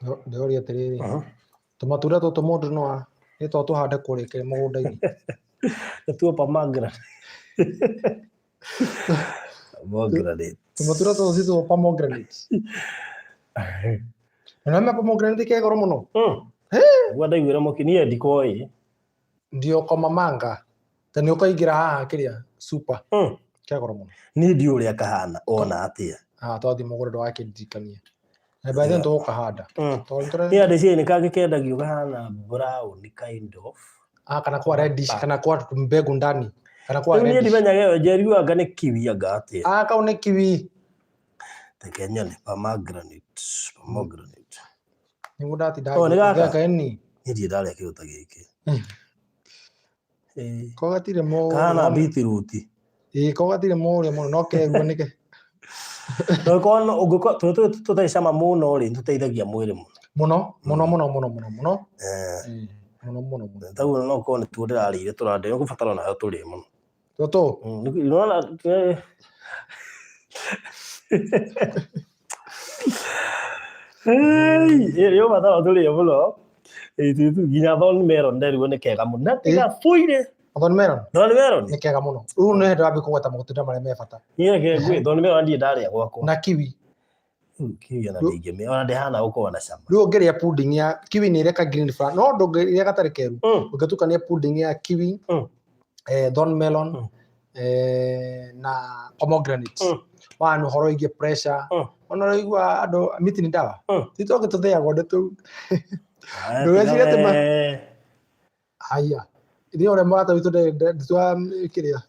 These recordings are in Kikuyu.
Ndĩroria atĩrĩrĩ, tũmatunda tũtũ mũndũ no nĩ to tũhande kũrĩa kĩrĩ mũgũnda-inĩ. Nĩtuo pomegranate. Pomegranate. Tũmatunda tũtũ citwo pomegranate. Na nĩ pomegranate ke goro mũno. Gwa ndaiguĩra mũki niĩ ndikoĩ. Ndio komamanga. Ta nĩ ũkaingĩra haha kĩrĩa super. Ke goro mũno. Niĩ ndiũĩ ũrĩa kahana ona atĩa. Ah, twathiĩ mũgũnda ndũgakĩndirikanie. Na by then tũgũkahanda. Tondũ nĩtũre- Niĩ andĩciria nĩ kangĩ kendagio kahana brown kind of. Ah, kana kwa reddish kana kwa mbegu ndani. Kana kwa Rĩu niĩ reddish. ndimenyaga ĩyo njeru anga nĩ kiwi anga atĩa. Ah, kau nĩ kiwi. Reke nyone pomegranate. Pomegranate. Nĩguo ndatinda Oh, nĩ gaka? ngĩka ĩni. Niĩ ndirĩ ndarĩa kĩndũ ta gĩkĩ. Ĩĩ. Ko gatirĩ mũrĩo Kahana mũno. beetroot. Ĩĩ, ko gatirĩ mũrĩo mũno no keruo nĩke. Ũngĩkorwo ũngĩkorwo tũrĩa tũrĩ tũtarĩ cama mũno rĩ, nĩtũteithagia mwĩrĩ mũno. Mũno, mũno mũno mũno mũno mũno. Eh, Ĩĩ, mũno mũno mũno. Taguo no ũkorwo nĩtuo ndĩrarĩire tũrandĩ, nĩũkũbatara onayo tũrĩe mũno. Tũtũ. Nĩwona nĩ ũbatara tũrĩe mũno. Nginya thorn melon nderirwo nĩ kega mũno. Na tigabuire. Thorn melon? Thorn melon? Nĩ kega mũno. Rĩu nĩ hĩndĩ wambia kũgweta matunda marĩa me bata. Niĩ reke ngwĩre thorn melon ndirĩ ndarĩa gwakwa. Na kiwi. Kiwi ona ndingĩmĩa, ona ndĩhana gũkorwo na cama. Rĩu ũngĩrĩa pudding ya kiwi nĩ ĩreka green flag, no ndũngĩrĩa gatarĩ keru. Ũngĩtukania pudding ya kiwi, thorn melon, na pomegranate. One ũhoro wĩgiĩ pressure. Ona ũraigua andũ miti ni dawa. Ti tũngĩ tũthĩagwo nĩ tũu. Ndũgecirie atĩ Haya. Ithuĩ ũrĩa mũrata witũ nditwa kĩrĩa.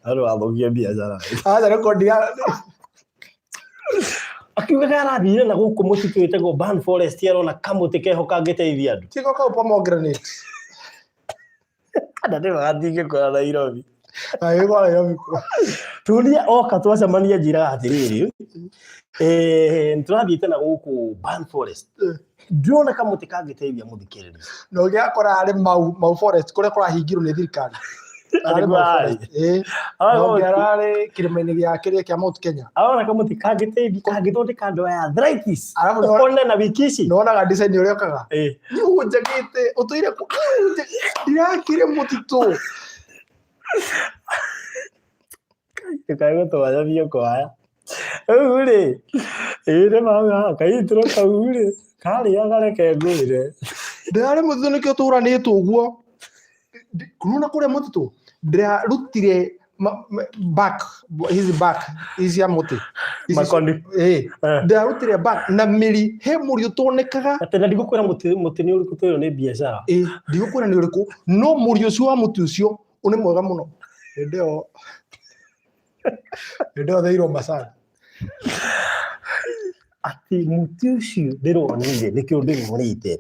Andũ athũkie biacara. Acha nĩ kwendia. Akiuga karathire na gũkũ mũtitũ wĩtagwo Ban Forest arona kamũtĩ keho kangĩteithia andũ. Tiko kau pomegranate. Na nĩ gatingĩkora Nairobi. Gagĩkora Nairobi kũ. Tunia oka twacemania njĩraga atĩrĩrĩ, nĩtũrathiĩte na gũkũ Ban Forest. Ndĩrona kamũtĩ kangĩteithia mũthikĩrĩria. Na ũngĩgakora arĩ Mau, Mau Forest kũrĩa kũrahingirwo nĩ thirikari. Arĩ Mau Forest. Ĩĩ. Na ũngĩ ararĩ kĩrĩma-inĩ gĩa kĩrĩa kĩa Mount Kenya. Arona kamũtĩ kangĩteithia kangĩthondeka andũ aya arthritis. Arabu Ũkone na wiki ici. Nĩwonaga design ũrĩa okaga. Ĩĩ. Nĩhunjagĩte ũtũire kũ ndirakire mũtitũ. Ndũkae gũtwara thiĩ kwaya. Rĩu rĩ, ĩĩ nĩ mauga kaitũrũ kau rĩ, karĩaga reke ngwĩre. Ndĩrarĩ mũtitũ nĩkĩo tũranĩtwo ũguo. Nĩwona kũrĩa mũtitũ ndĩrarutire back hizi back hizi cia mũtĩ. Makoni. Ĩĩ. Ndĩrarutire back na mĩri he mũri ũtonekaga. Atĩ na ndigũkwĩra mũtĩ mũtĩ nĩ ũrĩkũ twĩrwo nĩ biacara. Ĩĩ ndigũkwĩra nĩ ũrĩkũ no mũri ũcio wa mũtĩ ũcio nĩ mwega mũno. Hĩndĩ ĩyo hĩndĩ ĩyo theirwo macani. Atĩ mũtĩ ũcio ndĩronire nĩkĩo ndĩronete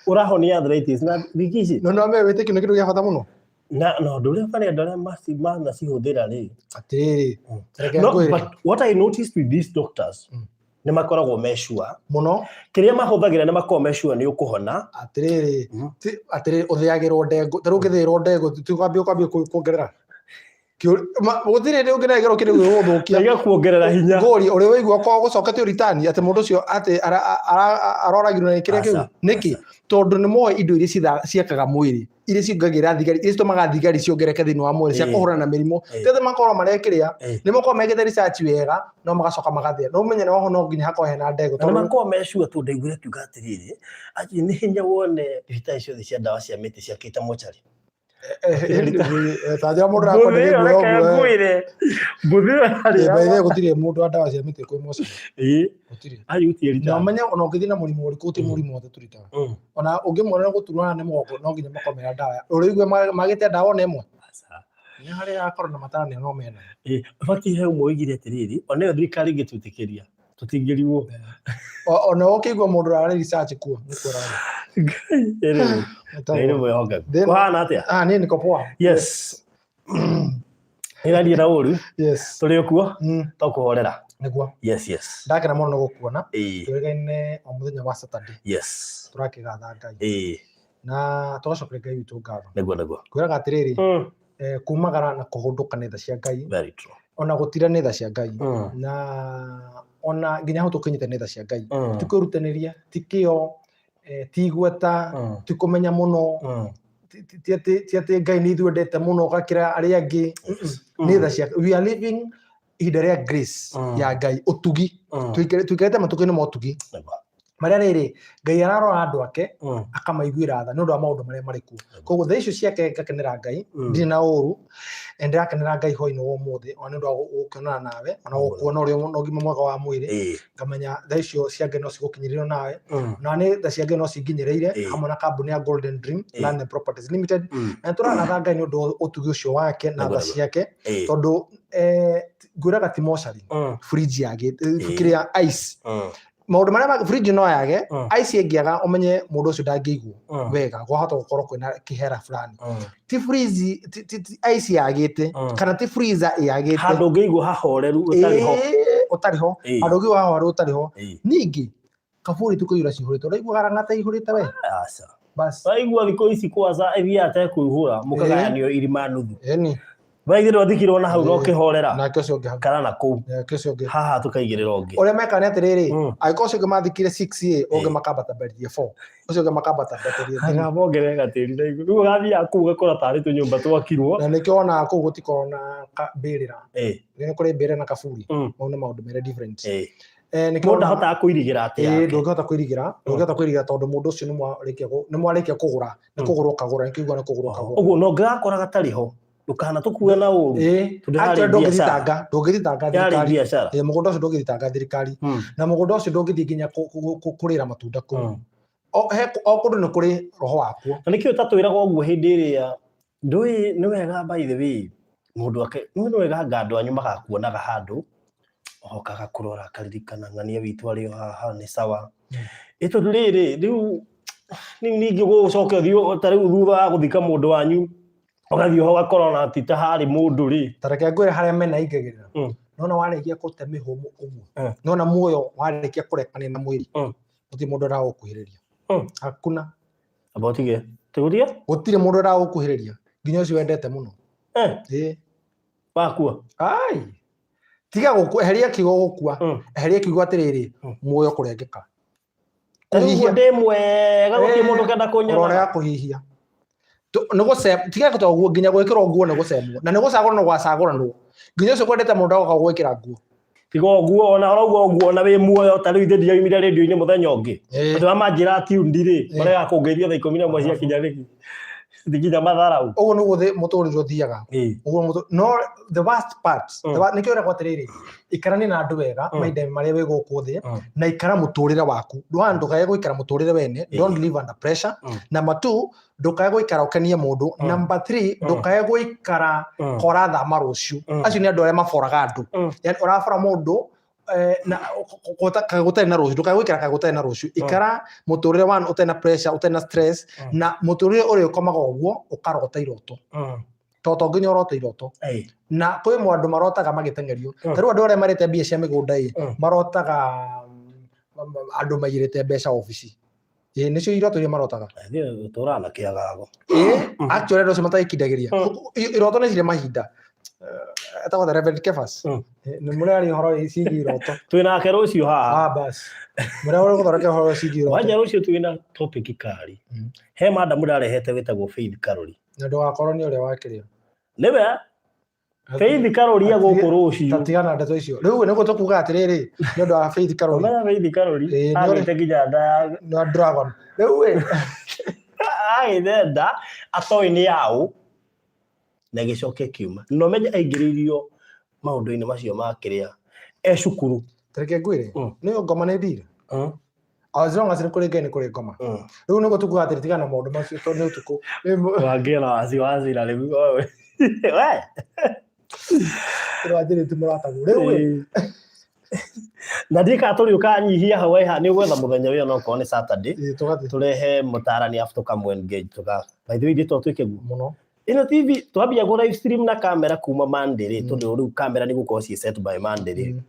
ũrahonia arthritis na wiki ici. No no wĩtĩkio nĩ kĩndũ gĩa bata mũno. Na ũndũ ũrĩa marĩa andũ arĩa manacihũthĩra rĩ. Atĩrĩrĩ, reke No, ngwĩre. but what I noticed with these doctors nĩ makoragwo me sure mũno. Kĩrĩa mahũthagĩra nĩ makoragwo me sure nĩ ũkũhona. Atĩrĩrĩ, atĩrĩrĩ ũthĩagĩrwo ndengũ, ta rĩu ũngĩthĩĩrwo ndengũ ti kwambia ũkwambia kuongerera. Gũtirĩ hĩndĩ ũngĩnengerwo kĩndũ gĩgũgũthũkia. Gĩgakuongerera hinya. Ngũrie, ũrĩ waigua ko gũcoketio ritani atĩ mũndũ ũcio atĩ aroragirwo nĩ kĩrĩa kĩu? Aca, Nĩkĩ? Tondũ nĩ moĩ indo iria ciakaga mwĩrĩ, iria ciongagĩrĩra thigari, iria citũmaga thigari ciongerereke thĩinĩ wa mwĩrĩ cia kũhũrana na mĩrimũ. Ti atĩ makorwo marekĩrĩa, nĩ makorwo mekĩte research wega, no magacoka magathĩa. No ũmenye oho no nginya hakorwo hena ndegũ. Na nĩ makoragwo me sure tondũ ndaiguire akiuga atĩrĩrĩ, atĩ nĩ hinya wone thibitarĩ ciothe cia ndawa cia mĩtĩ ciakĩte mocarĩ. Ta njĩra mũndũ arakwenderia Mbũthĩ ĩyo nguo reke ũguo. ngwĩre. Mbũthĩ ĩyo yarĩ By the way ya- gũtirĩ mũndũ wa ndawa cia mĩtĩ kwĩ mocarĩ. Gũtirĩ. Ai gũtirĩ Na rita. ũmenye ona ũngĩthiĩ na mũrimũ ũrĩkũ gũtirĩ mũrimũ wothe tũritaga. Ona ũngĩmuona gũturwo nĩ mũgongo no nginya makomera ndawa. Ũrĩigua magĩte ndawa ona ĩmwe? Aca. Nginya harĩa akorwo na matarania no mena. Ĩĩ, bati he ũmwe oigire atĩrĩrĩ, ona ĩyo thirikari ĩngĩtwĩtĩkĩria, tũtingĩrigwo. Ona ũkĩigua mũndũ ũrarĩ research kuo, nĩkuo ũrarĩ. Ngai, anyway, Ngai nĩ mwĩhokeku. Kũhana atĩa? Ah, niĩ niko poa. Yes. Ĩrathiĩ na ũru. Yes. Tũrĩ o kuo. To kũhorera. Nĩguo. Yes. Ndakena mũno nĩ gũkuona. Ĩĩ. Tũrĩgaine o mũthenya wa Saturday. Yes. Tũrakĩgatha Ngai. Ĩĩ. Na tũgacokeria Ngai witũ ngatho. Nĩguo, nĩguo. Kwĩraga atĩrĩrĩ, kumagara na kũhũndũka nĩ tha cia Ngai. Very true. Ona gũtira nĩ tha cia Ngai. Na ona nginya hau tũkinyĩte nĩ tha cia Ngai. Ti kwĩrutanĩria, ti kĩo, ti igweta, ti kũmenya mũno, ti atĩ Ngai nĩ ithuĩ endete mũno gakĩra arĩa angĩ. Nĩ tha cia, we are living ihinda rĩa grace ya Ngai, ũtugi. Tũikarĩte matukũ-inĩ ma ũtugi. Marĩa rĩrĩ, Ngai ararora andũ ake akamaiguĩra tha nĩ ũndũ wa maũndũ marĩa marĩ kuo. Koguo tha icio ciake ngakenera Ngai, ndirĩ na ũru, na ndĩrakenera Ngai hwainĩ wa ũmũthĩ ona nĩ ũndũ wa gũkĩonana nawe, ona gũkuona ũrĩ na ũgima mwega wa mwĩrĩ, ngamenya tha icio cia Ngai no cigũkinyĩrĩre nawe, na nĩ tha cia Ngai no cinginyĩrĩire hamwe na kambuni ya Golden Dream Land and Properties Limited. Na nĩ tũragatha Ngai nĩ ũndũ wa ũtugi ũcio wake na tha ciake, tondũ ngwĩraga ti mocarĩ, fridge yagĩte, kĩrĩa ice, maũndũ marĩa fridge no yage, ice ĩngĩaga ũmenye mũndũ ũcio ndangĩiguo wega, gwahota gũkorwo kwĩna kĩhera fulani. Ti fridge, ti ice yagĩte, kana ti freezer yagĩte. Handũ ũngĩigua hahoreru ũtarĩ ho. Ĩĩ, ũtarĩ ho. Handũ ũngĩigua hahoreru ũtarĩ ho. Ningĩ kaburi tũkũiyũra cihũrĩte, ũraigua garang'ata ihũrĩte we? Aca. Bas. Waigua thikũ ici kwanza ithiaga tekũihũra mũkagayanio irima nuthu. Ĩni. Waigĩ ndwathikirwo na hau no kĩhorera. Nake ũcio ũngĩ hau. Kana na kũu. Nake ũcio ũngĩ. Haha tũkaigĩrĩra ũngĩ. Ũrĩa mekaga nĩ atĩrĩrĩ, angĩkorwo ũcio ũngĩ mathikire 6 ĩ, ũngĩ makambata mbere 4. Ũcio ũngĩ makambata mbere 3. Kana mongerere gatĩri na igũrũ. Rĩu ũgathiaga kũu ũgakora tarĩ tũnyũmba twakirwo. Na nĩkĩo wonaga kũu gũtikoragwo na mbĩrĩra. Nĩ kũrĩ mbĩrĩra na kaburi. Mau nĩ maũndũ merĩ different. Nĩkĩo Mũndũ ndahotaga kũirigĩra atĩ yake. Ndũngĩhota kũirigĩra, ndũngĩhota kũirigĩra tondũ mũndũ ũcio nĩ mwarĩkia kũgũra, nĩ kũgũra ũkagũra, nĩkĩo ũiguaga nĩ kũgũra ũkagũra. Ũguo na ũngĩgakora gatarĩ ho, ndũkanatũkue na ũru. Tondũ yarĩ Actually biacara. ndũngĩthitanga, ndũngĩthitanga Yarĩ thirikari. biacara. Mũgũnda ũcio ndũngĩthitanga thirikari. Na mũgũnda ũcio ndũngĩthiĩ nginya kũrĩra matunda kũu. O kũndũ nĩ kũrĩ roho wakuo. Na nĩkĩo ũtatwĩraga ũguo hĩndĩ ĩrĩa ndũĩ nĩ wega, by the way, mũndũ ake nĩ wega anga andũ anyu magakuonaga handũ okaga kũrora akaririkana ng'ania witũ arĩ o haha nĩ sawa. Ĩ tondũ rĩrĩ rĩu ningĩ gũcoke ũthiĩ ta rĩu thutha wa gũthika mũndũ wanyu ũgathiĩ ho ũgakora ona ti ta harĩ mũndũ rĩ. Ta reke ngwĩre harĩa mena ingagĩrĩra. Nona warĩkia kũte mĩhũmũ ũguo. Nona muoyo warĩkia kũrekania na mwĩrĩ. Gũtirĩ mũndũ ũragũkuhĩrĩria. Hakuna. Amba ũtige. Tũgũtige? Gũtirĩ mũndũ ũragũkuhĩrĩria nginya ũcio wendete mũno. Ĩĩ. Wakua. Ai. Tiga gũkua, eheria kiugo gũkua. Eheria kiugo atĩrĩrĩ, muoyo kũrengeka. Kũhihia. Ndĩ mwega gũtirĩ mũndũ kenda kũnyona. Ũrorega kũhihia. Nĩ gũce, tiga gũta ũguo nginya gwĩkĩrwo nguo nĩ gũcemwo. Na nĩ gũcagũranwo gwacagũranwo. Nginya ũcio kwendete mũndũ agoka gwĩkĩra nguo. Tiga ũguo ona ũrauga ũguo ona wĩ muoyo ta rĩu ithe ndiraumire rĩndio-inĩ mũthenya ũngĩ. Andũ arĩa manjĩra tuned rĩ, marega kũngeithia thaa 11 ciakinya rĩ. Nginya matharau. Ũguo nĩguo mũtũrĩre ũthiaga. Ũguo no the worst part, nĩkĩo ũragwo atĩrĩrĩ, ikarania na andũ wega mahinda marĩa wĩ gũkũ thĩ, na ikara mũtũrĩre waku. One, ndũkae gũikara mũtũrĩre wene, don't live under pressure. Number two, ndũkae gũikara ũkenie mũndũ. Number three, ndũkae gũikara korathama rũciũ. Acio nĩ andũ arĩa maboraga andũ. Yani ũrabora mũndũ na gũtarĩ na rũciũ, ndũkae gũikara kagũtarĩ na rũciũ. Ikara mũtũrĩre one ũtarĩ na pressure, ũtarĩ na stress, na mũtũrĩre ũrĩa ũkomaga ũguo ũkarota iroto. To to nginya ũrote iroto. Na kwĩ andũ marotaga magĩteng'erio. Ta rĩu andũ arĩa marĩte mbia cia mĩgũnda ĩ, marotaga andũ maigĩrĩte mbeca obici. Ĩĩ, nĩcio iroto iria marotaga. Ũtũraga na kĩagago. Ĩĩ, actually andũ acio matagĩkindagĩria. Iroto nĩ cirĩ mahinda. Etagwo the Reverend Kefas. Nĩ mũrĩa ũhoro ciĩgiĩ iroto. Twĩ nake rũciũ haha. Ah, bas. Mũrĩa ũrĩa gũthondeka ũhoro ciĩgiĩ iroto. Wanja rũciũ twĩ na topic kari. He madam ũrarehete wĩtagwo Faith Karori. Na ndũgakorwo nĩ ũrĩa wakĩrĩa. Nĩwe Faith Karori ya gũkũ rũciũ. Tatigana ndeto icio. Rĩu nĩguo tũkuga atĩrĩrĩ, nĩ ũndũ wa Faith Karori. Ũmenya Faith Karori agĩte nginya nda ya na Dragon. Rĩu ĩ agĩte nda atoĩ nĩ yaũ na ĩgĩcoka ĩkiuma. Na ũmenye aingĩrĩirio maũndũ-inĩ macio ma kĩrĩa e cukuru. Tareke ngwĩre, nĩ ngoma nĩ ndira. As long as nĩ kũrĩ Ngai nĩ kũrĩ ngoma. Rĩu nĩguo tukuga atĩrĩ tigana na maũndũ macio tondũ nĩ ũtukũ. Wangĩra wasiwasi na rĩu we. Tũrwanjĩrĩtie mũratagwo. Rĩu ĩ. Na ndiĩ kana tũrĩũka nyihia hau ĩha nĩ ũgwetha mũthenya ũyũ no korwo nĩ Saturday. Ĩĩ, tũgathiĩ. Tũrehe mũtarani after tũkamũ engage tũka. By the way ithuĩ to twĩke guo. Mũno. Ĩno TV twambia kũ live stream na kamera kuma Monday rĩ, tondũ rĩu kamera nĩ gũkorwo ciĩ set by Monday rĩ.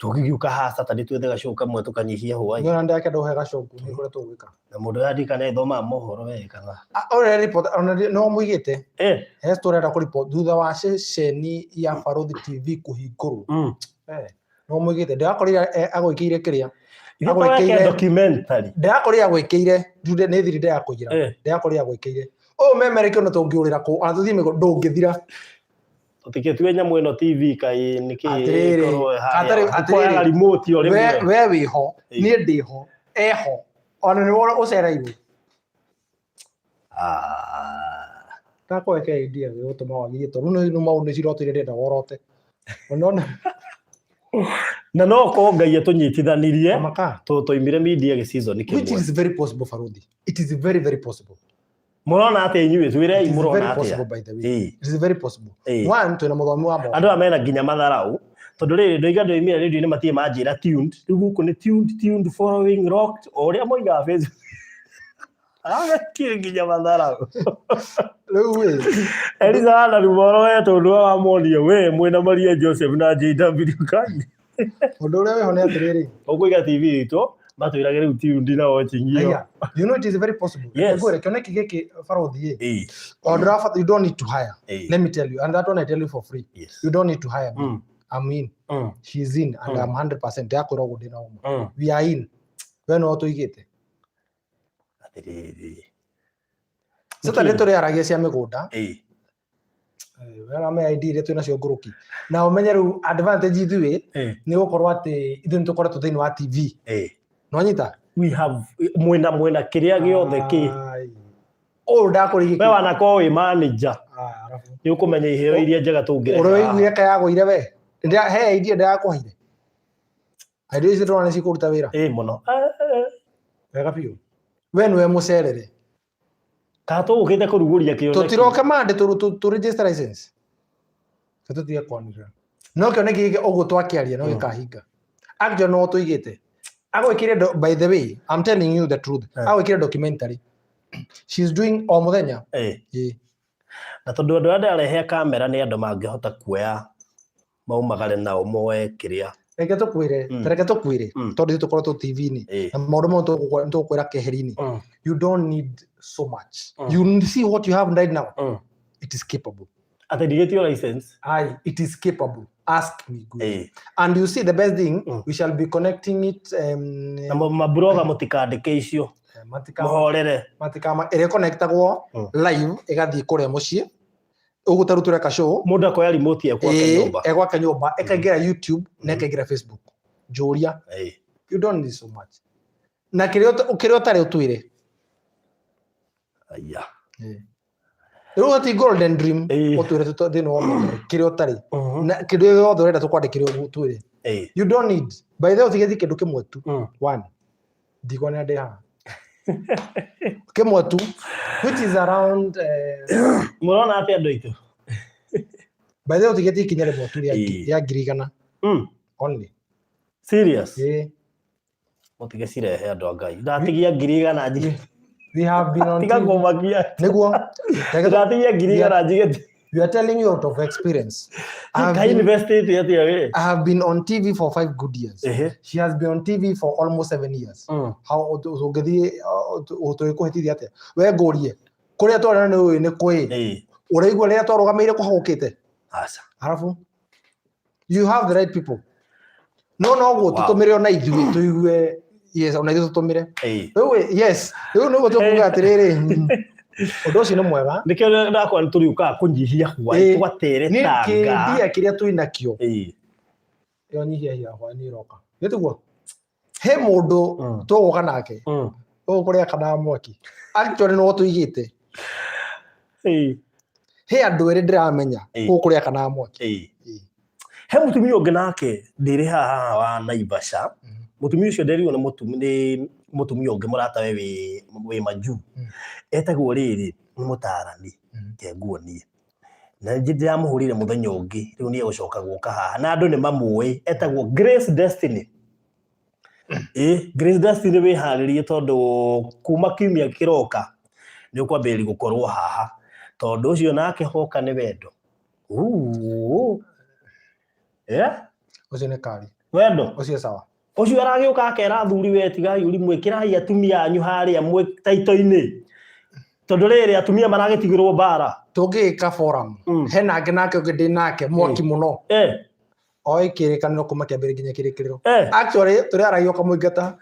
Tũngĩgĩũka haha Saturday twethe gacũũ kamwe tũkanyihia hwaĩ. Nĩ ona ndakenda ũhe gacũũ nĩ kũrĩa tũgwĩka. Na mũndũ ũrĩa ndirikana ethomaga mohoro we kana. Ah, ũrĩa report ona no mũigĩte. Eh. He story arenda kũ thutha wa ceceni ya Baruthi TV kũhingũrwo. Eh, no mũigĩte ndĩrakorire agwĩkĩire kĩrĩa. Ithe tweke documentary. Ndĩrakorire agwĩkĩire njude nĩ thiri ndĩrakũira. Ndĩrakorire agwĩkĩire. Ũyũ memerekio na tũngĩũrĩra kũ ona tũthiĩ mĩgũ ndũngĩthira. Tũtikĩtue nyamũ ĩno TV kaĩ nĩkĩ Atĩrĩrĩ, ĩkorwo ĩharĩa. atĩrĩrĩ. Ũkoyaga remote o We rĩmwe. we wĩho, niĩ ndĩho, eho. Ona nĩ wona ũcereirwo. Ah. Ndakũhe idea gĩgũtũma wagirie tondũ rĩu nĩ maũndũ ciroto iria ndĩrenda worote. Unaona? Na no korwo Ngai atũnyitithanirie Maka. tũimire media gĩ season Which kĩmwe. is very possible, Farudi. It is very, very possible. Mũrona atĩa inyuĩ? Twĩrei It is very mũrona atĩa? possible, by the way. Ĩĩ. It is very possible. Ĩĩ. One, twĩna mũthomi wa moko. Andũ aya mena nginya matharau tondũ rĩrĩ ndoiga ndoimire rĩndiũ-inĩ matirĩ manjĩra tuned rĩu gũkũ nĩ tuned tuned following rocked o ũrĩa moigaga Facebook Agetie nginya matharau Rĩu ĩ, Eliza hana rumoro we tondũ wamonia we mwĩna Maria Joseph na JW Kanyi ũndũ ũrĩa wĩho nĩ atĩrĩrĩ. ũkũiga TV itũ matwĩrage rĩu tuned na watching ĩyo Aya, you know it is very possible. Yes. Ngwĩre kĩoneki gĩkĩ Baruthi ĩ. Ĩĩ, O ndũrabatara, you don't need to hire. ĩĩ, Let me tell you, and that one I tell you for free. yes. You don't need to hire me. I'm in. She's in and I'm 100% ndakwĩra ũguo ndĩna ũma. We are in. We no tũigĩte. Atĩrĩrĩ. Saturday tũrĩaragia cia mĩgũnda. Ĩĩ. Wena me ID iria twĩnacio ngũrũki. Na ũmenye rĩu advantage ithuĩ nĩ gũkorwo atĩ ithuĩ nĩ tũkoretwo thĩinĩ wa TV. Ĩĩ. Nwanyita? We have mwĩna mwĩna kĩrĩa gĩothe kĩ Ai. Ũyũ ndakũrigĩki. we wanakorwo wĩ manager Ah, arabu. nĩ ũkũmenya iheo iria njega tũngĩrehe Ũrĩa haha. ũiguire kayagũire we. He idea ndĩrakũheire. Idea icio ndĩrona nĩ cikũruta wĩra. Ĩĩ mũno. Wega biũ. We nĩwe mũcerere. Kana tũgũkĩte kũrugũria kĩoneki. Tũtiroke mande tũ register license. Tũtige kwanĩrĩra. No kĩoneki gĩkĩ ũguo twakĩaria no gĩkahinga. Actually no tũigĩte. Agwĩkĩre by the way, I'm telling you the truth. Agwĩkĩre documentary. She's doing o mũthenya. Ĩĩ. Na tondũ andũ arĩa ndĩrarehe kamera nĩ andũ mangĩhota kuoya maumagare nao moe kĩrĩa. Reke tũkwĩre, reke tũkwĩre tondũ ithuĩ tũkoretwo TV-inĩ na maũndũ mau tũgũkwĩra keheri-inĩ. You don't need so much. You see what you have right now. It is capable. Atĩ ndigĩtio license. Aye, it is capable. Ask me good. And you see the best thing, we shall be connecting it Na maburoga mũtikandĩke icio. Mũhorere. Matikama ĩrĩa connectagwo live ĩgathiĩ kũrĩa mũciĩ. Ũguo ta rĩu tũreka show. Mũndũ akoya remote e gwake nyũmba. E gwake nyũmba, ĩkaingĩra YouTube na ĩkaingĩra Facebook. Njũria. You don't need so much. Na kĩrĩa ũtarĩ ũtwĩre. Aya. Rĩu ti Golden Dream ũtwĩre thĩinĩ wa memory kĩrĩa ũtarĩ. Na kĩrĩa gĩothe ũrenda tũkwandĩkĩre ũguo ũtwĩre. You don't need. By the way ũtigĩtie kĩndũ kĩmwe tu. One. Ndikuona ndĩ haha. Kĩmwe tu which is around Mũrona atĩa andũ aitũ? By the way ũtigĩtie ikinya rĩmwe tu rĩa 100,000. Only. Serious? Ĩĩ. Mũtige cirehe andũ a Ngai. Ndatigia 100,000 njige. We have been on Tiga TV. kũmakia. Nĩguo. Ndatigia 100,000 njige. We are telling you out of experience. Ka investĩte atĩa we? I have been on TV for 5 good years. She has been on TV for almost 7 years. How ũngĩthiĩ tũgĩkũhĩtithia atĩa? We ngũrie. Kũrĩa twarĩ na nĩ ũĩ nĩ kũĩ. Ũraigua rĩrĩa twarũgamĩire kũhagũkĩte? Aca. Arabu you have the right people. No no guo tũtũmĩre ona ithuĩ tũigue yes ona ithuĩ tũtũmĩre. Rĩu yes rĩu nĩguo tũkuga atĩrĩrĩ ũndũ ũcio nĩ mwega. Nĩkĩo ndakwa nĩ tũrĩũkaga kũnyihia hwaĩ tũgateretanga. Nĩ kĩmbia kĩrĩa twĩ nakĩo. Ĩyo nyihia hia hwaĩ nĩ ĩroka. Nĩ tiguo? He mũndũ tũgũka nake. Ũgũkũrĩa kana mwaki. Actually no tũigĩte. He andũ erĩ ndĩramenya gũkũrĩa kana mwaki. He mũtumia ũngĩ nake ndĩrĩ haha wa Naivasha. Mũtumia ũcio nderirwo nĩ mũtumia ũngĩ mũratawe wĩ majuu. Etagwo rĩrĩ nĩ mũtaarani ke nguonie. Na nĩ ndĩramũhũrire mũthenya ũngĩ rĩu nĩ egũcoka gũka haha na andũ nĩ mamũĩ etagwo Grace Destiny. Grace Destiny wĩharĩrie tondũ kuma kiumia kĩroka nĩ ũkwambĩrĩria gũkorwo haha tondũ ũcio nake hoka nĩ wendo. Ũcio nĩ kari. Wendo. Ũcio sawa. Ũcio aragĩũka akera athuri, we tigai ũrimũ, ĩkĩrai atumia anyu harĩa mwĩ taito-inĩ, tondũ rĩrĩ atumia maragĩtigĩrwo mbara. Tũngĩgĩka forum hena angĩ nake ũngĩ ndĩ nake mwaki mũno, oĩ kĩrĩkanĩro kuma kĩambĩrĩria nginya kĩrĩkĩrĩro. Actually tũrĩ aragia ũkamũingata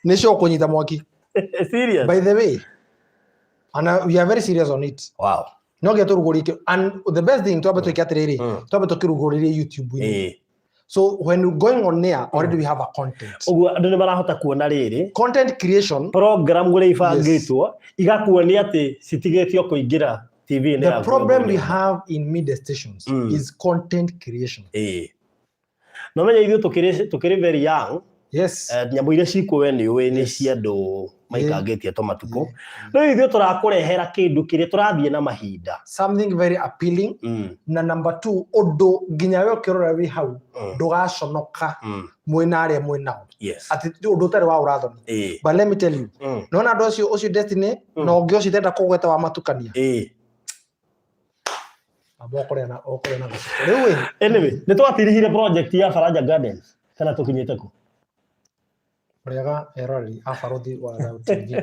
nĩ sure kũnyita mwaki. Serious? By the way, and we are very serious on it. No nginya tũrugũrie and the best thing, twambe twĩke atĩrĩrĩ, twambe tũkĩrugũrĩrie YouTube-inĩ. So when we're going on there, already we have a content. Ũguo andũ nĩ marahota kuona rĩrĩ Content creation. Program ũrĩa ibangĩtwo igakuonia atĩ citigĩtio kũingĩra TV-inĩ The yaku. Problem we have in media stations is content creation. Ĩĩ, no menya ithuĩ tũkĩrĩ very young. Nyamũ iria cikuo we nĩ ũĩ nĩ cia andũ maikangĩtie to matukũ. Rĩu ithuĩ tũrakũrehera kĩndũ kĩrĩa tũrathiĩ na mahinda. Something very appealing. Na number two, ũndũ nginya we ũkĩrora wĩ hau ndũgaconoka mwĩna arĩa mwĩ nao, atĩ ũndũ ũtarĩ wa ũrathoni. But let me tell you, nona andũ acio, ũcio Destiny na ũngĩ ũcio itenda kũgweta wa matukania, amba ũkũrĩa na gĩciko rĩu ĩ. Anyway, nĩ twatirihire project ya Faraja Gardens kana tũkinyĩte kũ? Mũrĩega eroreri a Barũthi wa Thayũ TV,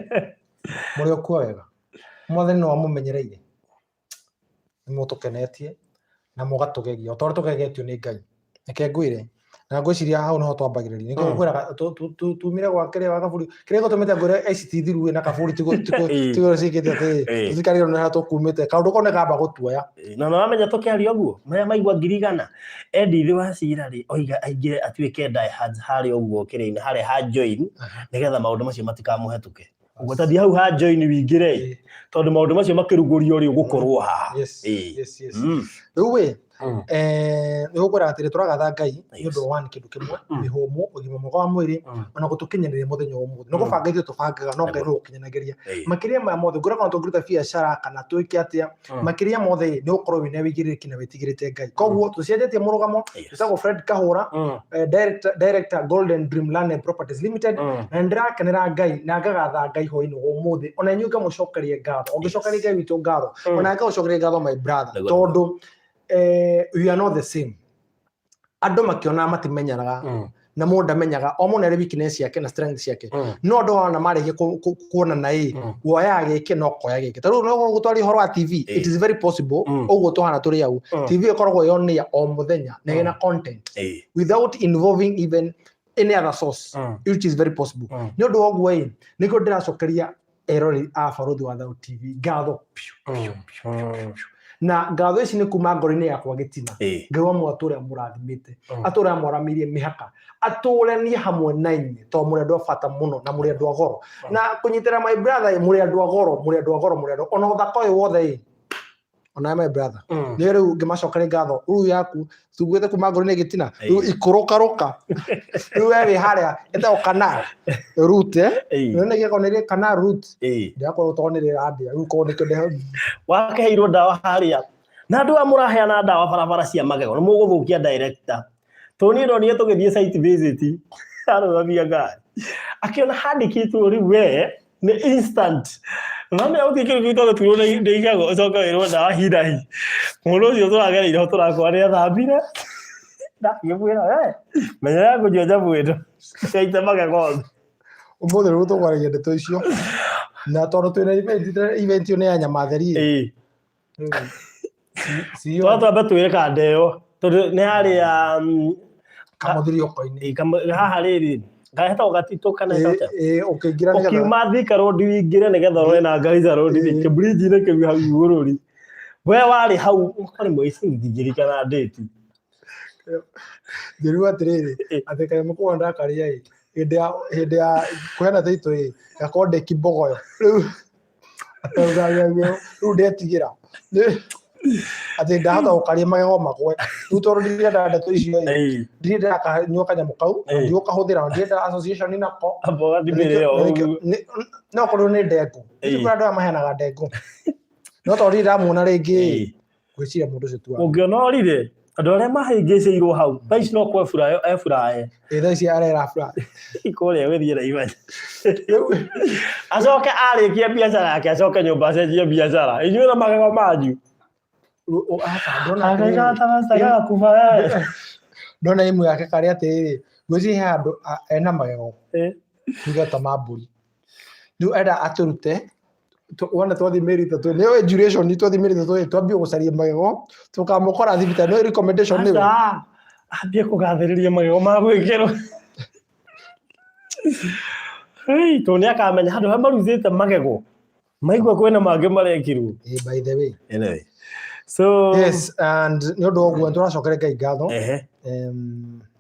mũrĩ o kuo wega, mwathani nĩ wamũmenyereire, nĩ mũtũkenetie na mũgatũgegia o ta ũrĩa tũgegetio nĩ Ngai. Reke ngwĩre, na ngwĩciria hau nĩho twambagĩrĩria, nĩkĩo ngwĩraga tumire gwa kĩrĩa wa kaburi kĩrĩa gĩtũmĩte ngwĩre ici ti thiru na kaburi tiguo ciĩkĩte atĩ tũtikarĩrwo nĩ harĩa tũkumĩte, kaũndũ kau nĩ kamba gũtuoya. Na nĩwamenya tũkĩaria ũguo marĩa maigua 100,000 Edith Wacira rĩ oiga aingĩre atuĩke diehards harĩa ũguo kĩrĩa-inĩ harĩa ha join, nĩgetha maũndũ macio matikamũhetũke. Ũguo tathiĩ hau ha join wingĩre, tondũ maũndũ macio makĩrugũrio rĩ ũgũkorwo haha. Yes. Rĩu ĩ, nĩ gũkwĩra atĩrĩ, tũragatha Ngai nĩ ũndũ wa one kĩndũ kĩmwe, mĩhũmũ, ũgima mwega wa mwĩrĩ, ona gũtũkinyanĩria mũthenya wa ũmũthĩ. Nĩ gũbanga ithuĩ tũbangaga, no Ngai nĩ gũkinyanagĩria. Makĩria maya mothe ngũraga, ona tũngĩruta biacara kana twĩke atĩa, makĩria mothe nĩ gũkorwo wĩna wĩigĩrĩrĩki na wĩtigĩrĩte Ngai. Koguo tũcenjetie mũrũgamo. Twĩtagwo Fred Kahũra, director Golden Dream Land and Properties Limited, na nĩ ndĩrakenera Ngai na ngagatha Ngai hwainĩ wa ũmũthĩ, ona inyuĩ ngamũcokeria ngatho, ũngĩcokeria Ngai witũ ngatho, ona ngagũcokeria ngatho, my brother, tondũ we are not the same. Andũ makĩona matimenyanaga, na mũndũ ndamenyaga, o mũndũ arĩ weakness ciake na strength ciake, no andũ ona marĩkia kuonana ĩ, woyaga gĩkĩ no koya gĩkĩ. Ta rĩu no gũtwaria ũhoro wa TV, it is very possible. Ũguo tũhana tũrĩ au, TV ĩkoragwo yonia o mũthenya na ĩna content without involving even any other source, which is very possible. Nĩ ũndũ wa ũguo ĩ, nĩkĩo ndĩracokeria eroreri a Barũthi wa Thayũ TV ngatho piũ piũ piũ piũ piũ piũ. Na ngatho ici nĩ kuma ngoro-inĩ yakwa gĩtina. Ngai wa mwe atũre amũrathimĩte, atũre amwaramĩirie mĩhaka, atũranie hamwe na inyuĩ, tondũ mũrĩ andũ a bata mũno na mũrĩ andũ a goro na kũnyitĩra my brother ĩ, mũrĩ andũ a goro, mũrĩ andũ a goro, mũrĩ andũ ona ũthaka ũyũ wothe ĩ, ona my brother, nĩ rĩu ngĩmacokeria ngatho rĩu yaku tugĩte kuma ngoro-inĩ gĩtina. Rĩu ikũrũka rũka, rĩu we wĩ harĩa ĩtagwo canal route, eh? Nĩ gĩkorwo nĩ canal route. Ndĩrakorwo tondũ nĩ rĩrandĩa rĩu, korwo nĩkĩo Wakeheirwo ndawa harĩa na andũ aya mũraheana ndawa barabara cia magego nĩ mũgũthũkia director, tondũ niĩ ndonire tũgĩthiĩ site visit, arũgamia ngari akĩona handĩkĩtwo rĩu we nĩ instant. Mamenya gũtirĩ kĩndũ kĩngĩ tondũ nĩ igego ũcoke wĩrwo ndawa hinahi. Mũndũ ũcio tũragereire ho tũrakora nĩ athambire, ndakĩmwĩra we menyera kũnyua nyamũ ĩno yaite magego thĩ. Ũmũthĩ rĩu tũkwaragia ndeto icio, na tondũ twĩna event, event ĩyo nĩ ya nyama theri. Twa twambe twĩre kanda ĩyo tondũ nĩ harĩa Kamũthirio-inĩ. Haha rĩrĩ gahetagwo gatitũ kana hetagwo atĩa? Ĩĩ, ũkĩingĩra nĩgetha Ũkiuma Thika Road wingĩre nĩgetha ũrore na Garissa Road. Kĩbridge-inĩ kĩu hau igũrũ rĩ, we warĩ hau kwarĩ mweri ndingĩririkana date. Njĩrwo atĩrĩrĩ, atĩ kanyamũ kau ndakarĩa ĩ, hĩndĩ ya kũheana title ĩ, gakorwo ndĩ kibogoyo rĩu, rĩu ndetigĩra atĩ ndahota gũkaria magego magwe rĩu, tondũ ndirenda ndeto icio ĩ, ndirenda kanyua kanyamũ kau, ndigũkahũthĩra, ndirenda association nako. Amba ũgathimĩre o ũguo. No korwo nĩ ndengũ. Kũrĩ andũ aya maheanaga ndengũ, no tondũ ndirĩ ndamuona rĩngĩ, ngwĩciria mũndũ ũcio tu Ũngĩona orire andũ arĩa mahĩngĩcĩirwo hau thaa ici no kweburayo eburaye. Ĩ, thaa ici arera bura. Kũrĩa gũthiĩ Naivasha. Rĩu acoke arĩkia biacara yake acoke nyũmba acenjie biacara inyuĩ na magego manyu. Aca, ndona atĩrĩrĩ, Agaigatabasa gakuba ndona ĩmwe yake karĩ atĩrĩrĩ, Ngwĩciria he handũ ena magego tuge ta ma mbũri. Rĩu enda atũrute wona twathiĩ mĩeri 3, nĩũĩ duration, twathiĩ mĩeri 3 ĩ, twambie gũcaria magego, tũkamũkora thibitarĩ, nĩũĩ recommendation nĩwe. Aca, ambie kũgathĩrĩria magego ma gwĩkĩrwo. Hey, tondũ nĩ akamenya handũ harĩa marutĩte magego maigua kwĩna mangĩ marekirwo. Eh, by the way. Anyway. So Yes, and nĩ ũndũ wa ũguo nĩtũracokeria Ngai ngatho. Ehe.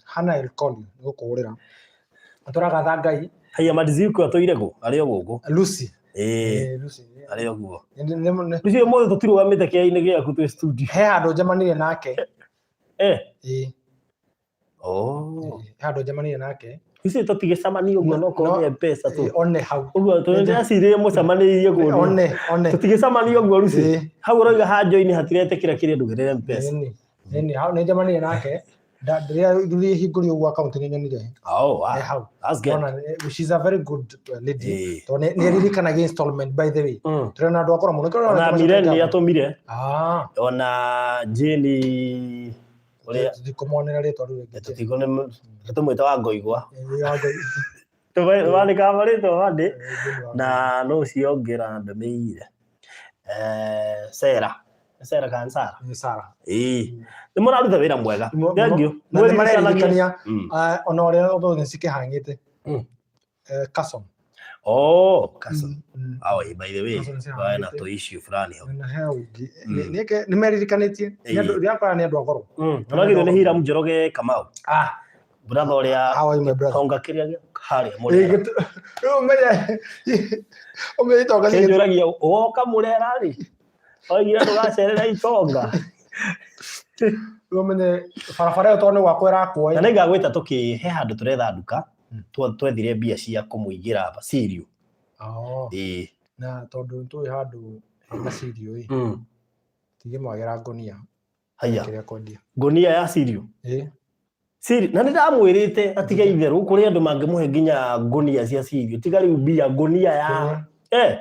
Hannah Elkoni nĩ gũkũhũrĩra. Nĩtũragatha Ngai. Haya Madiziku atũire kũ? Arĩ o gũkũ. Lucy. Ĩĩ. Eh, Lucy. Arĩ o guo. Nĩ- Lucy ũmũthĩ tũtirũgamĩte kĩainĩ gĩaku twĩ studio. He handũ njemanirie nake. Eh. Ĩĩ. Oh. He handũ njemanirie nake. Lucy tũtigĩcemania ũguo no korwo nĩ M-Pesa tu. Ĩĩ, one hau. Ũguo tũndĩracirire mũcemanĩirie kũndũ. One, one. Tũtigĩcemania ũguo Lucy. Ĩĩ. Hau ũroiga ha join hatiretĩkĩra kĩrĩa ndũgerere M-Pesa. Ĩni. Ĩni, hau nĩ njemanirie nake. Rĩrĩa rĩrĩa hingũrire ũguo account nĩ nyonire. Oh, wow. Eh, hau. That's good. Ona, she's a very good lady. Ĩĩ. Tondũ nĩ aririkanagia installment, by the way. Tũrĩ na andũ akora mũno. Nĩkĩo ũrona Ona tũmacokeria Miren nĩ ngatho. atũmire. Ah. Ona Jane ũrĩa Tũtikũmonera rĩtwa rĩu rĩngĩ. Tũtikũ tũmwĩta wa Ngoigwa. Ĩĩ, wa Ngoigwa. Tũmandĩkaga marĩtwa mandĩ Ĩĩ, wa na no ũcio ũngĩ ũrandũmĩire. Sarah. Sarah kana Sarah? Nĩ Sarah. Ĩĩ. Nĩ mũraruta wĩra mwega. Thank you. Na nĩ mareririkania ona ũrĩa ũthũ cikĩhang'ĩte. Carson. Oh, Carson. Oh, by the way, Carson nĩ wae na cihang'ĩte. tũ issue fulani hau. Na he ũngĩ. Nĩ meririkanĩtie. Nĩ andũ rĩakora nĩ andũ a goro. Ũragithio nĩ Hiram Njoroge Kamau. Ah. Brother ũrĩa How are you, my brother? tonga kĩrĩa gĩa harĩa mũrera. Rĩu ũmenye ũmenye itonga cigĩ- Kĩnjũragia woka mũrera rĩ. Oigire ndũgacerera itonga. Rĩu ũmenye barabara ĩyo tondũ nĩ gwakwa ĩrakwo Na ĩ. nĩ ngagwĩta tũkĩ he handũ tũretha nduka twethire mbia cia kũmũigĩra cereal. Oh. Ĩĩ. Na tondũ nĩtũĩ handũ hena cereal ĩ. Tingĩmwagĩra ngonia. Haya. Kĩrĩa kwendia. Ngonia ya cereal. Ĩĩ. Cereal. Na nĩ ndamwĩrĩte atige itherũ kũrĩ andũ mangĩmũhe nginya ngonia cia cereal. Tiga rĩu mbia ngonia ya. Eh.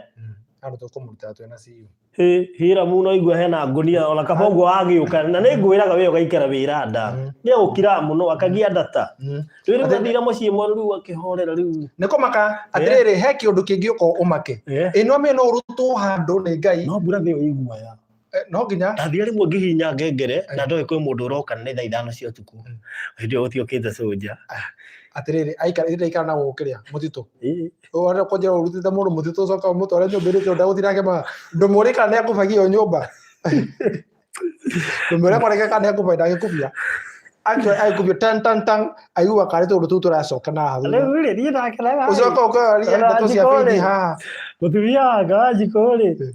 Handũ tũkũmũrutĩra twĩna cereal. Hĩra mũno igua hena ngonia ona kaba ũguo wagĩũka na nĩ ngwĩraga we ũgaikara wĩra nda. Nĩ egũkira mũno akagia ndata. Rĩu rĩu athire mũciĩ mwerũ rĩu akĩhorera rĩu. Nĩ kũmaka atĩrĩrĩ he kĩũndũ kĩngĩũka ũmake. Ĩ no no ũrutwo handũ nĩ Ngai. No mbura thĩ ĩiguaga. No nginya. Ndathire rĩmwe ngĩhihinya ngengere na ndoĩ kwĩ mũndũ ũroka nĩ thaa 5 cia ũtukũ. Hĩndĩ ĩyo gũtiokĩte cũnja. Atĩrĩrĩ aikara ĩrĩa ikara na gũkũ kĩrĩa mũtitũ. Ũrĩa kwanjia ũrutĩte mũndũ mũtitũ ũcoka ũmũtware nyũmba ĩrĩa ndagũtinda akĩmaga. Ndũmũrie kana nĩ akũbagia ĩyo nyũmba. Ndũmũrie kwareke kana nĩ akũbagia ndangĩkubia. Actually agĩkubia tan tan tan aigua karĩ tũndũ tũu tũracoka na haha thutha. Rĩu rĩ niĩ ndakenaga. Ũcoka ũkoria ndeto cia bithi haha. Mũtumia wakwa Wanjikũ rĩ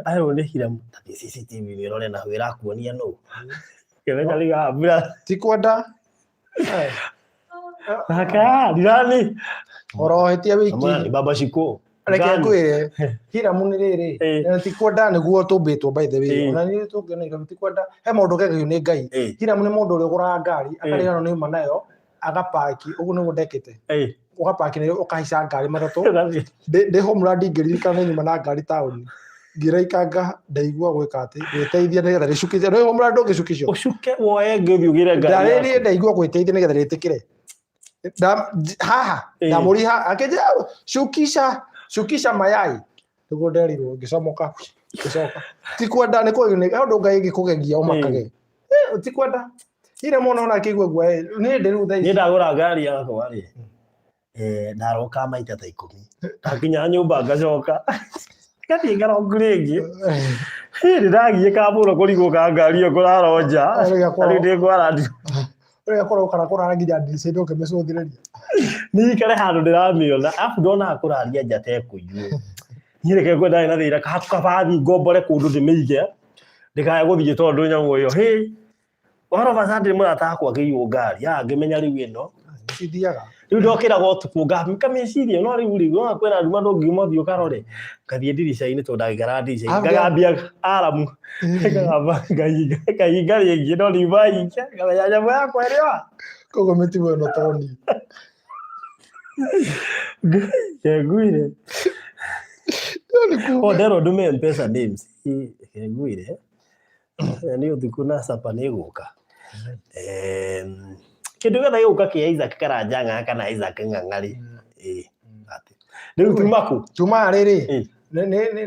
arwo nĩ Hiramu ta CCTV nĩ ũrore na ĩrakuonia nũ. Kĩmenya rĩu haha mbura. Ti kwenda. Nake ndirani. Orohetie wiki. Baba Shiko. Reke ngwĩre Hiramu nĩ rĩrĩ na ti kwenda nĩguo tũmbĩtwo by the way ona nĩ tũngĩona Hiramu ti kwenda he maũndũ kegagio nĩ Ngai. Hiramu nĩ mũndũ ũrĩa ũgũraga ngari akarigana nĩ uma nayo agapaki ũguo nĩguo ndekĩte. Ũgapaki nĩ ũkahaica ngari matatũ. Ndĩ homeland ngĩririkana nĩ nyuma na ngari taũni. Ngĩraikanga ndaigua gwĩka atĩ gwĩteithia nĩgetha rĩcukithio. Nĩ homeland ndũngĩcukithio. Ũcuke woe ngĩ ũthiĩ ũgĩre ngari. Ndarĩrie ndaigua gwĩteithia nĩgetha rĩtĩkĩre. Haha ndamũria akĩnjĩra cukisha cukisha mayai nĩguo nderirwo ngĩcomoka ngĩcoka. Ti kwenda nĩ kũgegia nĩ ũndũ Ngai ĩngĩkũgegia ũmakage. Ti kwenda. Ire mũno ona akĩigua guoya niĩ ndĩ rĩu thaa Niĩ ici. ndagũra ngari yakwa rĩ ndaroka maita ta 10 ndakinya nyũmba ngacoka ngathiĩ ngarongu rĩngĩ. Nĩ ndagiĩkaga mũno kũrigwo ka ngari ĩyo kũraronja rĩu ndĩkwara Ũrĩa korwo kana kũrara nginya ndirica-inĩ ũkĩmĩcũthĩrĩria. Nĩ ikare handũ ndĩramĩona arabu ndonaga kũraria nja ta ĩkũiywo. Niĩ reke ngwenda ndarĩ na thĩna kabathi ngombore kũndũ ndĩmĩige ndĩkae gũthiĩ tondũ nyamũ ĩyo hĩ Ũhoro wa Sunday mũrata wakwa akĩiywo ngari ngĩmenya rĩu ĩno Cithiaga. Rĩu ndokĩraga ũtukũ ngameciria no rĩu rĩ no kwĩna nduma ndũngiuma ũthiĩ ũkarore ngathiĩ ndirica-inĩ tondũ ndangĩikaraga ndirica-inĩ ngagambia aramu ngagamba ngahinga rĩngĩ no ndiuma hinge ngamenya nyamũ yakwa ĩrĩ wa Koguo mĩtino ĩno to niĩ. Ngai nguire. O nderwo ndume M-Pesa names. Nguire. Nĩ ũtukũ na sapa nĩ ĩgũka. Kĩndũ gĩothe gĩgũka kĩa Isaac Karanja Ng'ang'a kana Isaac Ng'ang'a rĩ, ĩĩ, atĩ. Rĩu tuma kũ? Tuma rĩrĩ.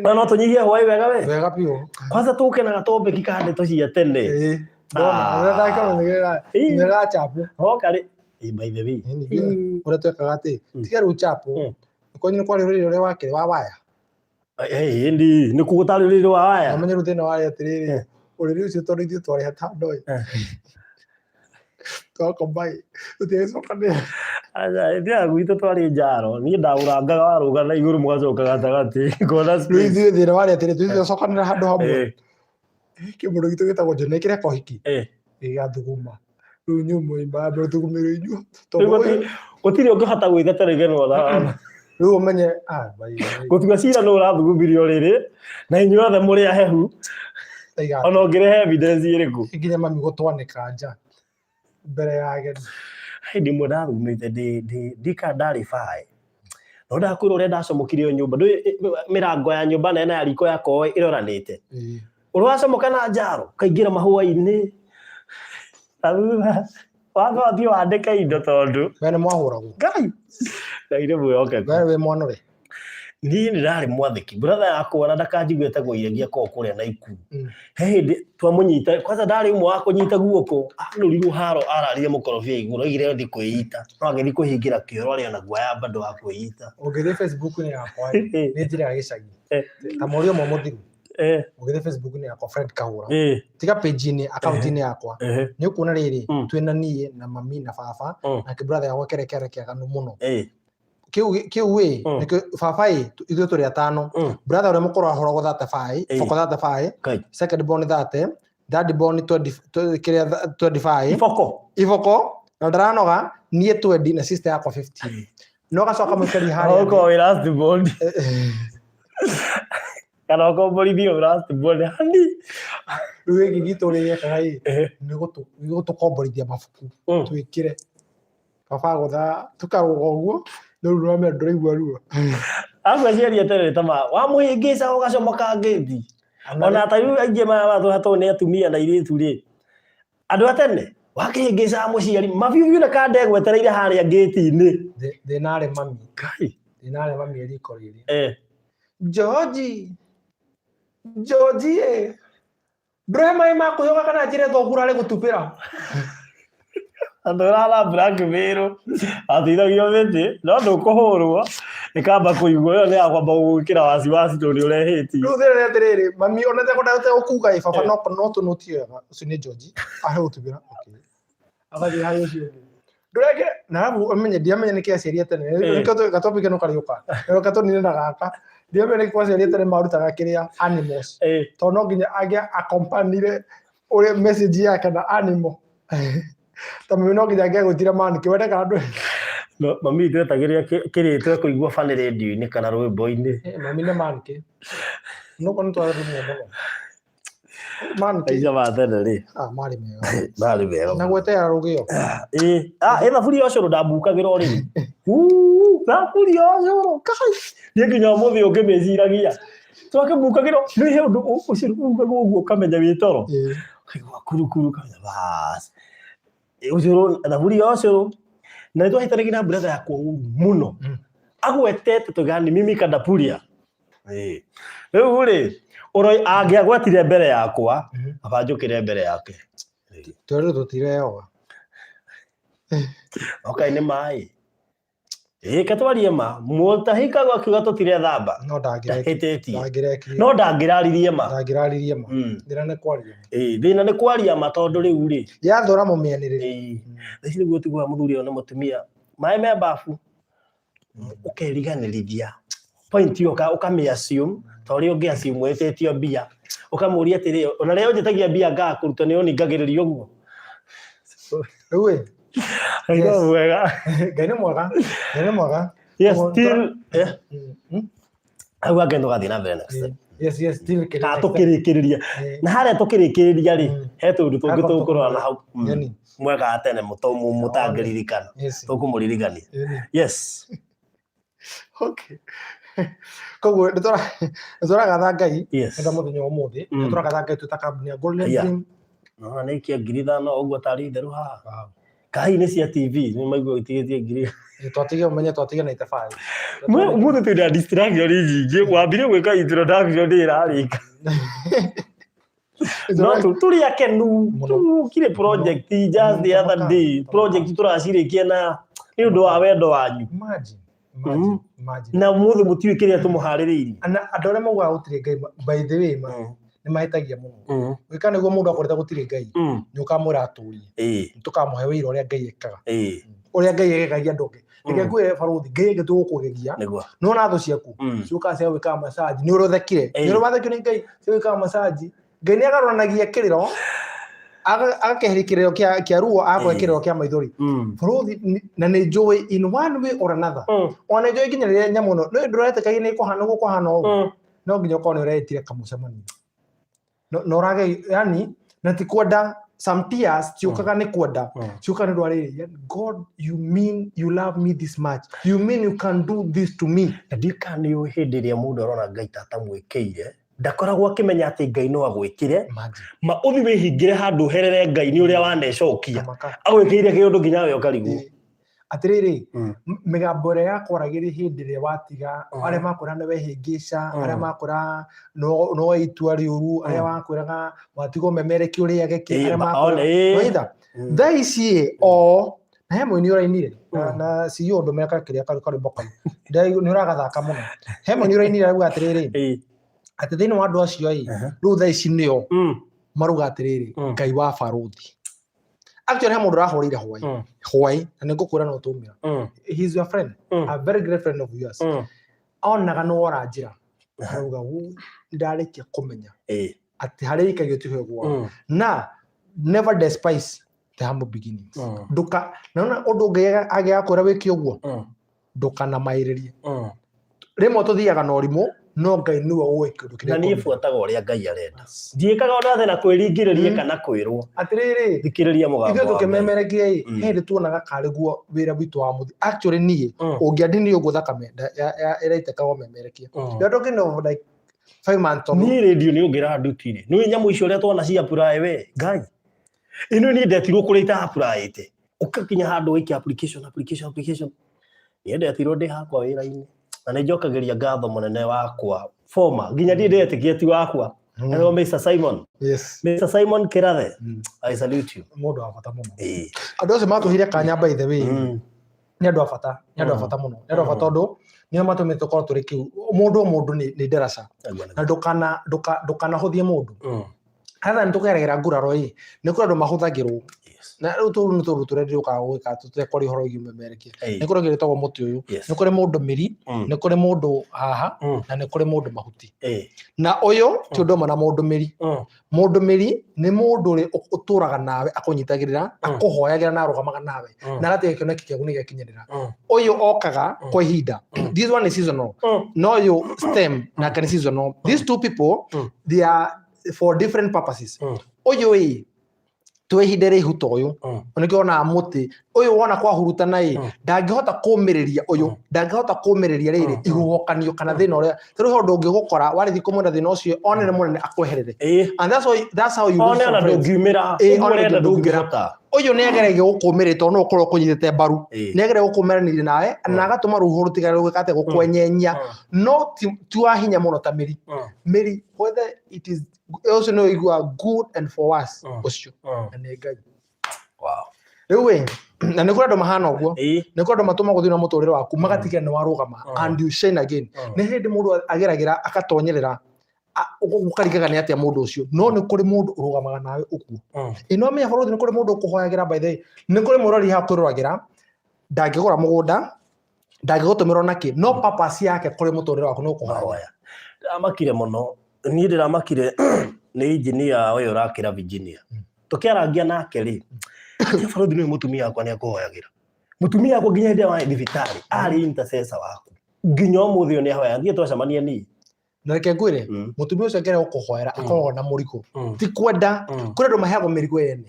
Na no tũnyihie hwaĩ wega we. Wega biũ. Kwanza tũkenaga topic ka ndeto cia tene. Ĩĩ. Ndona, ũrĩa ndakĩmenyerera, nyonaga chapo. Hoka rĩ. Ĩĩ, by the way. Ũrĩa twekaga atĩ, tiga rĩu chapo. Kwanyu nĩ kwarĩ ũrĩrĩ ũrĩa wakĩrĩ wa waya. Ĩĩ, nĩ kuo gũtarĩ ũrĩrĩ wa waya. Ũmenye rĩu thĩna warĩ atĩrĩrĩ, ũrĩrĩ ũcio tondũ ithuĩ twarĩ atano ĩ, twakoma ĩ, tũtiagĩcokanĩra. Aca, hĩndĩ ĩyo gwitũ twarĩ njaro, niĩ ndagũrangaga warũga na igũrũ mũgacoka gatagatĩ, ngona Rĩu space. ithuĩ thĩna warĩ atĩrĩrĩ, tũtiacokanĩra handũ hamwe. Kĩmũndũ gitũ gĩtagwo John nĩkĩreka ũhiki, gĩgathuguma. Rĩu nyũmba imba mbere thugumĩrwo inyuo. Rĩu gũtirĩ ũngĩhota gwĩtetera igenwa na Rĩu ũmenye, ah, bai, bai. Gũtua cira nũ ũrathugumirie ũrĩrĩ na inyuĩ othe mũrĩ ahehu Taiga ona ũngĩrehe evidence ĩrĩkũ. Nginya mami gũtwanĩka nja mbere ya ageni. Hĩndĩ ĩmwe ndathugumĩte ndika ndarĩ bae no ndakwĩra ũrĩa ndacomokire ĩyo nyũmba ndũĩ mĩrango ya nyũmba nene ya riko yakwa ĩroranĩte. Ũrĩa wacomoka na njaro kaingĩra mahũa-inĩ na thutha watho athiĩ wandĩke indo tondũ We nĩ mwahũragwo. Ngai Ngai nĩ mwĩhokeku. We wĩ mwanore. Niĩ nĩ ndarĩ mwathĩki brother yakwa na ndakanjigue etagwo Iregi akoragwo kũrĩa Naikuru. He hĩndĩ twamũnyita kwanza ndarĩ ũmwe wa kũnyita guoko anũrirwo haro ararire mũkorobia igũrũ oigire athiĩ kwĩita no agĩthiĩ kwĩhingĩra kĩoro arĩ ona guoya bado wa kwĩita. Ũngĩthiĩ Facebook-inĩ yakwa rĩ, nĩ njĩra ya gĩcagi. Ta mweri ũmwe mũthiru. Ũngĩthiĩ Facebook-inĩ yakwa Fred Kahũra. Tiga page-inĩ, account-inĩ yakwa. Nĩ ũkuona rĩrĩ, twĩna niĩ na mami na baba na brother yakwa kĩrĩa kĩarĩ kĩaganu mũno. Kĩu ĩ, nĩkĩo baba ĩ, ithuĩ tũrĩ atano. Brother ũrĩa mũkũrũ ahũragwo 35, boko 35, second born 30, third born 20, kĩrĩa 25. Iboko. Iboko, na ndaranoga, niĩ 20 na sister yakwa 15. No gacoka mũikari harĩa. Ũkorwo wĩ last born. Kana ũkomborithio wĩ last born. Hani. Rĩu gĩkĩ gitũ ũrĩa gĩekaga ĩ, nĩ gũtũkomborithia mabuku. Twĩkĩre. Baba agũtha tũkarũga ũguo, no rĩu nĩwamenya ndũraigua ruo. Arabu aciari a tene nĩ ta wamũhĩngĩca ũgacomoka ngĩti. Ona ta rĩu aingĩ maya matũhatwo nĩ atumia na airĩtu rĩ, andũ a tene wakĩhĩngĩcaga mũciari mabiũ biũ na kandegwa etereire harĩa ngĩti-inĩ. Thĩna arĩ mami. Ngai. Thĩna arĩ mami e riko rĩrĩ. George, George ĩ, ndũrehe maĩ ma kwĩyoga kana njĩre thoguo ũrarĩ gũtubĩra. Andũ ũrara blackmail ateithagio mĩtĩ no ndũkũhũrwo ĩkamba kũigua ĩyo nĩ ya kwamba gũgwĩkĩra wasiwasi tondũ nĩ ũrehĩtie. Rĩu thĩna nĩ atĩrĩrĩ, mami ona tekwendaga gũkuga ĩ baba no no tũnũtie wega, ũcio nĩ George, arĩ gũtubĩra. Okay. Agathiĩ harĩ ũcio ũngĩ. Ndũreke na arabu ũmenye ndiamenya nĩkĩ aciari a tene nĩkĩo gatopic kano karĩũka reke tũnine na gaka ndiamenya nĩkĩ aciari a tene marutaga kĩrĩa animals tondũ no nginya angĩa accompanyire ũrĩa message yake na animal ta mami no nginya angĩagwĩtire man kĩwende kana ndwe No, mami witũ etagĩrĩra kĩrĩtwo ekũigua bani rĩndiũ-inĩ kana rwĩmbo-inĩ. Mami nĩ man kĩ no kono twarũmwo mũno man kĩ Maica ma tene rĩ. Ah, marĩ mega. Marĩ mega. Na gwetera rũgĩo. Ĩĩ. Ah, ĩ thaburi ya ũcũrũ ndambukagĩra ũrĩrĩ. Uu, thaburi ya ũcũrũ, kai. Niĩ nginya ũmũthĩ ũngĩmĩciragia. Twakĩmbukagĩra, nĩ he ũndũ ũcũrũ ugagwo ũguo ũkamenya wĩ toro. Ũkaigua kurukuru ũkamenya bas. Ũcũrũ, thaburi ya ũcũrũ. Na nĩ twahĩtanagia na brother yakwa ũru mũno. Agwetete tũgani mimi kandapuria. Ĩĩ. Rĩu rĩ, ũroi angĩagwetire mbere yakwa, aba njũkĩre mbere yake. Twerirwo tũtireyoga. Okai nĩ maĩ. Ĩĩ ke twarie ma, mũtahikagwo akiuga tũtirethamba. No ndangĩrekire. Ndahĩtĩtie. Ndangĩrekire. No ndangĩraririe ma. Ndangĩraririe ma. Thĩna nĩ kwaria ma. Ĩĩ, thĩna nĩ kwaria ma tondũ rĩu rĩ. Yathũra mũmĩanĩrĩre. Ĩĩ. Thaa ici nĩguo ũtiguaga mũthuri ũyũ na mũtumia. Maĩ me babu. Ũkeriganĩrithia. Point ĩyo ũkamĩ assume ta ũrĩa ũngĩ assume wĩtĩtio mbia. Ũkamũria atĩrĩ, ona rĩrĩa ũnjĩtagia mbia ngaga kũruta nĩ ũningagĩrĩria ũguo. Rĩu ĩ. Ngai nĩ mwega. Ngai nĩ mwega. Ngai nĩ mwega. Yes, still, Hau hangĩ tũgathiĩ na mbere next time. Yes, still kĩrĩ Kana next time. tũkĩrĩkĩrĩria. Na harĩa tũkĩrĩkĩrĩria rĩ, he tũũndũ tũngĩ Hakwa tũkũrora na hau. Yeni. Mwega wa tene mũtangĩririkana. Yes. Tũkũmũririkania. Yeni. Yes. Okay. Koguo nĩ tũragatha Ngai Yes. nĩ mũthenya wa ũmũthĩ. Nĩ tũragatha Ngai twĩ ta kambuni ya Golden Yeah. Dream. Nona nĩ ikia 5,000 ũguo tarĩ itherũ haha. Wow. Kai nĩ cia TV nĩ maigua ũtigĩtie ngiri. Twatige ũmenye twatige 95. Mũthĩ twĩna distraction nyingĩ wambire gwĩka introduction ndĩ ĩrarĩka. No tũrĩ akenu Mũno. tũkire project just the other day project tũracirĩkia na nĩ ũndũ wa wendo wanyu. Imagine, imagine, imagine. Na mũthĩ mũtiũĩ kĩrĩa tũmũharĩrĩirie. Na andũ arĩa maugaga gũtirĩ Ngai by the way ma nĩ mahĩtagia mũno. Gwĩka nĩguo mũndũ akorete gũtirĩ Ngai nĩ ũkamwĩra atũrie. Tũkamũhe wĩira ũrĩa Ngai ekaga. Ũrĩa Ngai agegagia andũ angĩ. Reke ngwĩre barũthi Ngai angĩtua gũkũgegia Nĩguo. nĩwona thũ ciaku ciũkaga cia gwĩkaga massage nĩ ũrĩa ũthekire nĩ ũrĩa wathekio nĩ Ngai cia gwĩkaga massage Ngai nĩ agarũranagia kĩrĩro agakeheria kĩrĩro kĩa ruo agakũhe kĩrĩro kĩa maithori. Barũthi na nĩ njũĩ in one way or another ona nĩ njũĩ nginya rĩrĩa nyamũ ĩno nĩ ndũretĩkagia nĩ kũhana ũguo kũhana ũguo no nginya ũkorwo nĩ ũreĩtire kamũcemanio na ũrage yani na ti kwenda some tears ciũkaga nĩ kwenda ciũkaga nĩ ũndũ wa rĩrĩ God you mean you love me this much you mean you can do this to me. Na ndiũĩ kana nĩ ũĩ hĩndĩ ĩrĩa mũndũ arona Ngai ta atamwĩkĩire ndakoragwo akĩmenya atĩ Ngai no agwĩkĩre ma ũthi wĩhingĩre handũ ũherere Ngai nĩ ũrĩa wanecokia agwĩkĩire kĩũndũ nginya we ũkarigwo. Atĩrĩrĩ mĩgambo ĩrĩa yakwaragĩria hĩndĩ ĩrĩa watiga arĩa makwĩra nĩ wehĩngĩca arĩa makwĩra no itua rĩũru arĩa makwĩraga watiga ũmemereke ũrĩage kĩ arĩa makwĩra thaa ici o na he mũini ũrainire na CEO ndũmĩra kĩrĩa karwĩmbo kau nĩ ũragathaka mũno he mũini ũrainire arauga atĩrĩrĩ atĩ thĩinĩ wa andũ acio ĩ rĩu thaa ici nĩo marauga atĩrĩrĩ Ngai wa barũthi actually he mũndũ ũrahũrĩire hwaĩ hwaĩ na nĩ ngũkwĩra no tũmĩra he is your friend a very great friend of yours onaga nĩ wora njĩra arauga ũ ndarĩkia kũmenya atĩ harĩa ikagio tiho ĩgũaga na never despise the humble beginnings nduka naona ũndũ ũngĩ angĩgakwĩra wĩke ũguo ndũkanamaĩrĩrie rĩmwe tũthiaga na ũrimũ no Ngai nĩwe ũĩ kĩũndũ kĩrĩa Na niĩ kũmenya. buataga ũrĩa Ngai arenda ndiĩkaga ona thĩna kwĩringĩrĩria kana kwĩrwo Atĩrĩrĩ thikĩrĩria mũgambo ithuĩ wa Ngai. tũkĩmemerekia ĩ he hĩndĩ tuonaga karĩ guo wĩra witũ wa mũthi actually niĩ ũngĩandinirie ũguo thakame ĩraitĩka ũmemerekia. We are talking of like 5 months tondũ Niĩ rĩndiũ nĩ ũngĩrandutire nĩ nyamũ icio ũrĩa twana cia apply we Ngai ĩno niĩ ndetirwo kũrĩa ita apply-ĩte ũkakinya handũ waikia application application application niĩ ndetirwo ndĩ hakwa wĩra-inĩ na nĩ njokagĩria ngatho mũnene wakwa former nginya ndiĩ ndetĩkia ti wakwa Etagwo Mr Simon. Yes. Mr Simon Kirathe I salute you. Mũndũ wa bata mũno. Andũ acio matũheire kanya by the way nĩ andũ a bata nĩ andũ a bata mũno nĩ andũ a bata tondũ nĩo matũmĩte tũkorwo tũrĩ kĩu mũndũ o mũndũ nĩ ndaraca na ndũkana ndũkanahũthie mũndũ hatha nĩ tũgeragĩra nguraro ĩ nĩ kũrĩ andũ mahũthagĩrwo na rĩu tũu nĩ tũndũ tũrĩa ndĩrũkaga gwĩka tũtekwaria ũhoro wĩgiĩ ũmemerekia nĩ kũrĩ kĩndũ gĩtagwo mũtĩ ũyũ nĩ kũrĩ mũndũ mĩri nĩ kũrĩ mũndũ haha na nĩ kũrĩ mũndũ mahuti na ũyũ ti ũndũ ũmwe na mũndũ mĩri mũndũ mĩri nĩ mũndũ ũrĩa ũtũraga nawe akũnyitagĩrĩra akũhoyagĩra na arũgamaga nawe na agatiga kĩoneki kĩaku nĩ gĩakinyĩrĩra ũyũ okaga kwa ihinda this one is seasonal no ũyũ stem nake nĩ seasonal these two people they are for different purposes ũyũ ĩ twĩ ihinda rĩihu ta ũyũ nĩkĩo wonaga mũtĩ ũyũ wona kwahurutana ĩ ndangĩhota kũmĩrĩria ũyũ ndangĩhota kũmĩrĩria rĩrĩ ihuhũkanio kana thĩna ũrĩa ta rĩu he ũndũ ũngĩgũkora warĩthiĩ kũmwĩra thĩna ũcio one nĩ mũnene akweherere and that's why that's how you lose one some ona friends. ndũngiumĩra Ĩĩ, ũguo one ũrenda ndũngiumĩra. ndũngĩhota Ũyũ nĩ ageragia gũkũmĩrĩria tondũ no ũkorwo ũkũnyitĩte mbaru nĩ ageragia gũkũmĩranĩria nawe na agatũma rũhuho rũtigare rũgĩka atĩa gũkwenyenyia no ti wa hinya mũno ta mĩri mĩri whether it is ũcio nĩ ũiguaga good and for worse ũcio na nĩ Ngai. Rĩu ĩ na nĩ kũrĩ andũ mahana ũguo nĩ kũrĩ andũ matũmagwo thĩinĩ wa mũtũrĩre waku magatiga nĩ warũgama and you shine again. Nĩ hĩndĩ mũndũ ageragĩra akatonyerera ũkarigaga nĩ atĩa mũndũ ũcio no nĩ kũrĩ mũndũ ũrũgamaga nawe ũguo. Ĩ no menya bũrũri nĩ kũrĩ mũndũ ũkũhoyagĩra by the way nĩ kũrĩ mũrori haha kwĩroragĩra ndangĩgũra mũgũnda ndangĩgũtũmĩra ona kĩ no purpose yake kũrĩ mũtũrĩre waku nĩ ũkũhoya. Mahoya ndĩramakire mũno niĩ ndĩramakire nĩ engineer ũyũ ũrakĩra Virginia tũkĩarangia nake rĩ atĩ barũthi nĩwe mũtumia wakwa nĩ akũhoyagĩra mũtumia wakwa nginya hĩndĩ ĩrĩa warĩ thibitarĩ arĩ intercessor waku nginya ũmũthĩ ũyũ nĩ ahoyaga nginya twacemania niĩ Na reke ngwĩre mũtumia ũcio angĩrega gũkũhoera akoragwo na mũrigo ti kwenda kũrĩ andũ maheagwo mĩrigo ene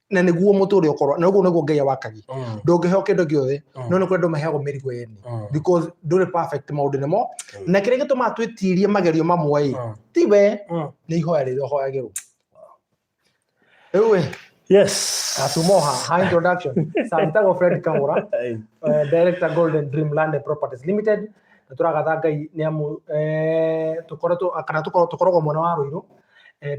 na nĩguo mũtũrĩre ũkorwo na ũguo nĩguo Ngai awakagia ndũngĩheo kĩndũ gĩothe no nĩ kũrĩ andũ maheagwo mĩrigo ene because ndũrĩ perfect maũndũ-inĩ mo na kĩrĩa gĩtũmaga twĩtirie magerio mamwe ĩ ti we nĩ ihoya rĩrĩa ũhoyagĩrwo rĩu ĩ. Yes. Atumoha ha introduction. Sa njĩtagwo Fred Kahũra, director Golden Dream Land and Properties Limited. Na tũragatha Ngai nĩ amu tũkoretwo kana tũkoragwo mwena wa Ruiru,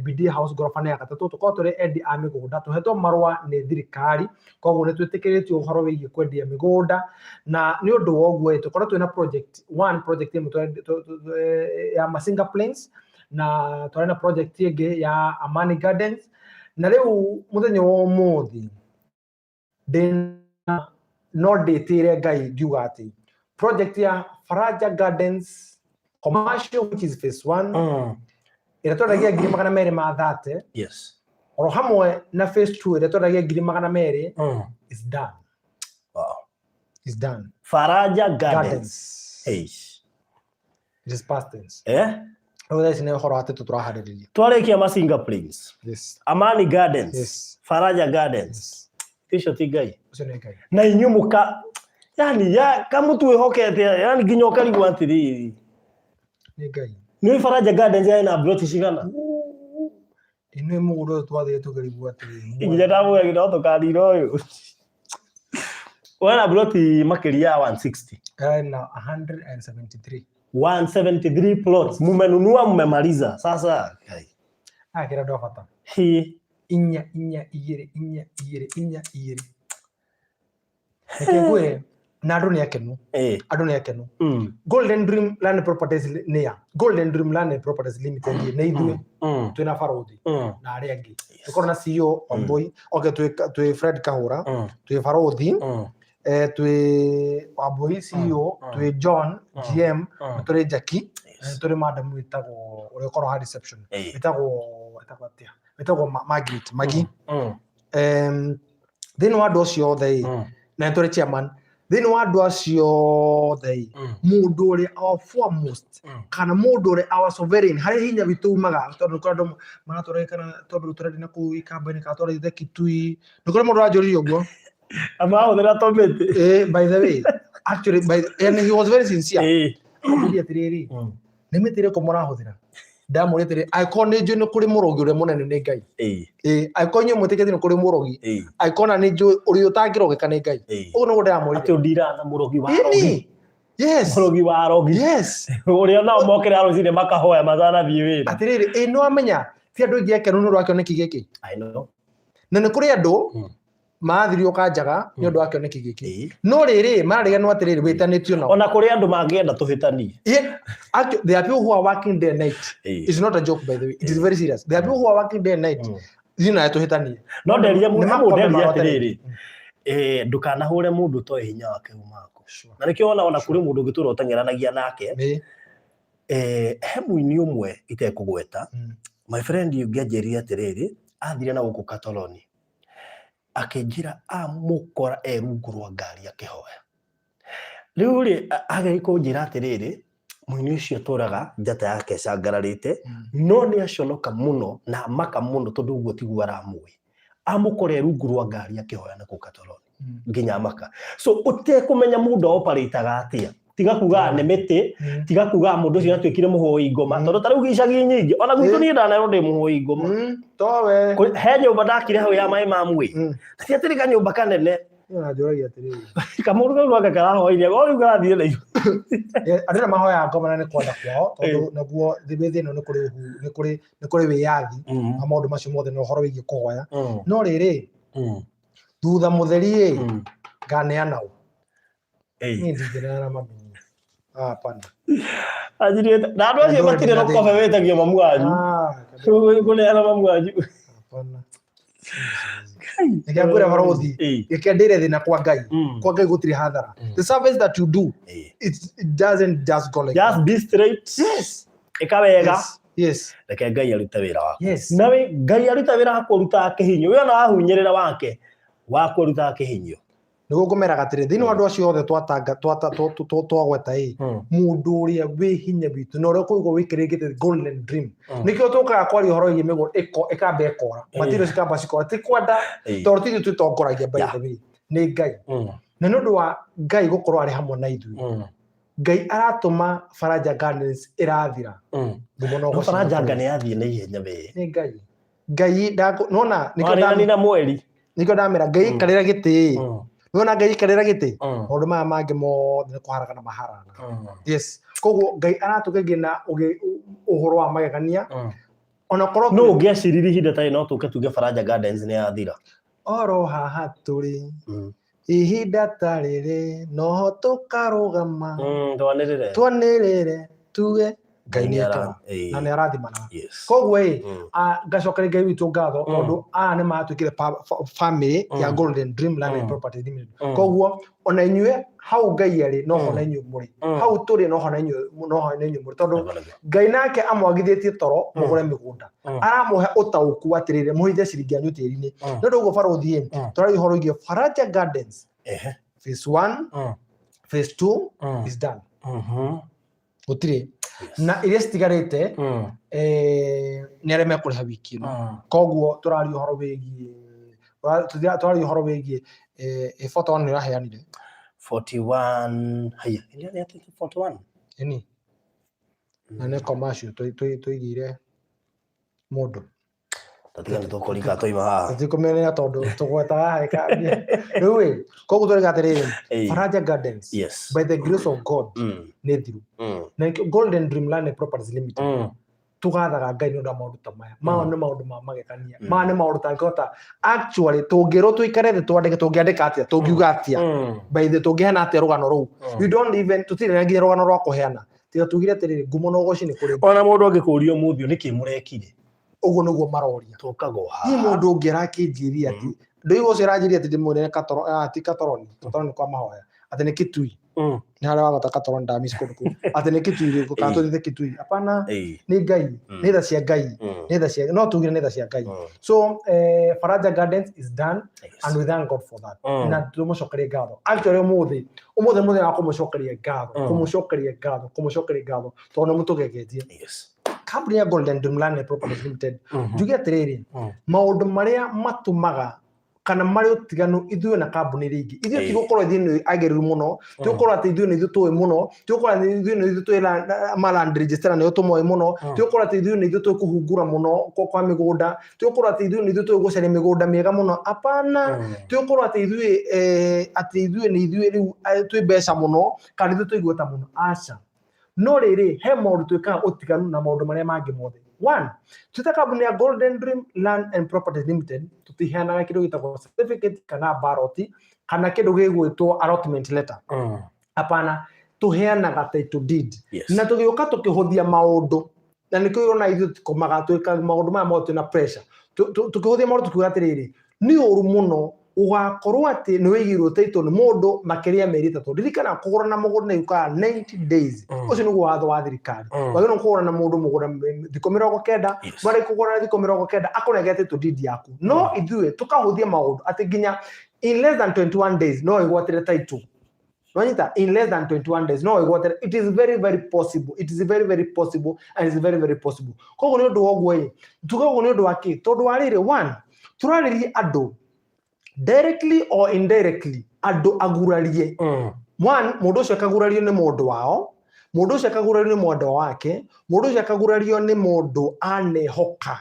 BD House ngoroba-inĩ ya gatatũ. Tũkoragwo tũrĩ endi a mĩgũnda, tũhetwo marũa nĩ thirikari, koguo nĩ twĩtĩkĩrĩtio ũhoro wĩgiĩ kwendia mĩgũnda. Na nĩ ũndũ wa ũguo tũkoragwo twĩna project one, project ĩmwe ya Masinga Plains, na twarĩ na project ĩngĩ ya Amani Gardens. Na rĩu mũthenya wa ũmũthĩ ndĩna no ndĩtĩre Ngai ngiuga atĩ project ya Faraja Gardens commercial, which is phase 1, ĩrĩa twendagia 230,000, oro hamwe na phase 2 ĩrĩa twendagia 200,000, is done. Is done. Faraja Gardens. Gardens. Hey. It is past tense. Eh? Rĩu thaa ici nĩ ũhoro wa tĩtũ tũraharĩrĩria. Twarĩkia Masinga Plains. Yes. Amani Gardens. Yes. Faraja Gardens. Yes. Icio ti Ngai. Ũcio nĩ Ngai. Na inyuĩ mũka yani ya kamũtu wĩhokete yani nginya ũkarigwo atĩrĩrĩ. Nĩ Ngai. Nĩ Faraja Gardens yarĩ na ploti cigana? Ĩno mũgũnda ũyũ twathire tũkĩrigwo atĩrĩrĩ. Nginya ndamũgagĩra no tũkanina ũyũ. Wena ploti makĩria ya 160. Na 173. 173 plots. Mumenunua mmemaliza. Sasa kai. Akĩra andũ a bata. Hi. 4 4 2 4 2 4 2. Reke ngwĩre na andũ nĩ akenu. Andũ nĩ akenu. Golden Dream Land Properties nĩ ya Golden Dream Land and Properties Limited nĩ ithuĩ twĩna barothi na arĩa angĩ. Tũkorwo na CEO Wambui, okay, twĩ Fred Kahũra, twĩ barothi, twĩ Wambui CEO, twĩ John GM, na tũrĩ Jackie, na tũrĩ madam wĩtagwo ũrĩa ũkoragwo ha reception. Wĩtagwo atĩa? Wĩtagwo Margaret Magi. Thĩinĩ wa andũ acio othe ĩ, na nĩ tũrĩ chairman, thĩinĩ wa andũ acio othe ĩ, mũndũ ũrĩa our foremost, kana mũndũ ũrĩa our sovereign, harĩa hinya witũ umaga, tondũ kũrĩ andũ maratũrege kana tondũ tũrendia na kũu ikamba-inĩ kana tũrendia Kitui, nĩ kũrĩ mũndũ ũranjũririe ũguo. Amahũthĩra tũmĩtĩ. By the way, actually, by the, and he was very sincere. Anjĩrire atĩrĩrĩ, nĩ mĩtĩ ĩrĩkũ mũrahũthĩra? Ndamũria atĩrĩrĩ, angĩkorwo nĩ njũĩ nĩ kũrĩ mũrogi ũrĩa mũnene nĩ Ngai. Angĩkorwo inyuĩ mwĩtĩkĩtie nĩ kũrĩ mũrogi, angĩkorwo na nĩ njũĩ ũrĩa ũtangĩrogeka nĩ Ngai. Ũguo nĩguo ndĩramũririe. Atĩ ũndiraga na mũrogi wa rogi. Ĩni. Yes. Mũrogi wa rogi. Yes. Ũrĩa nao mokĩra rũcinĩ makahoya matanathiĩ wĩra. Atĩrĩrĩ, ĩ nĩ wamenya ti andũ aingĩ akenu nĩ ũndũ wa kĩoneki gĩkĩ. I know. Na nĩ kũrĩ andũ marathirio kanjaga nĩ ũndũ wa kĩoneki gĩkĩ. No rĩrĩ, marariganwo atĩrĩrĩ, wĩtanĩtio nao. Ona kũrĩ andũ mangĩenda tũhĩtanie. Yeah, actually, there are people who are working day and night. It's not a joke, by the way. It is very serious. There are people who are working day and night. Thiĩ nawe tũhĩtanie. No nderia Nĩ mũndũ makome nderia marote. atĩrĩrĩ, ndũkanahũre mũndũ ũtoĩ hinya wake umaku. Na nĩkĩo wona kũrĩ mũndũ ũngĩ tũra ũteng'eranagia nake. He mũini ũmwe itekũgweta. My friend ũngĩ anjĩrire atĩrĩrĩ, athire na gũkũ Katoloni. Akĩnjĩra amũkora e rungu rwa ngari akĩhoya. Rĩu rĩ, ageria kũnjĩra atĩrĩrĩ, mũini ũcio atũraga njata yake ĩcangararĩte, no nĩ aconoka mũno na amaka mũno tondũ ũguo tiguo aramũĩ. Amũkora e rungu rwa ngari akĩhoya na kũu Katoloni. Nginya amaka. So ũtekũmenya mũndũ operataga atĩa. Tiga kuga nĩ mĩtĩ, tiga kuga mũndũ ũcio atuĩkire mũhoi ngoma. Tondũ ta rĩu icagi nyingĩ, ona gwitũ niĩ ndanerwo ndĩ mũhoi ngoma. Towe. He nyũmba ndakire hau ya maĩ ma mwĩ. Ti atĩrĩ kanyũmba kanene. Ũranjũragia atĩrĩrĩ. Kamũndũ kau anga karahoire, o rĩu karathiĩ na igũrũ. Andũ arĩa mahoyaga ngoma na nĩ kwenda kwao, tondũ naguo thĩ ĩno nĩ kũrĩ ũhu, nĩ kũrĩ wĩyathi wa maũndũ macio mothe na ũhoro wĩgiĩ kũhoya. No rĩrĩ, thutha mũtheri ĩ, nganeana ũ? Niĩ ndingĩneana mami. Hapana. Anjirĩte, na andũ acio matirĩ rũkobe wĩtagio mamu wanyu. Kũneana mamu wanyu. Hapana. Reke ngwĩre barothi, reke ndĩre thĩna kwa Ngai. Kwa Ngai gũtirĩ hathara. The service that you do, it doesn't just go like Just that. be straight. Yes. Ĩka wega. Yes. Yes. Reke Ngai arute wĩra waku. Yes. Na we Ngai arute wĩra waku ũrutaga kĩhinyio. We ona wahunyĩrĩra wake, waku ũrutaga kĩhinyio. Nĩguo ngũmeraga atĩrĩ, thĩinĩ wa andũ acio othe twagweta ĩ, mũndũ ũrĩa wĩ hinya witũ na ũrĩa ũkũigua wĩkĩrĩkĩte Golden Dream. Nĩkĩo tũkaga kwaria ũhoro wĩgiĩ mĩgũnda ĩkamba ĩkora. Materials cikamba cikora. Ti kwenda, tondũ ti ithuĩ twĩtongoragia by the way. Nĩ Ngai. Na nĩ ũndũ wa Ngai gũkorwo arĩ hamwe na ithuĩ. Ngai aratũma Faraja Gardens ĩrathira. Ngumo no No Faraja gũcina nĩ yathiĩ na ihenya we. Nĩ Ngai. Ngai nona nĩkĩo Warĩra na mweri. Nĩkĩo ndamera Ngai ikarĩra gĩtĩ. Nona Ngai ikarĩra gĩtĩ, maũndũ maya mangĩ mothe nĩ kũharagana maharagana. Yes, koguo Ngai aratũgegia na ũhoro wa magegania ona korwo No ũngĩaciririe ihinda tarĩ no tũke tuge Faraja Gardens nĩ yathira. Oro haha tũrĩ, ihinda ta rĩrĩ noho tũkarũgama, Twanĩrĩre. Twanĩrĩre tuge Ngai nĩ ekaga na nĩ arathimanaga. Koguo ĩ, ngacokeria Ngai witũ ngatho tondũ aya nĩ matuĩkire family ya Golden Dream Land and Property Limited. Koguo ona inyuĩ hau Ngai arĩ noho na inyuĩ mũrĩ, hau tũrĩ noho na inyuĩ, noho na inyuĩ mũrĩ, tondũ Ngai nake amwagithĩtie toro mũgũre mĩgũnda, aramũhe ũtaũku atĩrĩrĩ, mũhithe ciringi yanyu tĩri-inĩ. Nĩ ũndũ ũguo barũthi ĩ, tũraria ũhoro wĩgiĩ Faraja Gardens phase 1, phase 2 is done, gũtirĩ na iria citigarĩte, nĩ arĩa mekũrĩha wiki ĩno. Koguo tũraria ũhoro wĩgiĩ tũraria ũhoro wĩgiĩ 41 nĩ ũraheanire. 41, haya, ĩrĩa nĩ atĩ 41. Ĩni na nĩ commercial tũigĩire mũndũ. Tatiga nĩ tũkũrika tũima haha. Tũtikũmenya tondũ tũgwetaga haha ĩkambia rĩu ĩ. Koguo tũreka atĩrĩrĩ, Faraja Gardens, by the grace of God, nĩ thiru na nĩkĩo Golden Dream Land and Properties Limited tũgathaga Ngai nĩ ũndũ wa maũndũ ta maya. Maya nĩ maũndũ ma magegania, maya nĩ maũndũ tangĩhota actually tũngĩrwo tũikare thĩ twandĩke, tũngĩandĩka atĩa, tũngiuga atĩa, by the tũngĩheana atĩa rũgano rũu? We don't even, tũtirĩ na nginya rũgano rwa kũheana, tiga tugire atĩrĩrĩ, ngumo na ũgoci nĩ kũrĩ. Ona mũndũ angĩkũria ũmũthĩ nĩkĩ mũrekire, Ũguo nĩguo maroria. Tũkaga o Niĩ haha. Mũndũ ũngĩ arakĩnjĩria atĩ ndũigua ũcio aranjĩria atĩ ndĩmwĩre Katoro, ti Katoroni, Katoroni kwa mahoya, atĩ nĩ Kitui. Nĩ harĩa wagota Katoroni ndamis kũndũ kũu, atĩ nĩ Kitui, kana tũthiĩte Kitui, hapana. Nĩ Ngai. Nĩ tha cia Ngai. Nĩ tha cia, no tugire nĩ tha cia Ngai. So Faraja Gardens is done and we thank God for that. Na tũmũcokerie ngatho. Actually ũmũthĩ mũthenya wa kũmũcokeria ngatho, kũmũcokeria ngatho, kũmũcokeria ngatho, tondũ nĩ mũtũgegetie. Kambuni ya Golden Dream Land and Properties Limited, njuge atĩrĩrĩ, maũndũ marĩa matũmaga kana marĩ ũtiganu ithuĩ na kambuni iria ingĩ, ithuĩ ti gũkorwo ithuĩ nĩ agĩrĩru mũno, ti gũkorwo atĩ ithuĩ nĩ ithuĩ tũĩ mũno, ti gũkorwo atĩ ithuĩ nĩ ithuĩ tũĩ ma land registrar nĩo tũmoĩ mũno, ti gũkorwo atĩ ithuĩ nĩ ithuĩ tũĩ kũhungura mũno kwa mĩgũnda, ti gũkorwo atĩ ithuĩ nĩ ithuĩ tũĩ gũcaria mĩgũnda mĩega mũno, hapana. Ti gũkorwo atĩ ithuĩ atĩ ithuĩ nĩ ithuĩ rĩu twĩ mbeca mũno kana ithuĩ twĩ igweta mũno, aca. No rĩrĩ, he maũndũ twĩkaga ũtiganu na maũndũ marĩa mangĩ mothe. One, twĩta kambuni ya Golden Dream Land and Properties Limited, tũtiheanaga kĩndũ gĩtagwo certificate kana ballot kana kĩndũ gĩgwĩtwo allotment letter. Hapana, tũheanaga title deed. Na tũgĩũka tũkĩhũthia maũndũ, na nĩkĩo ũrona ithuĩ tũkomaga twĩka maũndũ maya mothe twĩna pressure. Tũkĩhũthia maũndũ tũkiuga atĩrĩrĩ, nĩ ũru mũno ũgakorwo atĩ nĩ wĩigĩirwo title nĩ mũndũ makĩria ya mĩeri 3. Ririkana kũgũra na mũgũnda nĩ yũkaga 90 days. Ũcio nĩguo watho wa thirikari. Wagĩrĩirwo kũgũra na mũndũ mũgũnda thikũ 90. Warĩkia kũgũra na thikũ 90, akũnengere title deed yaku. No ithuĩ tũkahũthia maũndũ atĩ nginya in less than 21 days no wĩgwatĩre title. Wanyita, in less than 21 days no wĩgwatĩre. It is very very possible, it is very very possible and it's very very possible. Koguo nĩ ũndũ wa ũguo ĩ, tuga ũguo nĩ ũndũ wa kĩ? Tondũ wa rĩrĩ, one, tũrarĩria andũ directly or indirectly, andũ agurarie. One, mũndũ ũcio akagurario nĩ mũndũ wao, mũndũ ũcio akagurario nĩ mwendwa wake, mũndũ ũcio akagurario nĩ mũndũ anehoka,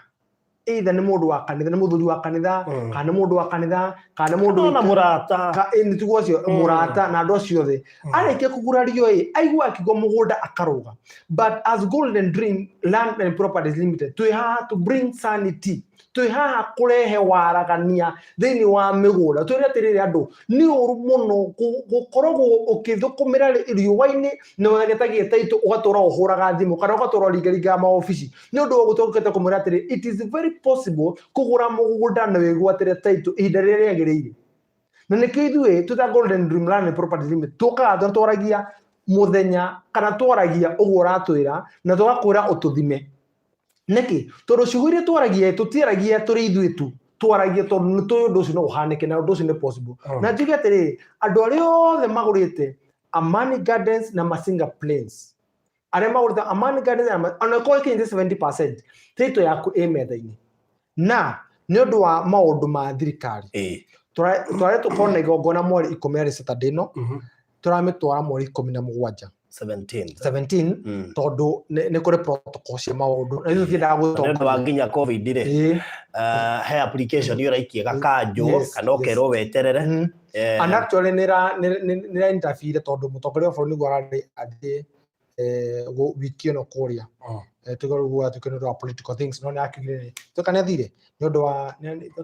either nĩ mũndũ wa kanitha, nĩ mũthuri wa kanitha, kana nĩ mũndũ wa kanitha, kana nĩ mũndũ Ona mũrata. Ĩ, nĩ tiguo ũcio mũrata na andũ acio othe. Arĩkia kũgurario ĩ, aigua akigua mũgũnda akarũga. But as Golden Dream Land and Properties Limited, twĩ haha to bring sanity, twĩ haha kũrehe waragania thĩinĩ wa mĩgũnda. Twĩre atĩrĩrĩ andũ, nĩ ũru mũno gũkoragwo ũkĩthũkũmĩra riũa-inĩ na ũgagĩtagia title, ũgatũra ũhũraga thimũ kana ũgatũra ũringaringaga maobici. Nĩ ũndũ wa ũguo tũkĩte kũmwĩra atĩrĩ, it is very possible kũgũra mũgũnda na wĩgwatĩre title ihinda rĩrĩa rĩagĩrĩire. Na nĩkĩo ithuĩ twĩta Golden Dream Land and Properties Limited tũkaga twaragia mũthenya kana twaragia ũguo ũratwĩra na tũgakwĩra ũtũthime. Nĩkĩ? Tondũ ciugo iria twaragia tũtiaragia tũrĩ ithuĩ tu, twaragia tondũ nĩ tũĩ ũndũ ũcio no ũhanĩke na ũndũ ũcio nĩ possible. Na njuge atĩrĩrĩ, andũ arĩa othe magũrĩte Amani Gardens na Masinga Plains, arĩa magũrĩte Amani Gardens na ona ĩkorwo ĩkinyĩte 70%, title yaku ĩ metha-inĩ. Na nĩ ũndũ wa maũndũ ma thirikari, tũrarĩ tũkorwo na igongona mweri 10 arĩ Saturday ĩno, tũramĩtwara mweri 17. 17. 17 tondũ nĩ kũrĩ protocol cia maũndũ na ithuĩ tũtiendaga Nĩ ũndũ wa gũtongoria. nginya covid rĩ, he application ũraikia ĩgakanjwo kana ũkerwo weterere. And actually nĩ ra interfere tondũ mũtongoria wa bũrũri nĩguo ararĩ athiĩ wiki ĩno kũrĩa. Tuge rĩu gwatuĩka nĩ ũndũ wa political things, no nĩ akiugire nĩ tuĩka nĩ athire nĩ ũndũ wa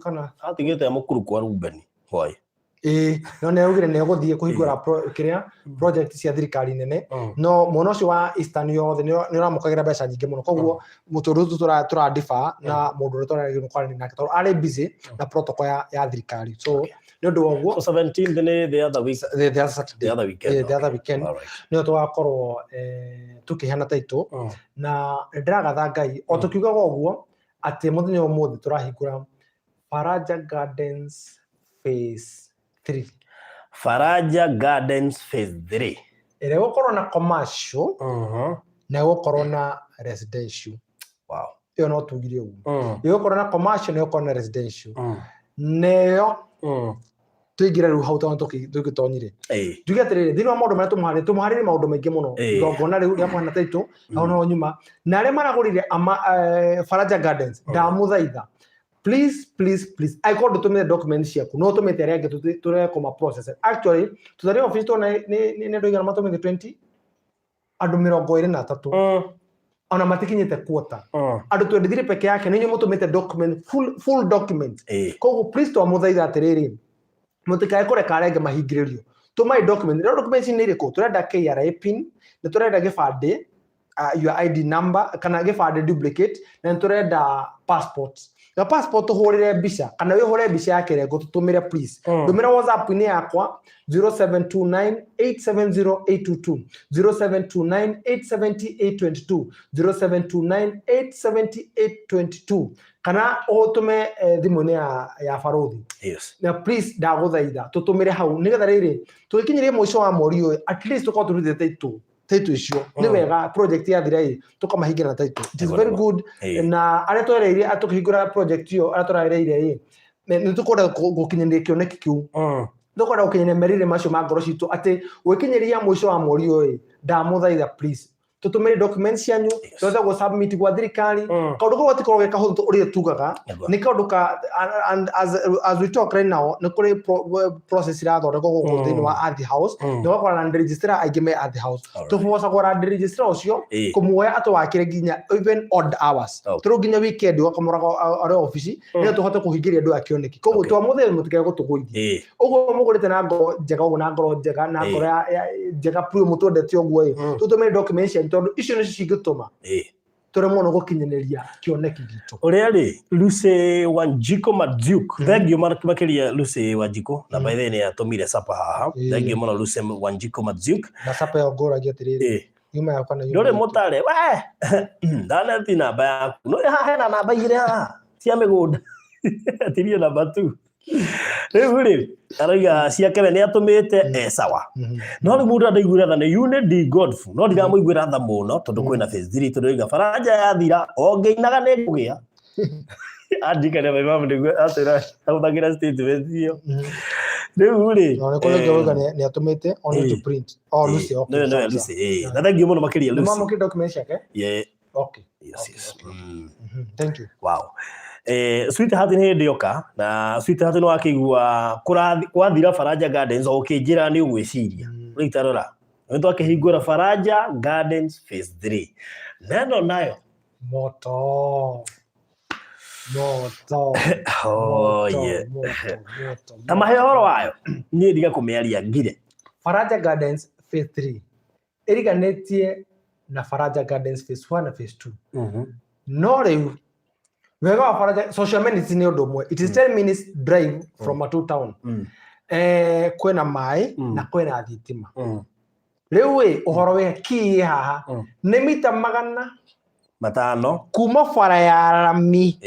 kana Atigĩte mũkuru kwa Ruben hwaĩ. Ĩĩ, no nĩ augire nĩ egũthiĩ kũhingũra kĩrĩa project cia thirikari nene, no mwena ũcio wa Eastern yothe nĩ ũramũkagĩra mbeca nyingĩ mũno. Koguo mũtũrũ tũra tũra na mũndũ ũrĩa tũrarĩgĩrĩrwo kwaranĩria nake tondũ arĩ busy na protocol ya thirikari, so nĩ ũndũ wa ũguo. So 17th nĩ the other week. The other Saturday. The other weekend. The other weekend. All right. Nĩyo tũgakorwo tũkĩheana title na ndĩragatha Ngai o tũkiugaga ũguo atĩ mũthenya wa ũmũthĩ tũrahingũra Faraja Gardens Phase 3. Faraja Gardens Phase 3. Ĩrĩa ĩgũkorwo na commercial na ĩgũkorwo na residential. Ĩyo no tugire ũguo, ĩgũkorwo na commercial na ĩgũkorwo na residential, neyo tũingĩre rĩu hau tondũ tũgĩtonyire. Njuge atĩrĩrĩ, thĩinĩ wa maũndũ marĩa tũmũharĩrie, tũmũharĩrie maũndũ maingĩ mũno. Igongona rĩu rĩa kũheana title na no nyuma na arĩa maragũrire ama, Faraja Gardens, ndamũthaitha, please, please, please, angĩkorwo ndũtũmĩte document ciaku no ũtũmĩte arĩa angĩ, tũrekwo ma process. Actually tũtharĩ office tuona nĩ andũ aigana matũmĩte 20, andũ 23, ona matikinyĩte quarter. Andũ 23 peke yake nĩ inyuĩ mũtũmĩte document, full, full document. Koguo please, twamũthaitha atĩrĩrĩ, mũtikae kũreka arĩa angĩ mahingĩrĩrio. Tũmai document. Rĩu document ici nĩ irĩkũ? Tũrenda KRA PIN, nĩ tũrenda gĩbandĩ, your ID number kana gĩbandĩ duplicate, na nĩ tũrenda passport. Na passport tũhũrĩre mbica kana wĩhũre mbica ya kĩrengo tũtũmĩre, please. Ndũmĩre WhatsApp-inĩ yakwa 0729 870 822, 0729 870 822, 0729 870 822, kana ũtũme thimũ-inĩ ya barothi. Na please, ndagũthaitha tũtũmĩre hau nĩgetha rĩrĩ tũgĩkinyĩrie mũico wa mweri ũyũ, at least tũkorwo tũrutĩte title icio. Nĩ wega project yathira ĩ tũkamahingira na title. It is very good. Na arĩa twereire tũkĩhingũra project ĩyo, arĩa tũraereire ĩ nĩ tũkwenda gũkinyanĩria kĩoneki kĩu, tũkwenda gũkinyanĩria merirĩria macio ma ngoro citũ atĩ gwĩkinyĩria mũico wa mweri ũyũ. Ndamũthaitha, please, tũtũmĩre documents cianyu tũhote gũ submit gwa thirikari. Kaũndũ kau gatikorwo ge kahũthũ ũrĩa tugaga. Nĩ kaũndũ ka and as we talk right now, nĩ kũrĩ process irathondekwo gũkũ thĩinĩ wa Ardhi House. Nĩ ũgakora land registrar aingĩ me Ardhi House. Tũbocagwo land registrar ũcio kũmuoya atũwakĩre nginya even odd hours. Tũrĩ nginya weekend ũgakomoraga arĩ obici nĩgetha tũhote kũhingĩria andũ aya kĩoneki. Koguo twamũthĩre mũtikae gũtũgũithia ũguo mũgũrĩte na ngoro njega ũguo, na ngoro njega, na ngoro ya njega biũ, mũtwendete ũguo ĩ tũtũmĩre documents cianyu tondũ icio nĩcio cingĩtũma tũremwo nĩ gũkinyanĩria kĩoneki gitũ. Ũrĩa rĩ Lucy Wanjiko Maduke, thank you makĩria Lucy Wanjiko, na by the way nĩ atũmire sapa haha. Thank you mũno, Lucy Wanjiko Maduke. Na sapa ĩyo ngũragia atĩrĩrĩ, yuma yakwa na yuma Ndũrĩ itũ. Mũtare we ndaneti namba yaku no haha hena namba igĩrĩ haha cia mĩgũnda, tirie namba tu. Rĩu rĩ arauga ciake we nĩ atũmĩte e sawa, no rĩu mũndũ andaiguĩra tha nĩ Unity Godfrey, no ndiramũiguĩra tha mũno tondũ kwĩna phase 3, tondũ oiga Faraja yathira o ngĩinaga nĩ ngũgĩa andikane my mom nĩguo atwĩra ahũthagĩra statement ĩyo. Rĩu rĩ Na nĩ kũrĩ ũngĩ ũrauga nĩ atũmĩte only to print. Oh, Lucy, okay. Nĩwe sawa, Lucy sawa. Na thank you mũno makĩria Nĩ Lucy. mwamũkĩra document ciake? Yeah. Okay. Yes. Okay, Yes. okay. Thank you. Wow. Sweetheart nĩ hĩndĩ yoka na sweetheart nĩ wakĩigua kwathira Faraja Gardens o ũkĩnjĩra nĩ ũgwĩciria. Rĩu tarora nĩ twakĩhingũra Faraja Gardens Phase 3 na ĩno nayo. Moto. Moto. Oh, Moto, yeah. moto, moto, Ta mahe ũhoro wayo, niĩ ndiga kũmĩaria ngire. Faraja Gardens Phase 3 ĩriganĩtie na Faraja Gardens Phase 1 na Phase 2, no rĩu wega wa Faraja, social amenities nĩ ũndũ ũmwe. It is 10 minutes drive from Matuu town. Kwĩna maĩ na kwĩna thitima. Rĩu ĩ ũhoro wĩ kii haha nĩ mita magana 5 kuma bara ya rami,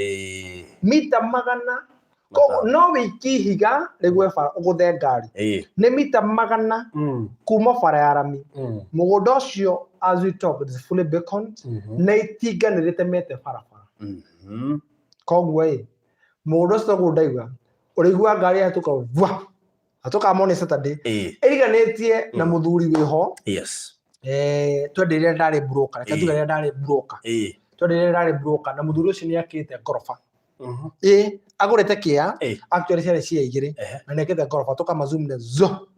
mita magana. Koguo no wĩikie ihiga rĩgwe bara ũgũthe ngari. Nĩ mita 100 kuma bara ya rami. Mũgũnda ũcio, as we talk, it is fully beckoned na itinga nĩ rĩtemete barabara. Koguo ĩ mũgũnda ũcio toguo ndaigua ũrĩigua ngari yahĩtũka vua hatũka mone Saturday. Ĩriganĩtie na mũthuri wĩho. Twende rĩrĩa ndarĩ broker, reke tuge rĩrĩa ndarĩ broker, twende rĩrĩa ndarĩ broker na mũthuri ũcio nĩ akĩte ngoroba. Ĩ agũrĩte kĩa actually ciarĩ cia igĩrĩ na nĩ akĩte ngoroba, tũkamazoom na zo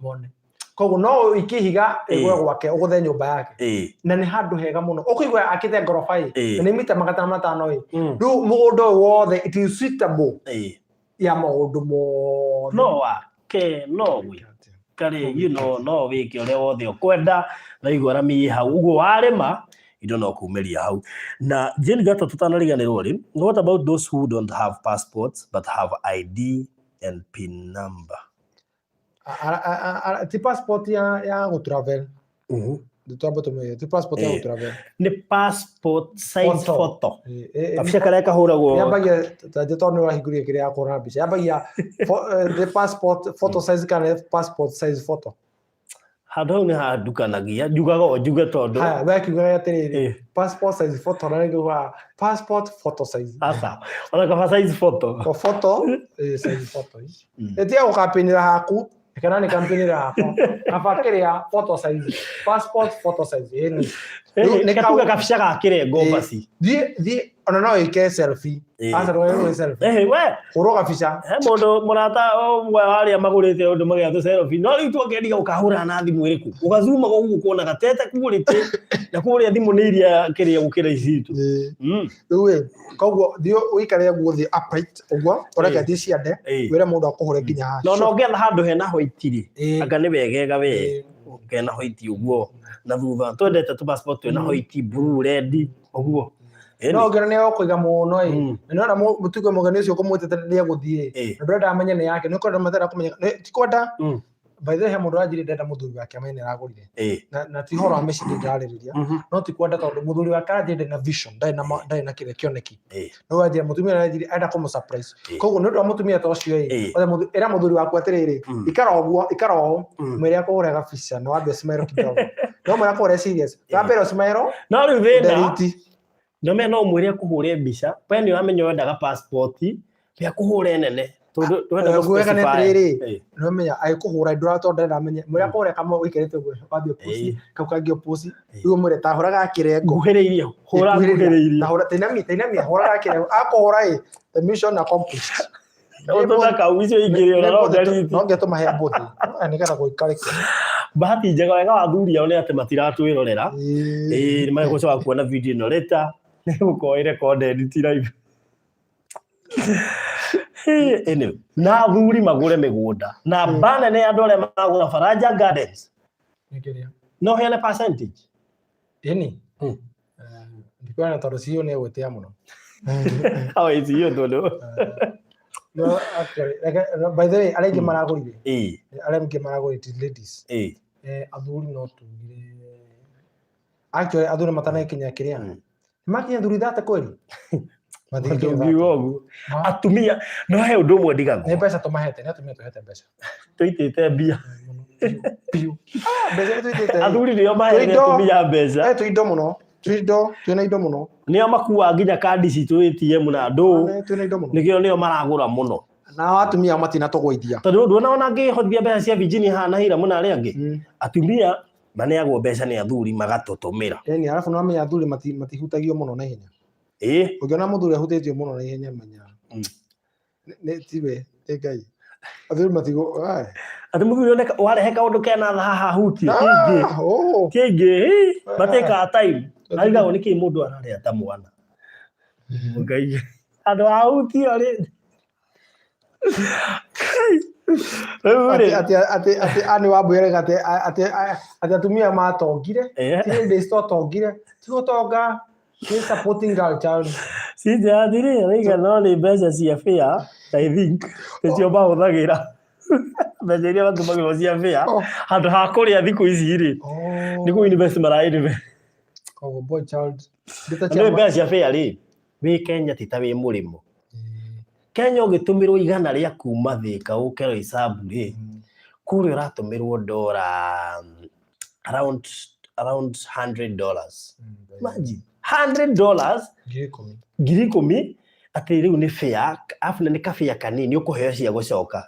mone. Koguo no ũikie ihiga ĩgwe gwake, ũgũthe nyũmba yake. Na nĩ handũ hega mũno, ũkũigua akĩte ngoroba ĩ na nĩ mita 500 ĩ. Rĩu mũgũnda ũyũ wothe, it is suitable ya maũndũ mothe. No wake no gwĩka rĩ, no wĩke ũrĩa wothe ũkwenda, na igua rami ĩ hau ũguo warĩma indo no kumĩria hau. Na Jane Gato, tũtanariganĩrwo rĩ, what about those who don't have passports but have ID and PIN number? Ti passport ya gũ travel. Twambe tũmenye ti passport ya gũ travel. Nĩ passport size Photo. Photo. Ĩ, Kabica karĩa kahũragwo. Yambagia tanje, tondũ nĩ ũrahingũrire kĩrĩa ya kũhũra mbica, yambagia the passport photo size kana passport size photo? Handũ hau nĩ handukanagia, njugaga o njuge tondũ Haya, we kiugaga atĩrĩrĩ, passport size photo, na nĩnguga passport photo size. Aca, ona kaba size photo. O photo, size photo. Ĩtiga gũkampĩnĩra haku kana nĩ kampĩnĩra hakwa, kaba kĩrĩa photo size, passport photo size, ĩni. Rĩu nĩ Gatuga kabica ga kĩrengo basi. Thiĩ thiĩ, ona no ĩke selfie. Aca, ndũgagĩrwo selfie. We. Hũrwo gabica. He mũndũ mũrata ũmwe wa arĩa magũrĩte ũndũ magĩatũ selfie, no rĩu twakĩendiga ũkahũra na thimũ ĩrĩkũ, ũgazumaga ũguo kuona gatete quality, na kũrĩa thimũ nĩ iria kĩrĩa gũkĩra ici citũ. Rĩu ĩ, koguo thiĩ ũikare ũguo, thiĩ upright ũguo, ũreke thiĩ ciande, wĩre mũndũ akũhũre nginya haha. No ũngĩetha handũ hena white rĩ, anga nĩ wegega we. Kena white ũguo na thutha, twendete tu passport twĩna white, blue, red ũguo. No ũngĩona nĩ egũkũiga mũno ĩ, na nĩwona mũtugo mũgeni ũcio ũkũmwĩtĩte nĩ egũthiĩ ĩ, na ndũrenda amenye nĩ yake, nĩ ũkwenda matera kũmenya ti kwenda. By the way, he mũndũ ũranjĩrire ndenda mũthuri wake amenye nĩ aragũrire. Na ti ũhoro wa mĩciĩ ndĩrarĩrĩria, no ti kwenda, tondũ mũthuri wake aranjĩrire ndarĩ na vision, ndarĩ na ndarĩ na kĩrĩa kĩoneki. No anjĩra mũtumia aranjĩrire arenda kũmũ surprise. Koguo nĩ ũndũ wa mũtumia ta ũcio ĩ, othe ĩra mũthuri waku atĩrĩrĩ, ikara ũguo, ikara ũũ, mwĩre akũhũre gabica na wambe ũsmile kidogo, no mwĩre akũhũre serious, wambere ũsmile. No rĩu thĩna Delete. Ndome no mwĩre akũhũre mbica, we nĩ ũramenya wendaga passport we akũhũre nene, tondũ ndwenda Nguwega nĩ gũ-specify. atĩrĩrĩ, nĩũramenya agĩkũhũra ndũra, tondũ ndĩrenda amenye, mwĩre akũhũre kamwe ũikarĩte ũguo, wambie ũpuci, kau kangĩ ũpuci, rĩu ũmwĩre ta hũra gakĩrengo. Nguhĩrĩirie, hũra nguhĩrĩirie. Ta hũra, tainamia, tainamia, hũra gakĩrengo, akũhũra ĩ, the mission accomplished. Ũtũma kau icio ingĩ ona no delete. No nginya tũmahe mbũthi nĩgetha gũikarĩke. Bahati njega, wega wa athuri ao nĩ atĩ matiratwĩrorera. Ĩĩ, nĩ megũcoka kuona video ĩno later, nĩ gũkorwo ĩ recorded, ti live. Anyway, na athuri magũre mĩgũnda na mba nene ya andũ arĩa magũra Faranja Gardens. Nĩ kĩrĩa? No heane percentage. Ĩni. Ndikuona tondũ CEO nĩ egwĩtĩa mũno. Oh, it's you tondũ No, actually, by the way, arĩa aingĩ maragũrire, arĩa aingĩ maragũrire ti ladies. Athuri no tugire actually athuri matanakinya kĩrĩa makinya athuri 30 kweli. Matingĩkinya Tũngiuga 30. ũguo atumia no he ũndũ ũmwe ndigagwo. Nĩ mbeca tũmahete, nĩ atumia tũhete mbeca. Tũitĩte mbia. Mũno. Biũ, biũ. Ah, mbeca nĩ tũitĩte. Athuri nĩo maheage atumia mbeca. Twĩ indo mũno, twĩ indo, twĩna indo mũno. Nĩo makuaga nginya kandi citũ ATM na ndũ. Twĩna indo mũno. Nĩkĩo nĩo maragũra mũno. Nao atumia matinatũgũithia. Tondũ nduona ona ngĩhotithia mbeca cia Virginia haha na hira mũno arĩa angĩ, atumia maneagwo mbeca nĩ athuri magatũtũmĩra. Ĩni, arabu nĩ wamenya athuri matihutagio mũno na ihenya. Ũngĩona mũthuri ahutĩtio mũno na ihenya, menya nĩ tiwe, nĩ Ngai. Athuri matigo ai. Atĩ mũthuri oneka warehe kaũndũ kena tha haha hutie kĩingĩ. Ah, oh. Kĩingĩ matĩkaga time, arigagwo nĩkĩ mũndũ ararĩa ta mwana. Ngai, andũ a hutio rĩ, rĩu rĩ Atĩ ani wambwĩraga atĩ atumia matongire, ti ladies twatongire, ti gũtonga, nĩ supporting girl child. Cynthia atĩrĩ, araiga no nĩ mbeca cia fare, I think nĩcio mahũthagĩra, mbeca iria matũmagĩrwo cia fare. Handũ ha kũrĩa thikũ ici rĩ, nĩ kũ invest mara invest. Koguo boy child ndĩta Nĩ mbeca cia fare rĩ, wĩ Kenya ti ta wĩ mũrĩmo. Kenya ũgĩtũmĩrwo 100 rĩa kuma Thĩka ũke Roysambu rĩ, kũrĩa ũratũmĩrwo ndora around $100. Imagine $100. 10,000. 10,000. Atĩ rĩu nĩ fair, arabu na nĩ kabĩa kanini ũkũheo cia gũcoka.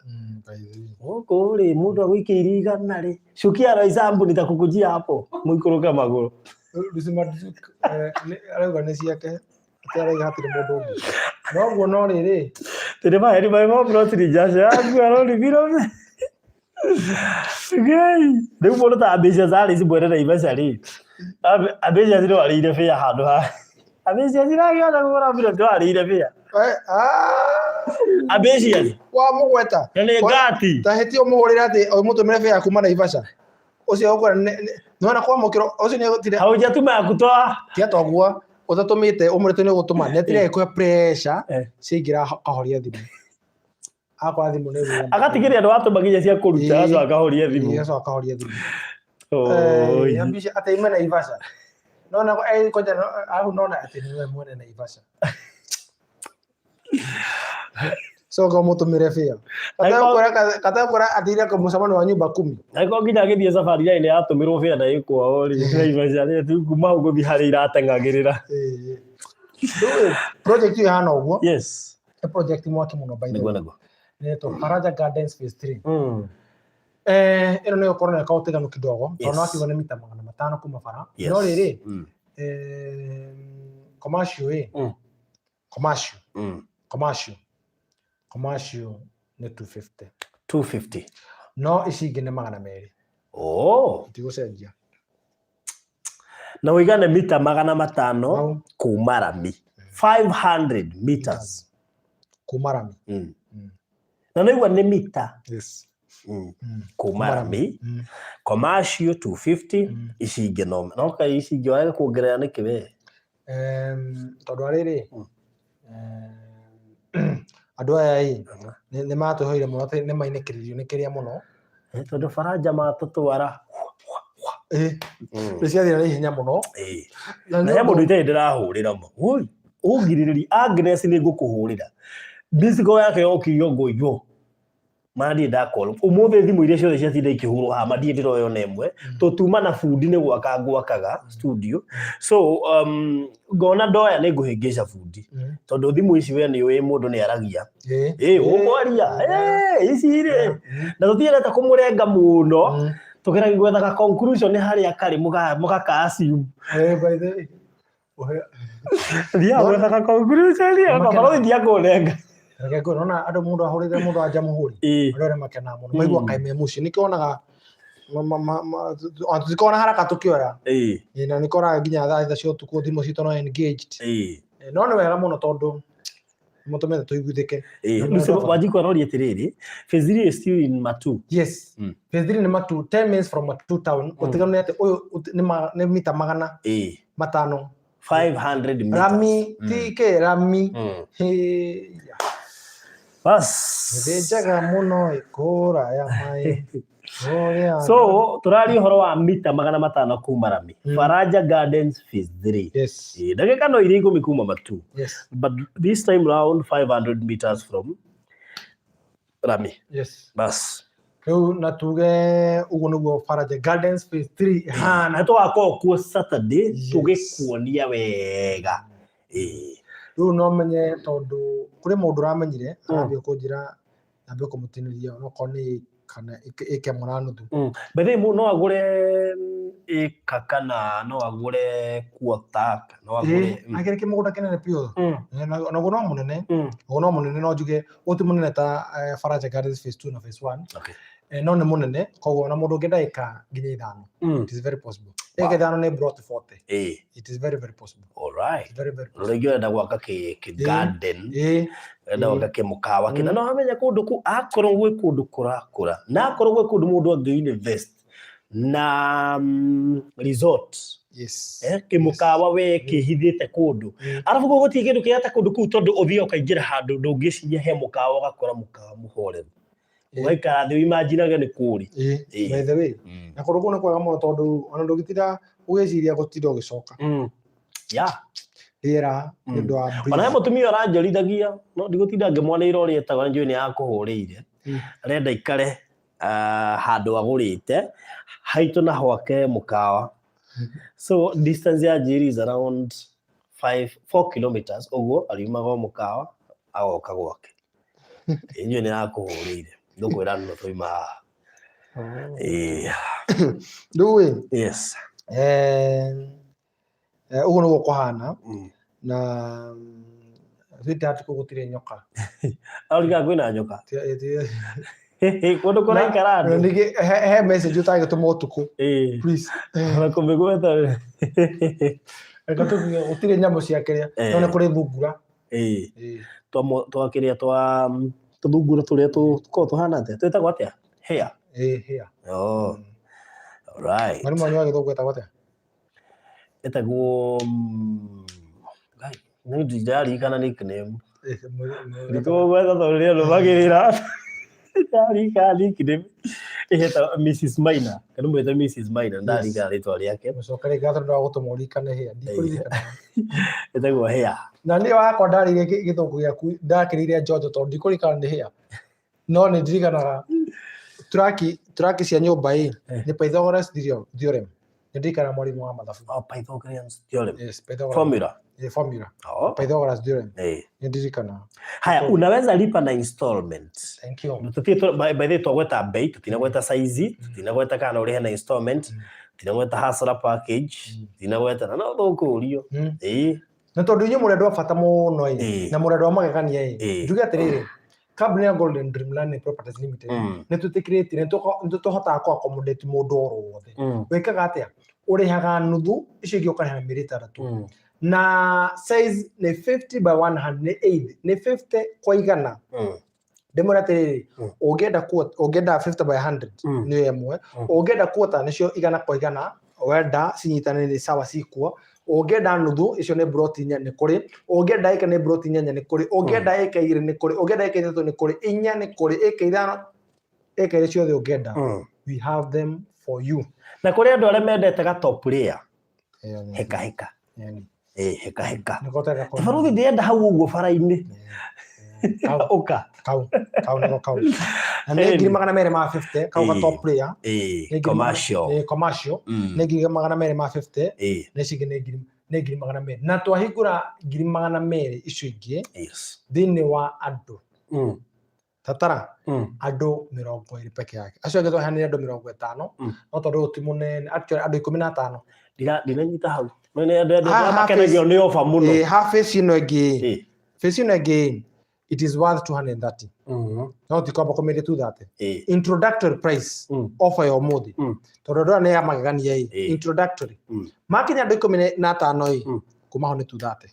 By the way. Gũkũ rĩ, mũndũ agũikĩirie 100 rĩ, cukia Roysambu nitakukujia hapo, mũikũrũke magũrũ. Lucy arauga nĩ ciake, atĩ arauga hatirĩ mũndũ ũngĩ. Noguo no rĩrĩ, Tene maheri mai ma plot ni jasho yangu arori biro. Ngai, rĩu mũndũ ta Ambitious Alice mwene Naivasha rĩ, Ambitious no arĩire bĩa handũ ha Ambitious iragĩhota kũgũra plot no arĩire bĩa. Ambitious wa mũgweta. Na nĩ ngati. Ta hĩti ũmũhũrĩre atĩ ũmũtũmĩre bĩa kuma Naivasha. Ũcio ũkwĩra nĩwona kwamũkĩrwo ũcio nĩ gũtire. Haujatuma ya kutoa. Tiga toguo ũtatũmĩte ũmũrĩte nĩ ũgũtũma nĩ atire agĩkũhe pressure ciaingĩra akahoria thimũ. Akora thimũ nĩ ĩgũgĩa. Agatigĩrĩra nĩ watũma nginya cia kũruta agacoka akahoria thimũ. Agacoka akahoria thimũ. Oi. Ambitious atĩ ime Naivasha. Nona kwanja arabu nona atĩ nĩwe mwene Naivasha. Coka ũmũtũmĩre bĩa. Katekwĩra athire mũcemanio wa nyumba kumi. Angĩkorwo nginya agĩthiĩ safari yarĩ nĩ yatũmĩrwo bĩa na ĩ kwao rĩ, Naivasha rĩ, tu kuma hau gũthiĩ harĩa irateng'agĩrĩra. Ndũĩ, project ĩyo ĩhana ũguo. Yes. Nĩ project mwaki mũno by the Nĩguo way. nĩguo. Nĩtwo Faraja Gardens Phase 3. Ĩno nĩ gũkorwo na kaũtiganu kidogo tondũ no akiuga nĩ mita 500 kuma bara. No rĩrĩ, commercial ĩ, commercial, commercial, commercial nĩ 250. 250. No ici ingĩ nĩ 200. Oh. Itigũcenjia. Na ũigane mita 500 Hau. kuma rami. 500 meters. Kuma rami. Na nĩigua nĩ mita. Yes. Kuma rami. Commercial 250, ici ingĩ no no kaĩ ici ingĩ wage kuongerera nĩkĩ we? Tondũ arĩrĩ, andũ aya ĩ nĩ matũheire mũno atĩ nĩ mainĩkĩrĩirio nĩ kĩrĩa mũno. Tondũ baranja matũtwara. Nĩ ciathira na ihenya mũno. Na Na nĩ he ũndũ- mũndũ itarĩ ndĩrahũrĩra ma. Oi, ũngirĩrĩria Agnes nĩ ngũkũhũrĩra. Micigo yake yokire ngũiywo. Ma ndirĩ ndakorwo. Ũmũthĩ thimũ iria ciothe ciatinda ikĩhũrwo haha ma ndirĩ ndĩroya ona ĩmwe. Tũtuma na bundi nĩ gwaka ngwakaga studio. So ngona ndoya nĩ ngũhĩngĩca bundi. Tondũ thimũ ici we nĩ ũĩ mũndũ nĩ aragia. Ĩ ũkwaria. Ici rĩ. Na tũtiendete kũmũrenga mũno. Tũgeragia gwethaga conclusion harĩa karĩ mũgaka assume. By the way. Thiaga gwethaga conclusion Makena. baba thiaga kũrenga. Reke ngwĩre, nona andũ mũndũ ahũrĩre mũndũ wa Jamhuri. Andũ arĩa makenaga mũno. Maigua kaĩ me mũciĩ. Nĩkĩo wonaga ona tũtikoragwo na haraka tũkĩoya. Na nĩkoraga nginya thaa 3 cia ũtukũ thimũ citũ no engaged. No nĩ wega mũno tondũ mũtũmĩte tũiguithĩke. Lucy Wanjiku aroria atĩrĩrĩ, phase 3 is still in Matu. Yes. Phase 3 nĩ Matu, 10 minutes from Matu town. Ũtiganu nĩ atĩ ũyũ nĩ mita 500. 500 meters. Rami, ti kĩ rami. Hĩ, ya. Bas. Thĩ njega mũno ĩkũra ya maĩ. Ũrĩa- So tũraria ũhoro wa mita 500 kuma rami. Faraja Gardens phase 3. Yes. Ndagĩka no iria 10 kuma Matu. Yes. But this time round 500 meters from rami. Yes. Bas. Rĩu na tuge ũguo nĩguo Faraja Gardens phase 3 ĩhana. Na tũgakorwo kuo Saturday tũgĩkuonia wega. Rĩu no menye tondũ kũrĩ mũndũ ũramenyire arambia kũnjĩra ambie kũmũtinĩria onokorwo nĩ kana ĩka ĩmwe na nuthu. By the way, no agũre ĩka kana no agũre quarter kana no agũre Agĩrĩ kĩmũgũnda kĩnene biũ. Naguo no mũnene. Naguo no mũnene no njuge ũyũ ti mũnene ta Faraja Gardens phase 2 na phase 1. No nĩ mũnene koguo ona mũndũ ũngĩenda ĩka nginya 5. It is very possible. Ĩka 5 nĩ plot 40. It is very very possible. All right. It's very very possible. Rĩngĩ ũrenda gwaka kĩ garden, ũrenda gwaka kĩmũkawa kĩna, no amenya kũndũ kũu akorwo gwĩ kũndũ kũrakũra na akorwo gwĩ kũndũ mũndũ angĩ invest na resort. Kĩmũkawa we kĩhithĩte kũndũ. Arabu kũu gũtirĩ kĩndũ kĩrĩa ta kũndũ kũu tondũ ũthiaga ũkaingĩra handũ ndũngĩciria he mũkawa ũgakora mũkawa mũhoreru. Ũgaikara thĩ ũimanjinage nĩ kũũri. By the way, na kũndũ kũu nĩ kwega mũno tondũ ona ndũngĩtinda ũgĩciria gũtinda ũgĩcoka. Rĩera nĩ ũndũ wa breeze. Ona he mũtumia ũranjorithagia, no ndigũtinda ngĩmwanĩra ũrĩa etagwo, nĩ njũĩ nĩ akũhũrĩire. Arenda ikare handũ agũrĩte haitũ na gwake mũkawa. So distance ya Njeri is around 5 4 kilometers ũguo ariumaga o mũkawa agoka gwake. Inyuĩ nĩ akũhũrĩire ndũkwĩra nũ twauma haha. Ĩĩ. Rĩu ĩ ũguo nĩguo kũhana na sweetheart kũu gũtirĩ nyoka. Aurika kwĩna nyoka kũndũ kũraikara andũ. Ningĩ he message ũtagĩtũma ũtukũ. Please. Ona kũmĩgweta. Reke tuge gũtirĩ nyamũ cia kĩrĩa no nĩ kũrĩ thungura. Twakĩrĩa twa tũthungura tũrĩa tũkoragwo tũhana atĩa, twĩtagwo atĩa? Hare. Ĩĩ, hare. Oh. Right. Mwarimũ wanyu wa gĩthũngũ etagwo atĩa? Etagwo Ngai, nĩ ndiraririkana nickname. Ndikũgweta tondũ nĩ anũmagĩrĩra. Ndaririkana nickname. Ĩhetagwo Mrs. Maina. Kana mwĩte Mrs. Maina, ndaririkana rĩtwa rĩake. Mũcokere ngatho nĩ wa gũtũma ũririkane hare. Ndikũririkana. Ĩtagwo hare. Na niĩ wakwa ndarĩire gĩthũngũ gĩaku ndakĩrĩire njonjo tondũ ndikũririkana nĩ hare. No nĩ ndirikanaga turaki cia nyũmba ĩ nĩ Pythagoras theorem. Nĩ ndirikanaga mwarimũ wa mathabu. Oh, Pythagorean theorem. Yes, Pythagoras. Formula. Yeah, formula. Oh. Pythagoras theorem. Nĩ ndirikanaga. Haya, unaweza lipa na installment. Thank you. Tũtirĩ by the way twagweta bei, tũtinagweta size, tũtinagweta kana ũrĩhe na installment, tũtinagweta hustler package, tũtinagweta na no tũkũrio. Na tondũ inyuĩ mũrĩ andũ a bata mũno ĩ, na mũrĩ andũ a magegania ĩ, njuge atĩrĩrĩ, kambuni ya Golden Dream Land Properties Limited nĩ twĩtĩkĩrĩtie, nĩ tũhotaga kũ accommodate mũndũ oro wothe. Wĩkaga atĩa? Ũrĩhaga nuthu, icio ingĩ ũkarĩha na mĩeri ĩtandatũ. Na size nĩ 50 by 100, nĩ eight, nĩ 50 kwa igana. Ndĩmwĩre atĩrĩrĩ, ũngĩenda quarter, ũngĩenda 50 by 100 nĩyo ĩmwe, ũngĩenda quarter nĩcio igana kwa igana, wenda cinyitane nĩ sawa cikuo, ũngĩenda nuthu icio nĩ broti inya nĩ kũrĩ, ũngĩenda ĩka nĩ broti inyanya nĩ kũrĩ, ũngĩenda ĩka igĩrĩ nĩ kũrĩ, ũngĩenda ĩka ithatũ nĩ kũrĩ, inya nĩ kũrĩ, ĩka ithano, ĩka iria ciothe ũngĩenda. We have them for you. Na kũrĩ andũ arĩa mendete ga top layer. Heka heka. Heka heka. Nĩko tega kũrĩ. Baruthi ndĩrenda hau ũguo bara-inĩ. Kau. Ũka. Kau, kau nĩko kau. Na nĩ ngiri magana merĩ ma 50, kau ga top layer. Nĩ ngiri Commercial. Commercial. Nĩ ngiri magana merĩ ma 50. Na ici ingĩ nĩ ngiri magana merĩ. Na twahingũra ngiri magana merĩ icio ingĩ thĩinĩ wa andũ. Tatara, andũ mĩrongo ĩrĩ peke yake. Acio angĩ twaheanire andũ mĩrongo ĩtano, no tondũ ũyũ ti mũnene, actually andũ ikũmi na atano. Ndinanyita hau. Nĩ andũ arĩa makenagio nĩ offer mũno. Ha face ĩno ĩngĩ, face ĩno ĩngĩ, it is worth 230. No ti kwamba kũmĩendia 230. Introductory price, offer ya ũmũthĩ. Tondũ andũ aya nĩ a magegania ĩ, introductory. Makinya andũ ikũmi na atano ĩ, kuma hau nĩ 230.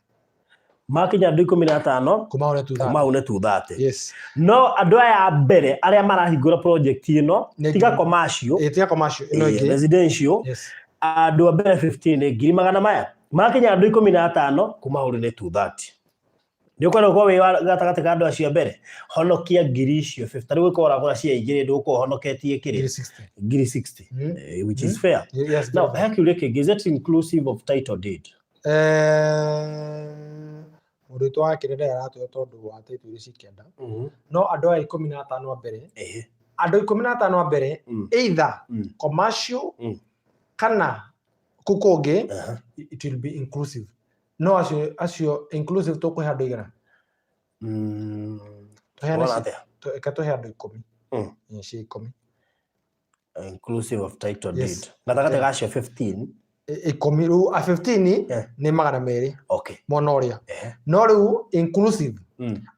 Makinya andũ ikũmi na atano, kuma hau nĩ 230. Kuma hau nĩ 230. Yes. No andũ aya a mbere arĩa marahingũra project ĩno, Nĩ tiga ngiri. commercial, Tiga commercial, ĩno ĩngĩ. Residential, Yes. andũ a mbere 15 nĩ ngiri magana maya. Makinya andũ ikũmi na atano, kuma hau nĩ 230. Nĩ ũkwenda gũkorwo wĩ wa gatagatĩ ka andũ acio a mbere, honokia ngiri icio 50. Rĩu ũgĩkorwo ũragũra cia igĩrĩ, ndũgũkorwo ũhonoketie kĩrĩa? Ngiri 60. Ngiri 60. Which is fair. Yes, Now, very he kĩũria kĩngĩ, is it inclusive of title deed? Mũndũ witũ wa kĩrĩa ndarĩ aratwĩra tondũ wa title iria cikĩenda. No andũ aya ikũmi na atano a mbere, andũ ikũmi na atano a mbere, either commercial kana kũu kũngĩ, it will be inclusive. No acio inclusive tũkũhe andũ igana? Tũheane Wona ci- atĩa? reke tũhe andũ ikũmi. Ĩĩ, cia ikũmi. Inclusive of title Yes. deed. Gatagatĩ ga acio 15. Ikũmi rĩu, a 15 nĩ magana merĩ. Mwena ũrĩa. No rĩu inclusive,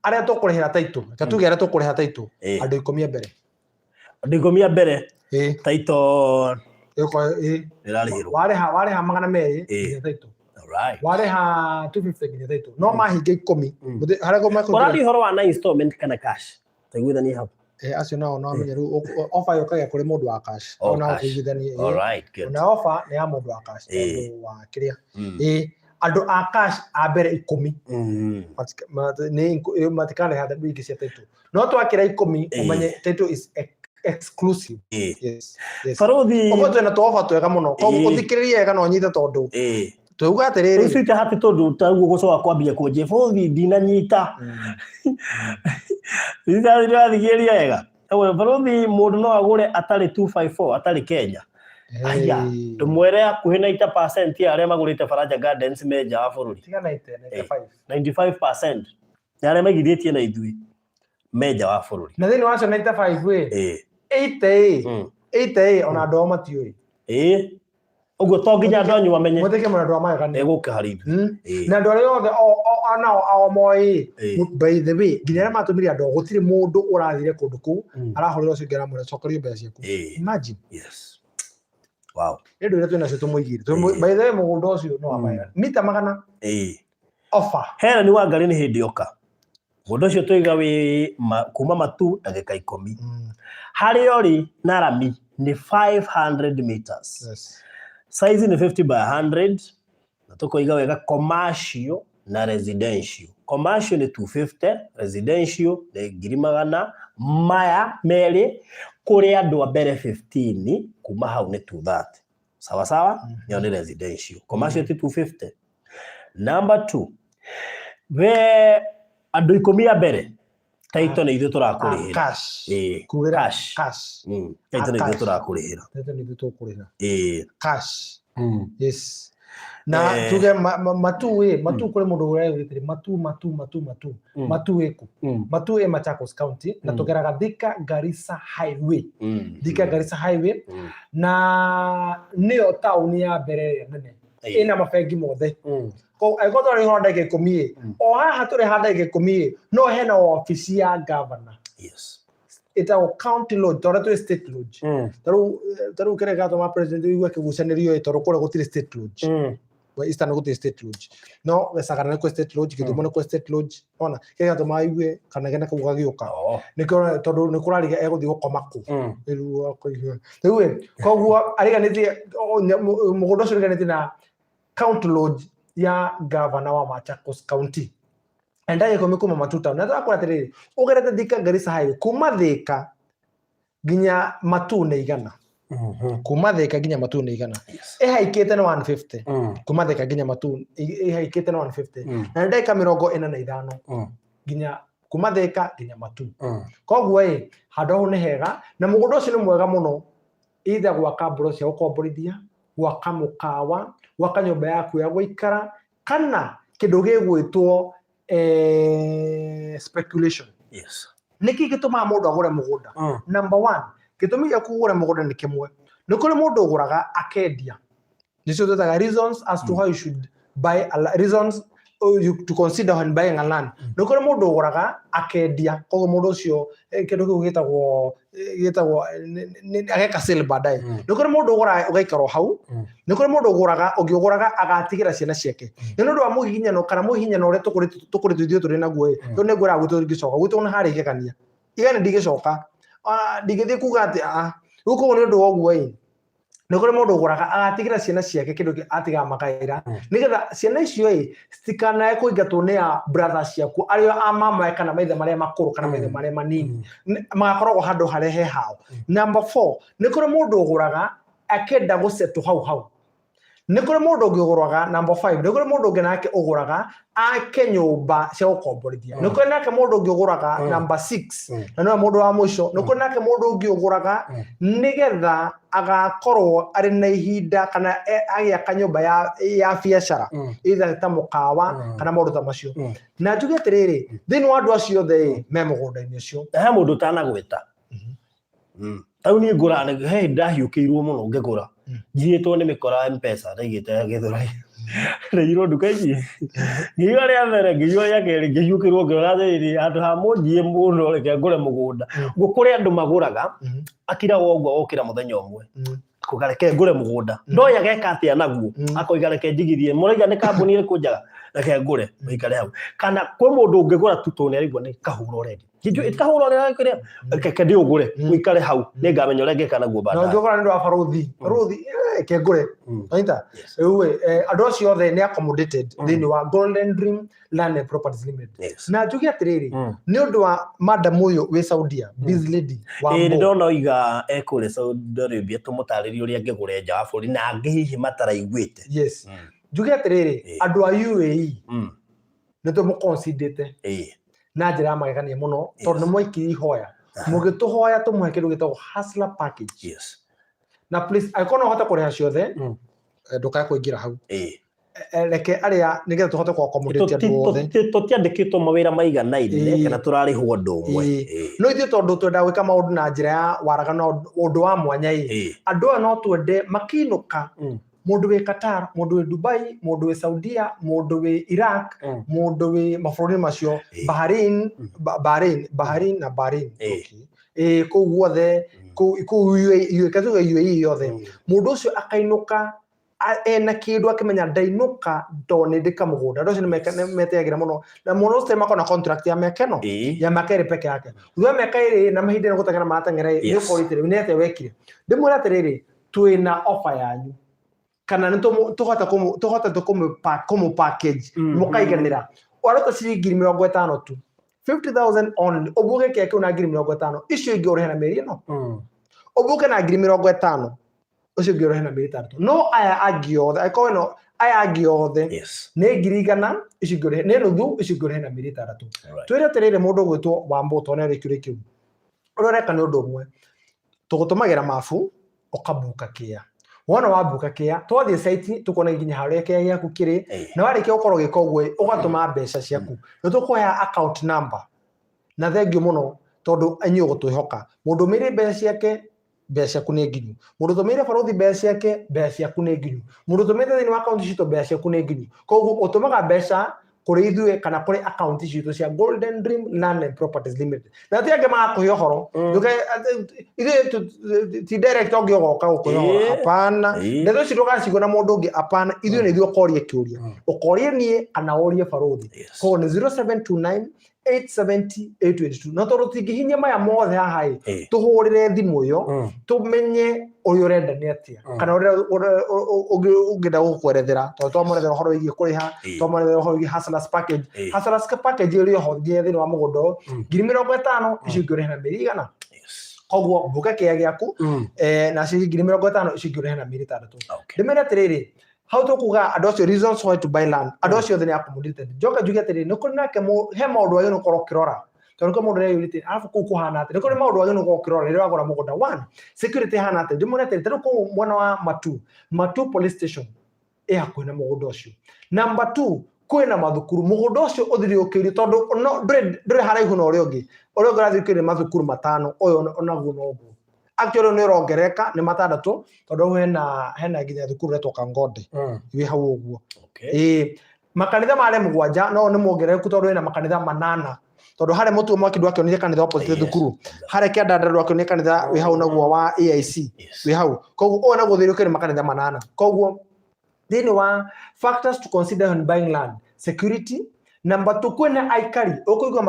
arĩa tũkũrĩhĩra title, reke tuge arĩa tũkũrĩha title, andũ ikũmi a mbere. Andũ ikũmi a mbere, title Ĩgũkorwo, ĩĩ. ĩrarĩhĩrwo. Warĩha magana merĩ, nginya title. Warĩha 250 nginya title. No mahinga ikũmi. Mũthĩ, harĩa kũma Ũraria ũhoro wa na installment kana cash? Taiguithanie hau. Acio nao no amenye rĩu, offer yũkaga kũrĩ mũndũ wa cash. Oh, Nao no cash. ũkĩiguithanie, All right, good. Ona offer nĩ ya mũndũ wa cash, mũndũ wa kĩrĩa. Andũ a cash a mbere ikũmi. Matikarĩha ingĩ cia title. No twakĩra ikũmi, ũmenye title is exclusive. Yes, yes. Baruthi. Ũguo twĩna tũ offer twega mũno. Koguo ũthikĩrĩrie wega na ũnyite tondũ twauga atĩrĩrĩ. Rĩu cite hati tondũ taguo gũcoka kwambia kũnjia baruthi ndinanyita. Ndirathikĩrĩria wega. Ewe, baruthi mũndũ no agũre atarĩ 254 atarĩ Kenya. Aya, ndũmwĩre hakuhĩ 90% ya arĩa magũrĩte Faraja Gardens me nja wa bũrũri. Tiga 90, 95. 95% ya arĩa maigithĩtie na ithuĩ me nja wa bũrũri. Na thĩinĩ wa acio 95 ĩ, 80 ĩ, 80 ĩ, ona andũ ao matiũĩ. Ĩĩ. Ũguo to nginya andũ anyu mamenye. Mwĩtĩkie mũno andũ a magegania. Egũka harĩ ithuĩ. Ĩĩ. Na andũ arĩa othe nao ao moĩ, Ĩĩ. by the way, nginya arĩa matũmire andũ ao, gũtirĩ mũndũ ũrathire kũndũ kũu, arahũrĩra ũcio ũngĩ aramwĩra cokerio mbeca ciaku. Ĩĩ. Imagine. Yes. Wow. Nĩ ũndũ ũrĩa twĩ nacio tũmũigĩre. Ĩĩ. By the way, mũgũnda ũcio nĩ wa magegania. Mita magana offer. Helen Wangari nĩ hĩndĩ oka. Mũgũnda ũcio twaiga wĩ kuma Matu ndagĩka 10. Harĩa ũrĩ na rami nĩ 500 meters. Yes. Size nĩ 50 by 100 na tũkoiga wega commercial na residential. Commercial nĩ 250, residential nĩ ngiri magana maya merĩ kũrĩ andũ a mbere 15 kuma hau nĩ 230. Sawa sawa? Ĩyo nĩ residential. Commercial ti 250. Number 2. We andũ 10 a mbere title nĩ ithuĩ tũrakũrĩhĩra. Cash. Ĩĩ, Kugĩra cash. Cash. Title nĩ ithuĩ Cash. tũrakũrĩhĩra. Title nĩ ithuĩ tũkũrĩhĩra. Ĩĩ. Cash. Yes. Na tuge matu ĩ, matu kũrĩ mũndũ ũreyũrĩtie matu, matu, matu, matu. Matu ĩkũ? Matu ĩ Machakos County na tũgeraga Thika Garissa Highway. Thika Garissa Highway na nĩyo taũni ya mbere ĩrĩa nene. Ĩna mabengi mothe. Koguo angĩkorwo tũrarĩ ho ndagĩka 10 ĩ, o haha tũrĩ ha ndagĩka 10 ĩ, no hena wabici ya governor. Yes. Ĩtagwo county lodge, tondũ twĩ state lodge. Ta rĩu kĩrĩa gĩatũma president ũigue akĩgucanĩrio ĩ, tondũ kũrĩa gũtirĩ state lodge. We Eastern gũtirĩ state lodge. No Sagana nĩ kwĩ state lodge, Gĩthumo nĩ kwĩ state lodge. Ona kĩrĩa gĩatũma aigue kanegene kau gagĩũka. Nĩkĩo tondũ nĩ kũrariga egũthiĩ gũkoma kũ. Rĩu akoiga. Rĩu ĩ, koguo ariganĩtie, mũgũnda ũcio ũriganĩtie na county lodge ya governor wa Machakos County. Na ndagĩka 10 kuma Matu town. Na ndakora atĩrĩrĩ, ũgerete Thika Garissa Highway kuma Thika nginya Matu nĩ igana. Kuma Thika nginya Matu nĩ igana. Yes. Ĩhaikĩte nĩ 150. Kuma Thika nginya Matu ĩhaikĩte nĩ 150. Na nĩ ndagĩka 45 nginya kuma Thika nginya Matu. Koguo ĩ, handũ hau nĩ hega na mũgũnda ũcio nĩ mwega mũno. Either gwaka mbũro cia gũkomborithia, gwaka mũkawa, gwaka nyũmba yaku ya gũikara, kana kĩndũ gĩgwĩtwo speculation. Yes. Nĩkĩ gĩtũmaga mũndũ agũre mũgũnda? Number 1, gĩtũmi gĩa kũgũra mũgũnda nĩ kĩmwe. Nĩ kũrĩ mũndũ ũgũraga akendia. Nĩcio twĩtaga reasons as to how you should buy a reasons you to consider when buying a land. Nĩ kũrĩ mũndũ ũgũraga akendia. Koguo mũndũ ũcio, kĩndũ kĩu gĩtagwo, ageka sale baadaye. Nĩ kũrĩ mũndũ ũgũraga ũgaikara o hau. Nĩ kũrĩ mũndũ ũgũraga, ũngĩ ũgũraga agatigĩra ciana ciake. Nĩ ũndũ wa mũhihinyano kana mũhihinyano ũrĩa tũkũrĩtwo ithuĩ tũrĩ naguo ĩ, tondũ nĩ ngwĩraga gwitũ ndingĩcoka, gwitũ nĩ harĩ igegania. Igegania ndingĩcoka. Ndingĩthiĩ kuga atĩ, rĩu koguo nĩ ũndũ wa ũguo ĩ, nĩ kũrĩ mũndũ ũgũraga agatigĩra ciana ciake kĩndũ atigaga makaĩra. Nĩgetha ciana icio ĩ, citikanae kũingatwo nĩ a brothers ciaku, arĩa a mama kana maithe marĩa makũrũ kana maithe marĩa manini. Magakoragwo handũ harĩa he hao. Number 4, nĩ kũrĩ mũndũ ũgũraga akenda gũsettle hau hau. Nĩ kũrĩ mũndũ ũngĩ ũgũraga, number 5, nĩ kũrĩ mũndũ ũngĩ nake ũgũraga ake nyũmba cia gũkomborithia. Nĩ kũrĩ nake mũndũ ũngĩ ũgũraga, number 6, na nĩwe mũndũ wa mũico. Nĩ kũrĩ nake mũndũ ũngĩ ũgũraga nĩgetha agakorwo arĩ na ihinda kana agĩaka nyũmba ya biacara, either ta mũkawa kana maũndũ ta macio. Na njuge atĩrĩrĩ, thĩinĩ wa andũ acio othe ĩ, me mũgũnda-inĩ ũcio. He mũndũ ũtanagwĩta. Rĩu niĩ ngũraga, he hĩndĩ ndahiũkĩirwo mũno ngĩgũra. Njiyĩtwo nĩ mĩkora ya M-Pesa, ndaigĩte Gĩthũrai. Ndaiyirwo nduka ici. Ngĩiywo rĩa mbere, ngĩiywo rĩa kerĩ, ngĩhiũkĩrwo ngĩona atĩrĩrĩ, handũ ha mũnjiye mũno, reke ngũre mũgũnda. Ũguo kũrĩ andũ magũraga, akiraga ũguo okĩra mũthenya ũmwe. Akoiga reke ngũre mũgũnda. Ndoĩ ageka atĩa naguo. Akoiga reke njigithie. Mũraiga nĩ kambuni ĩrĩkũ njega? Reke ngũre, ũikare hau. Kana kwĩ mũndũ ũngĩgũra tu tondũ nĩ araigua nĩ kahũra ũrendia. Njui, kahũra ũrĩa ũrekĩra, reke ndĩũgũre, ũikare hau, nĩngamenya ũrĩa ngĩka naguo Na baadaye. ũngĩgũra nĩ ũndũ wa barũthi, barũthi, reke ngũre. Waita? Rĩu ĩ, andũ acio othe nĩ accommodated thĩinĩ wa Golden Dream Land and Properties Limited. Yes. Na njuge atĩrĩrĩ, nĩ ũndũ wa madam ũyũ wĩ Saudia, biz lady wa Ĩĩ, nĩ Mo. ndona oiga ekũrĩa Saudi Arabia, tũmũtarĩrie ũrĩa angĩgũra nja wa bũrũri na angĩ hihi mataraiguĩte. Yes. Njuge atĩrĩrĩ, andũ a UAE nĩ tũmũconsiderĩte na njĩra ya magegania mũno, tondũ nĩ mwaikirie ihoya. Mũgĩtũhoya tũmũhe kĩndũ gĩtagwo Hustler Package. Yes. Na please, angĩkorwo no ũhote kũrĩha ciothe, ndũkae kũingĩra hau. Reke arĩa nĩgetha tũhote kũ accommodate andũ othe. Tũtiandĩkĩtwo mawĩra maiganaine kana tũrarĩhwo ũndũ ũmwe. No ithuĩ tondũ twendaga gwĩka maũndũ na njĩra ya waraganu na ũndũ wa mwanya ĩ, andũ aya no twende makĩinũka, mũndũ wĩ Qatar, mũndũ wĩ Dubai, mũndũ wĩ Saudia, mũndũ wĩ Iraq, mũndũ wĩ mabũrũri macio, Bahrain, Bahrain, Bahrain na Bahrain. Okay. Kũu guothe, kũu UAE, katuge UAE yothe. Mũndũ ũcio akainũka ena kĩndũ akĩmenya ndainũka ndo nĩ ndĩka mũgũnda. Andũ acio nĩ metĩagĩra mũno. Na mũno ũcio makoragwo na contract ya mĩaka ĩno, ya mĩaka 2 peke yake. Thutha wa mĩaka 2 na mahinda nĩ gũteng'era marateng'era ĩ, nĩ ũkorwo atĩrĩ, nĩ atĩa wekire? Ndĩmwĩre atĩrĩrĩ, twĩna offer yanyu. Kana nĩ tũhota kũmũ package, mũkaiganĩra. Waruta ciringi ngiri mĩrongo ĩtano tu. 50,000 only. Ũbuke kĩa kĩu na ngiri mĩrongo ĩtano. Icio ingĩ ũrĩhe na mĩeri ĩno. Ũbuke na ngiri mĩrongo ĩtano. Ũcio ũngĩ ũrĩhe na mĩeri 6. No aya angĩ othe, angĩkorwo ĩno, aya angĩ othe, nĩ ngiri igana, icio ingĩ ũrĩhe, nĩ nuthu, icio ingĩ ũrĩhe na mĩeri 6. Twĩre atĩrĩrĩ, mũndũ ũgwĩtwo Wambũ, tondũ nĩ arĩkirie kĩu. Ũrĩa ũreka nĩ ũndũ ũmwe. Tũgũtũmagĩra mabu, ũkabuka kĩa. Wona wabuka kĩa, twathiĩ site, tũkuona nginya harĩa kĩa gĩaku kĩrĩ, na warĩkia gũkorwo ũgĩka ũguo, ũgatũma mbeca ciaku. Nĩ tũkũhe account number. Na thengiũ mũno, tondũ inyuĩ ũgũtwĩhoka. Mũndũ ũmĩire mbeca ciake, mbeca ciaku nĩ nginyu. Mũndũ ũtũmĩire barũthi mbeca ciake, mbeca ciaku nĩ nginyu. Mũndũ ũtũmĩte thĩinĩ wa account citũ, mbeca ciaku nĩ nginyu. Koguo ũtũmaga mbeca kũrĩ ithuĩ kana kũrĩ account citũ cia Golden Dream Land and Properties Limited. Na ti angĩ magakũhe ũhoro. Ithuĩ ti direct ũngĩ ũgoka gũkũhe ũhoro. Hapana. Ndeto ici ndũgacigua na mũndũ ũngĩ. Hapana. Ithuĩ nĩ ithuĩ ũkoria kĩũria. Ũkorie niĩ kana ũrie barũthi. Koguo nĩ 0729 870 822. Na tondũ tingĩhinyia maya mothe haha ĩ, tũhũrĩre thimũ ĩyo, tũmenye ũrĩa ũrenda nĩ atĩa, kana ũrĩa ũngĩenda gũkwerethera, tondũ twamwerethera ũhoro wĩgiĩ kũrĩha, twamwerethera ũhoro wĩgiĩ hustlers package. Hustlers package ĩrĩ oho nginya thĩinĩ wa mũgũnda ũyũ, ngiri mĩrongo ĩtano, icio ingĩ ũrĩhe na mĩeri igana. Koguo mbuka kĩea gĩaku, na ciringi ngiri mĩrongo ĩtano, icio ingĩ ũrĩhe na mĩeri 6. Ndĩmere atĩrĩrĩ, hau tũkuga andũ acio reasons why to buy land, andũ acio othe nĩ accommodated. Njoke njuge atĩrĩrĩ, nĩ kũrĩ nake he maũndũ wagĩrĩirwo gũkorwo ũkĩrora, tondũ nĩ kũrĩ mũndũ ũreyũrĩtie arabu kũu kũhana atĩa. Nĩ kũrĩ maũndũ wagĩrĩirwo gũkorwo ũkĩrora rĩrĩa wagũra mũgũnda. One, security ĩhana atĩa. Ndĩmwĩre atĩrĩrĩ, tarĩu kũu mwena wa Matu, Matu police station ĩ hakuhĩ na mũgũnda ũcio. Number 2, kwĩna mathukuru. Mũgũnda ũcio ũthiũrũrũkĩirio tondũ no ndũrĩ haraihu na ũrĩa ũngĩ. Ũrĩa ũngĩ ũrathiũrũrũkĩirio nĩ mathukuru 5, ũyũ onaguo noguo. Actually nĩ ũrongerereka nĩ 6, tondũ hena nginya thukuru ĩretwo Kangonde. Wĩ hau ũguo. Makanitha marĩ 7, no nĩ muongerereku tondũ wĩna makanitha 8. Tondũ harĩa Mũtuo Mwaki ndwakĩonire kanitha opposite thukuru. Harĩa Kĩandanda ndwakĩonire kanitha wĩ hau naguo wa AIC. Wĩ hau. Koguo ũyũ naguo ũthiũrũrũkĩirio nĩ makanitha 8. Koguo thĩinĩ wa factors to consider when buying land, security. Number 2, kwĩna aikari, ũkũigua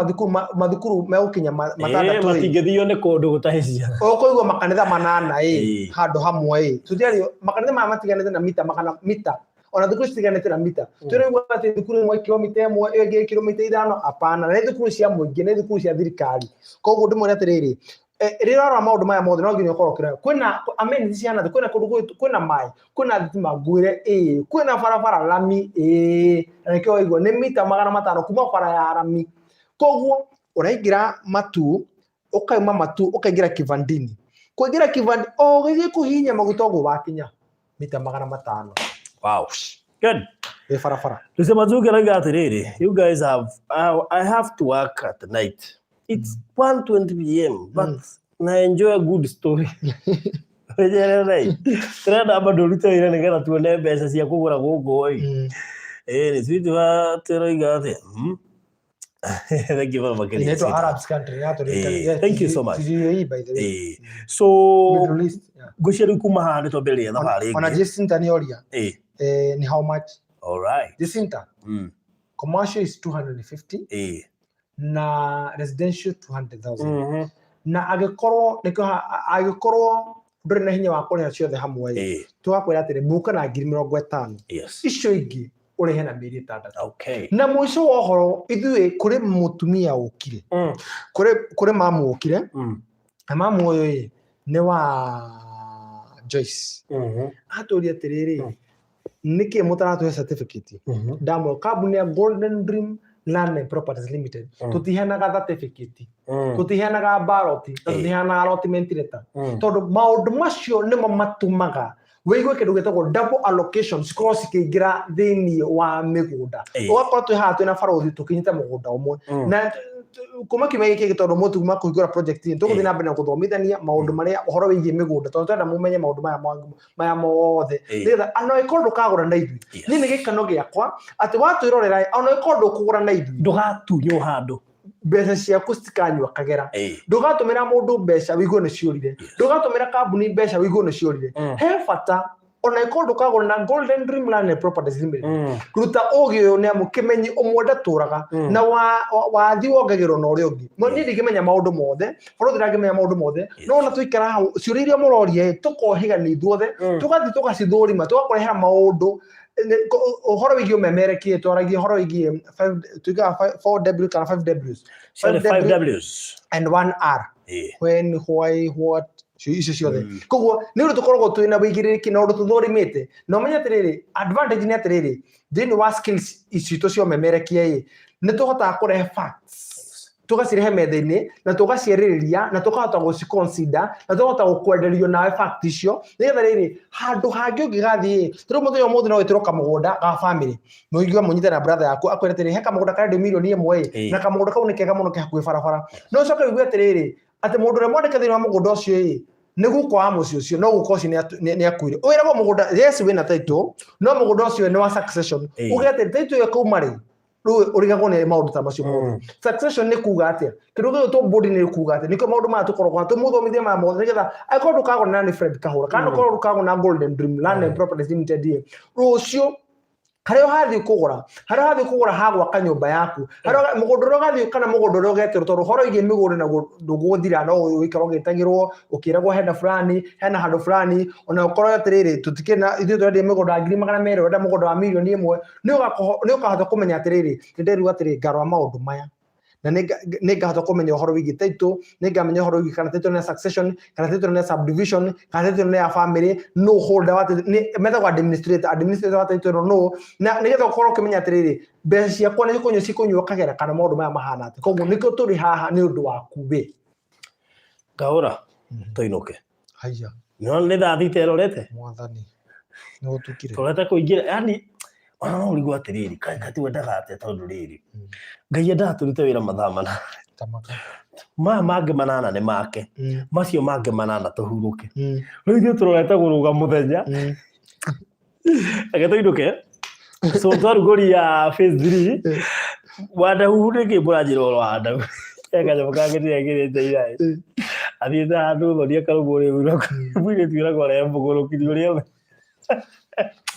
mathukuru megũkinya 6 ĩ. Matingĩthio nĩ kũndũ gũtarĩ ciana. Ũkũigua makanitha 8 ĩ, handũ hamwe ĩ. Tũtiario, makanitha maya matiganĩte na mita magana mita. Ona thukuru citiganĩte na mita. Tũraigua atĩ thukuru ĩmwe kilomita 1, ĩyo ĩngĩ kilomita 5, hapana. Na nĩ thukuru cia mũingĩ, nĩ thukuru cia thirikari. Koguo ndĩmwĩre atĩrĩrĩ, rĩrĩa ũrarora maũndũ maya mothe no nginya ũkorwo ũkĩrora. Kwĩna amenities cihana atĩa? Kwĩna kũndũ kwĩna maĩ, kwĩna thitima ngwĩre ĩĩ, kwĩna barabara rami ĩĩ, na nĩkĩo waigua nĩ mita 500 kuma bara ya rami. Koguo ũraingĩra Matu, ũkauma Matu ũkaingĩra Kivandini. Kũingĩra Kivandini o ũgĩthiĩ kũhihinya maguta ũguo wakinya mita 500. Wow. Good. Wĩ barabara. Lucy Mazuki arauga atĩrĩrĩ, you guys have, I have to work at night. It's 1:20 p.m. but na enjoy a good story. Wejerere. Turenda amba ndũrute wĩra nĩgetha tuone mbeca cia kũgũra gũkũ ĩ. Nĩ sweet wa tũroiga atĩa? Thank you very much. Inaitwa Arabs country, ya tũrĩ yeah, Thank you so much. T UAE, by the way. So, Middle East, yeah. ngwĩciria rĩu kuma haha nĩ twambĩrĩria thabarĩ Ona ĩngĩ. Jacinta nĩ oria. Ni how much? All right. Jacinta, commercial is 250. Na residential 200,000. Na angĩkorwo nĩkĩo angĩkorwo ndũrĩ na hinya wa kũrĩha ciothe hamwe ĩ, tũgakwĩra atĩrĩ, buka na ngiri mĩrongo ĩtano. Icio ingĩ ũrĩhe na mĩeri 6. Na mũico wa ũhoro, ithuĩ kũrĩ mũtumia ũkire. Kũrĩ mamu ũkire. Na mamu ũyũ ĩ, nĩ wa Joyce. Atũria atĩrĩrĩ, nĩkĩ mũtaratũhe certificate? Ndamwĩra kambuni ya Golden Dream Land and Properties Limited tũtiheanaga certificate, tũtiheanaga ballot na tũtiheanaga allotment letter, tondũ maũndũ macio nĩmo matũmaga wĩigue kĩndũ gĩtagwo double allocation cikorwo cikĩingĩra thĩinĩ wa mĩgũnda. Ũgakorwo twĩ haha twĩna barothi tũkinyĩte mũgũnda ũmwe na kuma kiumia gĩkĩ, tondũ mũtuma kũhingũra project ĩ, tũgũthiĩ na mbere na gũthomithania maũndũ marĩa ũhoro wĩgiĩ mĩgũnda, tondũ tũrenda mũmenye maũndũ maya mothe, nĩgetha ona ĩkorwo ndũkagũra na ithuĩ, niĩ nĩ gĩkeno gĩakwa atĩ watwĩrorera, ona ĩkorwo ndũkũgũra na ithuĩ, Ndũgatunywo handũ. Mbeca ciaku citikanyua kagera. Ndũgatũmĩra mũndũ mbeca wĩigue nĩ ciũrire. Ndũgatũmĩra kambuni mbeca wĩigue nĩ ciũrire. He bata ona ĩkorwo ndũkagũra na Golden Dream Land and Properties Limited, ruta ũgĩ ũyũ, nĩ amu kĩmenyi ũmwe ndatũraga na wathi wongagĩrwo na ũrĩa ũngĩ. No niĩ ndingĩmenya maũndũ mothe, bũrũri ndangĩmenya maũndũ mothe, no ona tũikara hau ciũria iria mũroria ĩ, tũkohĩga nĩ ithuothe, tũgathiĩ tũgacithũrima, tũgakũrehera maũndũ ũhoro wĩgiĩ ũmemerekie. Twaragia ũhoro wĩgiĩ tuigaga 4W kana 5Ws. Ciarĩ 5W 5Ws. And 1R. When, why, what, icio ciothe. Koguo nĩ ũndũ tũkoragwo twĩ na wĩigĩrĩrĩki na ũndũ tũthũrimĩte. Na ũmenye atĩrĩrĩ, advantage nĩ atĩrĩrĩ, thĩinĩ wa skills citũ cia ũmemerekia ĩ, nĩ tũhotaga kũrehe facts, tũgacirehe metha-inĩ na tũgaciarĩrĩria na tũkahota gũci-consider na tũkahota gũkwenderio nawe fact icio, nĩgetha rĩrĩ handũ hangĩ ũngĩgathiĩ. Tondũ mũthenya ũmũthĩ no wĩtĩrwo kamũgũnda ga family, mũigue mũnyite na brother yaku, akwĩre atĩrĩ, he kamũgũnda karendio mirioni 1 ĩ, na kamũgũnda kau nĩ kega mũno, ke hakuhĩ barabara. No ũcoke ũigue atĩrĩrĩ, atĩ mũndũ ũrĩa mwandĩke thĩinĩ wa mũgũnda ũcio ĩ, nĩ guka wa mũciĩ ũcio, no guka ũcio nĩ akuire. Wĩragwo mũgũnda, yes, wĩna title, no mũgũnda ũcio nĩ wa succession. Uge atĩ title ĩyo ĩkauma rĩ, rĩu ũrigagwo nĩ maũndũ ta macio mothe. Succession nĩ kuga atĩa? Kĩndũ gĩgwĩtwo board nĩ kuga atĩa? Nĩkĩo maũndũ maya tũkoragwo tũmũthomithie maya mothe, nĩgetha angĩkorwo ndũkagũra na nĩ Fred Kahũra kana ndũkorwo ndũkagũra na Golden Dream Land and Properties Limited ĩ, rũciũ harĩa ũrathiĩ kũgũra ha gwaka nyũmba yaku, harĩa mũgũnda ũrĩa ũgathiĩ kana mũgũnda ũrĩa ũgetĩrwo, tondũ ũhoro wĩgiĩ mĩgũnda naguo ndũgũthira, no ũikara ũgĩtagĩrwo ũkĩragwo hena fulani, hena handũ fulani. Ona ũkorwo atĩrĩrĩ, tũtikĩrĩ na ithuĩ tũrendia mĩgũnda ya 200,000, ũrenda mũgũnda wa mirioni 1, nĩ ũkahota kũmenya atĩrĩrĩ, nĩ nderirwo atĩrĩ, ngarora maũndũ maya na nĩ ngahota kũmenya ũhoro wĩgiĩ title, nĩ ngamenya ũhoro wĩgiĩ kana title nĩ ya succession, kana title nĩ ya subdivision, kana title nĩ ya family, no holder wa title nĩ metagwo administrator wa title ĩno no, na nĩgetha ũkorwo ũkĩmenya atĩrĩrĩ, mbeca ciakwa nĩ cikũnyua cikũnyua kagera kana maũndũ maya mahana atĩa. Koguo nĩkĩo tũrĩ haha nĩ ũndũ waku we. Kahũra tũinũke. Haiya. No nĩ thaa 6 ĩrorete. Mwathani, nĩ gũtukire. Tũrete kũingĩra, yani ona no ũrigwo atĩrĩrĩ, kaĩ kati wendaga atĩa? Tondũ rĩrĩ, Ngai endaga tũrute wĩra mathaa 4. Tamaka. Maya mangĩ 8 nĩ make, macio mangĩ 8 tũhurũke. Rĩu ithuĩ tũrorete kũrũga mũthenya. Reke tũinũke. So twarugũria phase 3 Wandahuhu, nĩkĩ mũranjĩra ũhoro wa Wandahu? He kanyamũ kangĩ ndĩrekĩrĩte iraĩ. Athiĩte handũ thoni akarũmwo rĩu, mũirĩtu wĩragwo arehe mũgũrũki nĩ ũrĩa.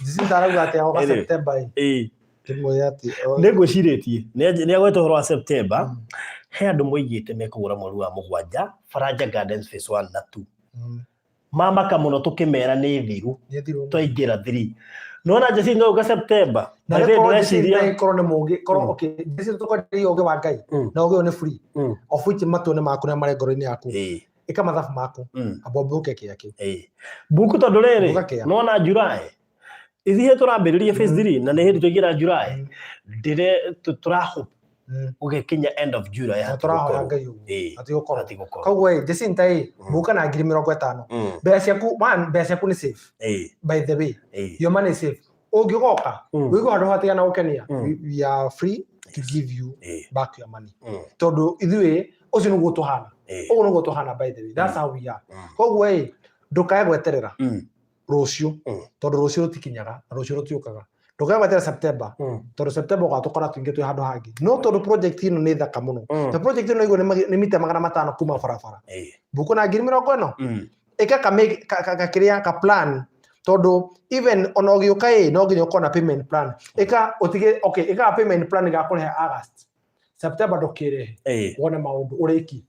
Jacinta arauga atĩ agoka Anyway. September ĩ. Ndĩmwĩre atĩ Nĩ ngwĩcirĩtie nĩ agweta ũhoro wa September. He andũ moigĩte mekũgũra mweri wa mũgwanja Faranja Gardens phase 1 na 2. Mamaka mũno tũkĩmera nĩ thiru. Nĩ thiru. Twaingĩra 3, nona Jacinta ũka September. Na By the way, rĩkorwo ndĩreciria Jacinta ĩkorwo nĩ mũũgĩ, korwo okay, Jacinta tũkwenderia ũũgĩ wa Ngai na ũũgĩ ũyũ nĩ free, of which matua nĩ maku na marĩ ngoro-inĩ yaku. Ĩka mathabu maku, amba ũmbuke kĩa kĩu. Mbuku tondũ rĩrĩ, Mbuka kĩa. nona July ithiĩ tũrambĩrĩria phase 3 na nĩ hĩndĩ tũingĩra July, ndĩre tũrahope gũgĩkinya end of July Na tũrahoya hatigũkorwo. Ngai ũguo hatigũkorwo. Hatigũkorwo. Koguo ĩ, Jacinta ĩ, mbuka na 50,000. Mbeca ciaku, one, mbeca ciaku nĩ safe. By the way, your money is safe. Ũngĩgoka wĩigue handũ hatigana gũkenia, we are free to give you back your money, tondũ ithuĩ ũcio nĩguo tũhana. Ũguo nĩguo tũhana, by the way, that's how we are. Koguo ĩ, ndũkae gweterera rũciũ, tondũ rũciũ rũtikinyaga na rũciũ rũtiũkaga. Ndũkae gweterera September, tondũ September ũgatũkora tũingĩ twĩ handũ hangĩ. No tondũ project ĩno nĩ thaka mũno, na project ĩno ĩguo nĩ mita 500 kuma barabara, mbuku na 40,000. Ĩka ka kĩrĩa ka plan, tondũ even ona ũgĩũka ĩ, no nginya ũkorwo na payment plan. Ĩka ũtige, okay, ĩka payment plan gakũrĩha August, September ndũkĩrĩhe, wone maũndũ ũrĩki.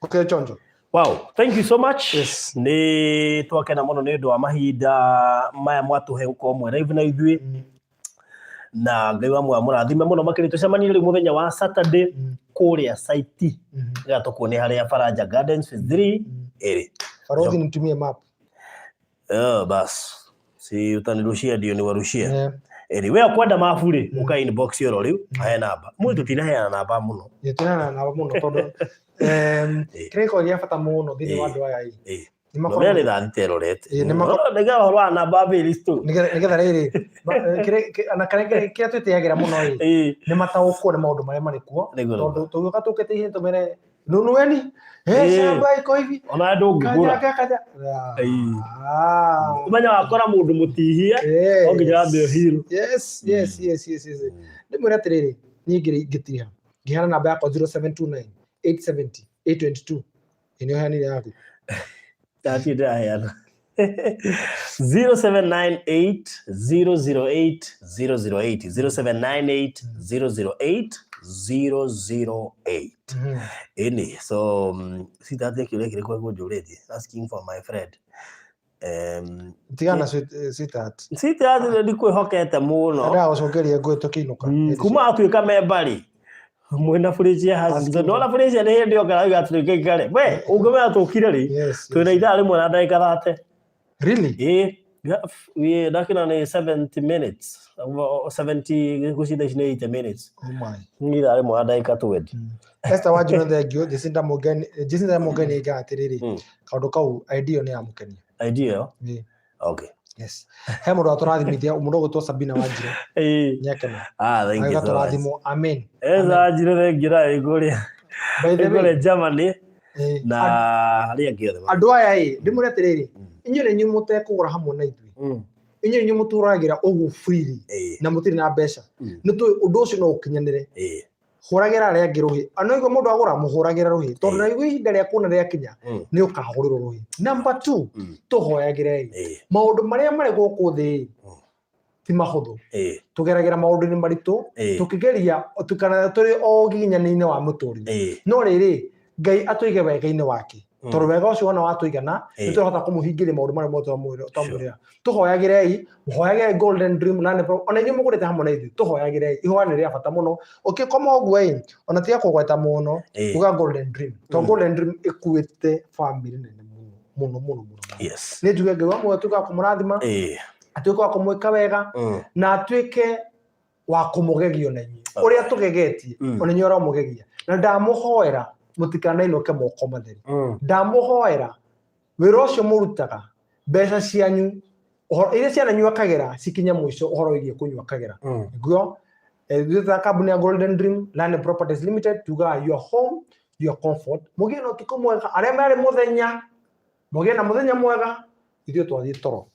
Okay, chonjo. Wow, thank you so much. Yes. Nĩ twakena mũno nĩ ũndũ wa mahinda maya mwatũhe gũkorwo mwĩ live na ithuĩ, na Ngai wa muoyo mũrathime mũno makĩria. Tũcemanie rĩu mũthenya wa Saturday kũrĩa site, nĩgetha tũkuone harĩa Faranja Gardens phase 3 ĩrĩ. Ĩni we ũkwenda mabu rĩ, Mm. ũka inbox oro rĩu, ahe namba. Mũndũ tũtinaheana namba mũno. Tũtinaheana namba mũno tondũ Ĩĩ. kĩrĩa gĩkoragwo gĩa bata mũno thĩinĩ wa Ĩĩ. andũ aya ĩ, Ĩĩ. nĩ Nomenya makoragwo nĩ thaa thita ĩrorete. Ĩĩ, nĩ makoragwo- Nĩgetha ũhoro wa namba mbĩri tu. Nĩgetha rĩrĩ na kĩrĩa kĩrĩa twĩtĩyagĩra mũno ĩ, Ĩĩ. nĩ mataũkwo nĩ maũndũ marĩa marĩ kuo Nĩguo, tondũ nĩguo. tũgĩũka tũkĩte ihenya tũmere nunueni Ĩĩ. shamba iko hivi Ona ndũngĩgũra. kaja kaja Ĩĩ. Ah. Ũmenya wakora mũndũ mũtihie, Yes. no nginya wambe ũhirwo. Yes, yes, yes, yes, yes. Ndĩmwĩre atĩrĩrĩ, niĩ ngĩtiha ngĩheana namba yakwa 0729 870 822 ĩ nĩ ũheanire yaku. Ndatirĩ ndĩraheana. 0798 008 008 0798 008 008. Ĩni, so sitatia kĩũria kĩrĩkũ ekũnjũrĩtie, asking for my friend. Tigana sweetheart. Sweetheart ndikwĩhokete mũno. Endaga gũcokeria ngũĩ tũkĩinũka. Kuma atuĩka memba rĩ, mwĩna Felicia Hutchinson. Ndona Felicia nĩ hĩndĩ oka auga atĩrĩ ngaikare. We, ũngĩmenya tũkire rĩ, twĩna ithaa rĩmwe na ndagĩka 30. Really? Ĩĩ, ĩĩ, ndakĩona nĩ 70 minutes. 70, ngwĩciria thaa ici nĩ 80 minutes. Oh my. Nĩ ithaa rĩmwe na ndagĩka 20. Esther Wanjiru thank you. Jacinta Mũgeni, Jacinta Mũgeni aiga atĩrĩrĩ, Mm. kaũndũ kau idea ĩyo nĩ yamũkenia. Idea ĩyo? Ĩĩ. Okay. Yes. He mũndũ watũrathimithia, mũndũ ũgwĩtwo Sabina Wanjiru. Ĩĩ. Nĩ akena. Ah, thank you so much. Agĩgatũrathimwo. Amen. Esther Wanjiru thank you na ĩkũrĩa. By the way, Ĩkũrĩa Germany ĩĩ, na arĩa angĩ othe. andũ aya ĩ, ndĩmwĩre atĩrĩrĩ, Mm. inyuĩ nĩ inyuĩ mũtekũgũra hamwe na ithuĩ. Mm. Inyuĩ nĩ inyuĩ mũtũragĩra ũguo freely Ĩĩ. na mũtirĩ na mbeca. Mm. Nĩ tũĩ ũndũ ũcio no ũkinyanĩre. Ĩĩ. Hũragĩra arĩa angĩ rũhĩ. Ona igua mũndũ agũra, mũhũragĩra rũhĩ. Tondũ Ĩĩ. na igua ihinda rĩa kuona rĩakinya, Mm. nĩ ũkahũrĩrwo rũhĩ. Number 2, Mm. tũhoyagĩrei. Ĩĩ. Maũndũ marĩa marĩ gũkũ thĩ Mm. ti mahũthũ. Ĩĩ. Tũgeragĩra maũndũ-inĩ maritũ, Ĩĩ. tũkĩgeria kana tũrĩ o ũgiginyanĩ-inĩ wa mũtũrĩre. Ĩĩ. No rĩrĩ, Ngai atũige wega-inĩ wake. Mm. Tondũ wega ũcio wona watũigana, Ĩĩ. nĩ tũrahota kũmũhingĩria maũndũ marĩa mothe twamwĩrĩra. Tũhoyagĩrei, mũhoyagĩre Golden Dream Land Pro, ona inyuĩ mũgũrĩte hamwe na ithuĩ, tũhoyagĩrei. Ihoya nĩ rĩa bata mũno. Ũkĩkoma ũguo ĩ, ona tiga kũgweta mũno, Ĩĩ. uga Golden Dream. Tondũ Mm. Golden Dream ĩkuĩte family nene mũno, mũno, mũno, mũno. Yes. Nĩ njuge Ngai wa muoyo atuĩke wa kũmũrathima, Ĩĩ. atuĩke wa kũmwĩka wega, Mm. na atuĩke wa kũmũgegia ona inyuĩ. Okay. Ũrĩa tũgegetie, Mm. ona inyuĩ aramũgegia. Na ndamũhoera mũtikanainũke moko matheri. Mm. Ndamũhoera wĩra ũcio mũrutaga, mbeca cianyu, ũhoro, iria ciananyua kagera, cikinye mũico ũhoro wĩgiĩ kũnyua kagera. Mm. Nĩguo, ithuĩ ta kambuni ya Golden Dream Land Properties Limited tugaga your home, your comfort. Mũgĩe na ũtukũ mwega, arĩa marĩ mũthenya, mũgĩe na mũthenya mwega, ithuĩ twathiĩ toro.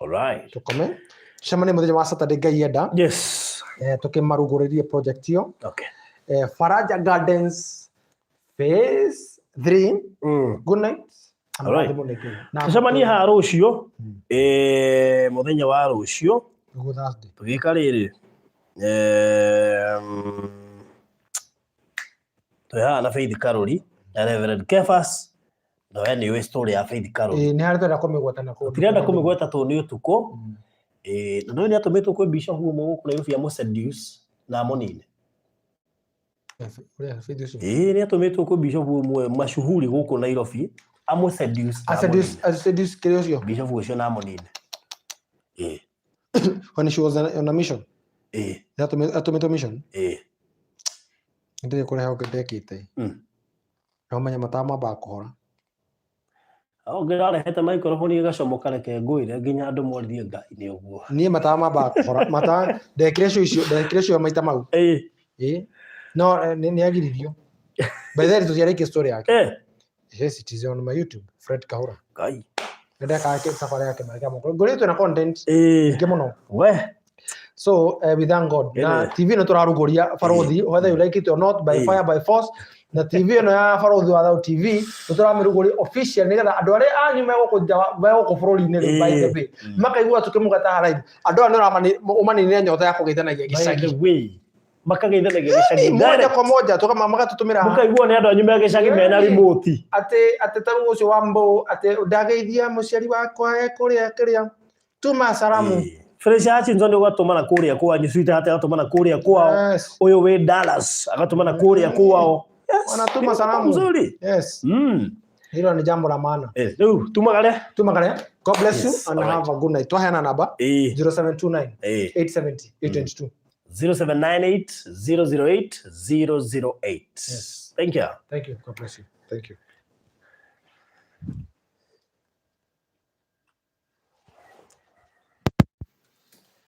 All right. Tũkome. Tucemanie mũthenya wa Saturday Ngai enda. Yes. Tũkĩmarugũrĩrie project ĩyo. Okay. Faraja Gardens phase 3. Mm. Good night. All right. Mũrathimwo nĩ Ngai. Na Tucemanie haha rũciũ. Mm. Mũthenya wa rũciũ. Nĩguo Thursday. Tũgĩka rĩrĩ. Twĩ haha na Faith Karũri na Reverend Kefas. Na we nĩ ũĩ story ya Faith Karũri. Nĩ harĩa tũrenda kũmĩgweta na kũndũ. Tũtirenda kũmĩgweta tondũ nĩ ũtukũ. Mm. Na nĩ atũmĩtwo kwĩ bishop ũmwe gũkũ Nairobi amũseduce na amũnine. Ũrĩa Faith ũcio. Nĩ atũmĩtwo kwĩ bishop ũmwe mashuhuri gũkũ Nairobi amũseduce na Aseduce, amũnine. aseduce kĩrĩa ũcio? Bishop ũcio na amũnine. When she was on a mission. Atũmĩtwo mission? Ndirĩ kũrehe ũngĩ ndekĩte. Mm. Na ũmenye matawa mambaga kũhora. Ũngĩrarehete microphone ĩgacomoka reke ngwĩre nginya andũ moririe Ngai nĩ ũguo. Niĩ matawa mambaga kũhora. Matawa ndekire show icio, ndekire show maita mau. No, nĩ agiririo. By the way, tũtiarĩkia story yake. Yes, it is on my YouTube, Fred Kahura. Ngai. Nĩ ndeka thabarĩ yake marĩa moko. Ngũrĩtwo na content nyingĩ mũno. We. So we thank God. Na Ĩĩ. TV ĩno tũrarugũria Barothi, whether you like it or not, by Ĩĩ. fire by force. Na TV ĩno ya Barothi wa Thau TV, nĩ tũramĩrugũria official nĩgetha andũ arĩa anyu megũkũ nja wa-, megũkũ bũrũri-inĩ rĩu, by the Ĩĩ. way. Makaigua tũkĩmũgata haha live. Andũ aya nĩ ũmaninĩre nyota ya kũgeithanagia By gĩcagi. the way, makageithanagia gĩcagi Ĩĩ, moja direct. kwa moja, magatũtũmĩra haha. Mũkaigua nĩ andũ anyu me gĩcagi mena Ĩĩ. remote. Atĩ ta rĩu ũcio wa Mbũ, atĩ ndageithia mũciari wakwa e kũrĩa kĩrĩa. Tuma salamu. Ĩĩ. Fresh Hutchinson nĩ ũgatũmana kũrĩa kwanyu, Sweetheart agatũmana kũrĩa kwao. Yes. Ũyũ wĩ Dallas agatũmana kũrĩa kwao. Yes. Wanatuma salamu. Mzuri. Yes. Mm. Hilo ni jambo la maana. Rĩu tumagare. Tumagare. God bless you and have a good night. Twaheana namba 0729 870 822. 0798 008 008. Yes. Thank you. Thank you. God bless you. Thank you.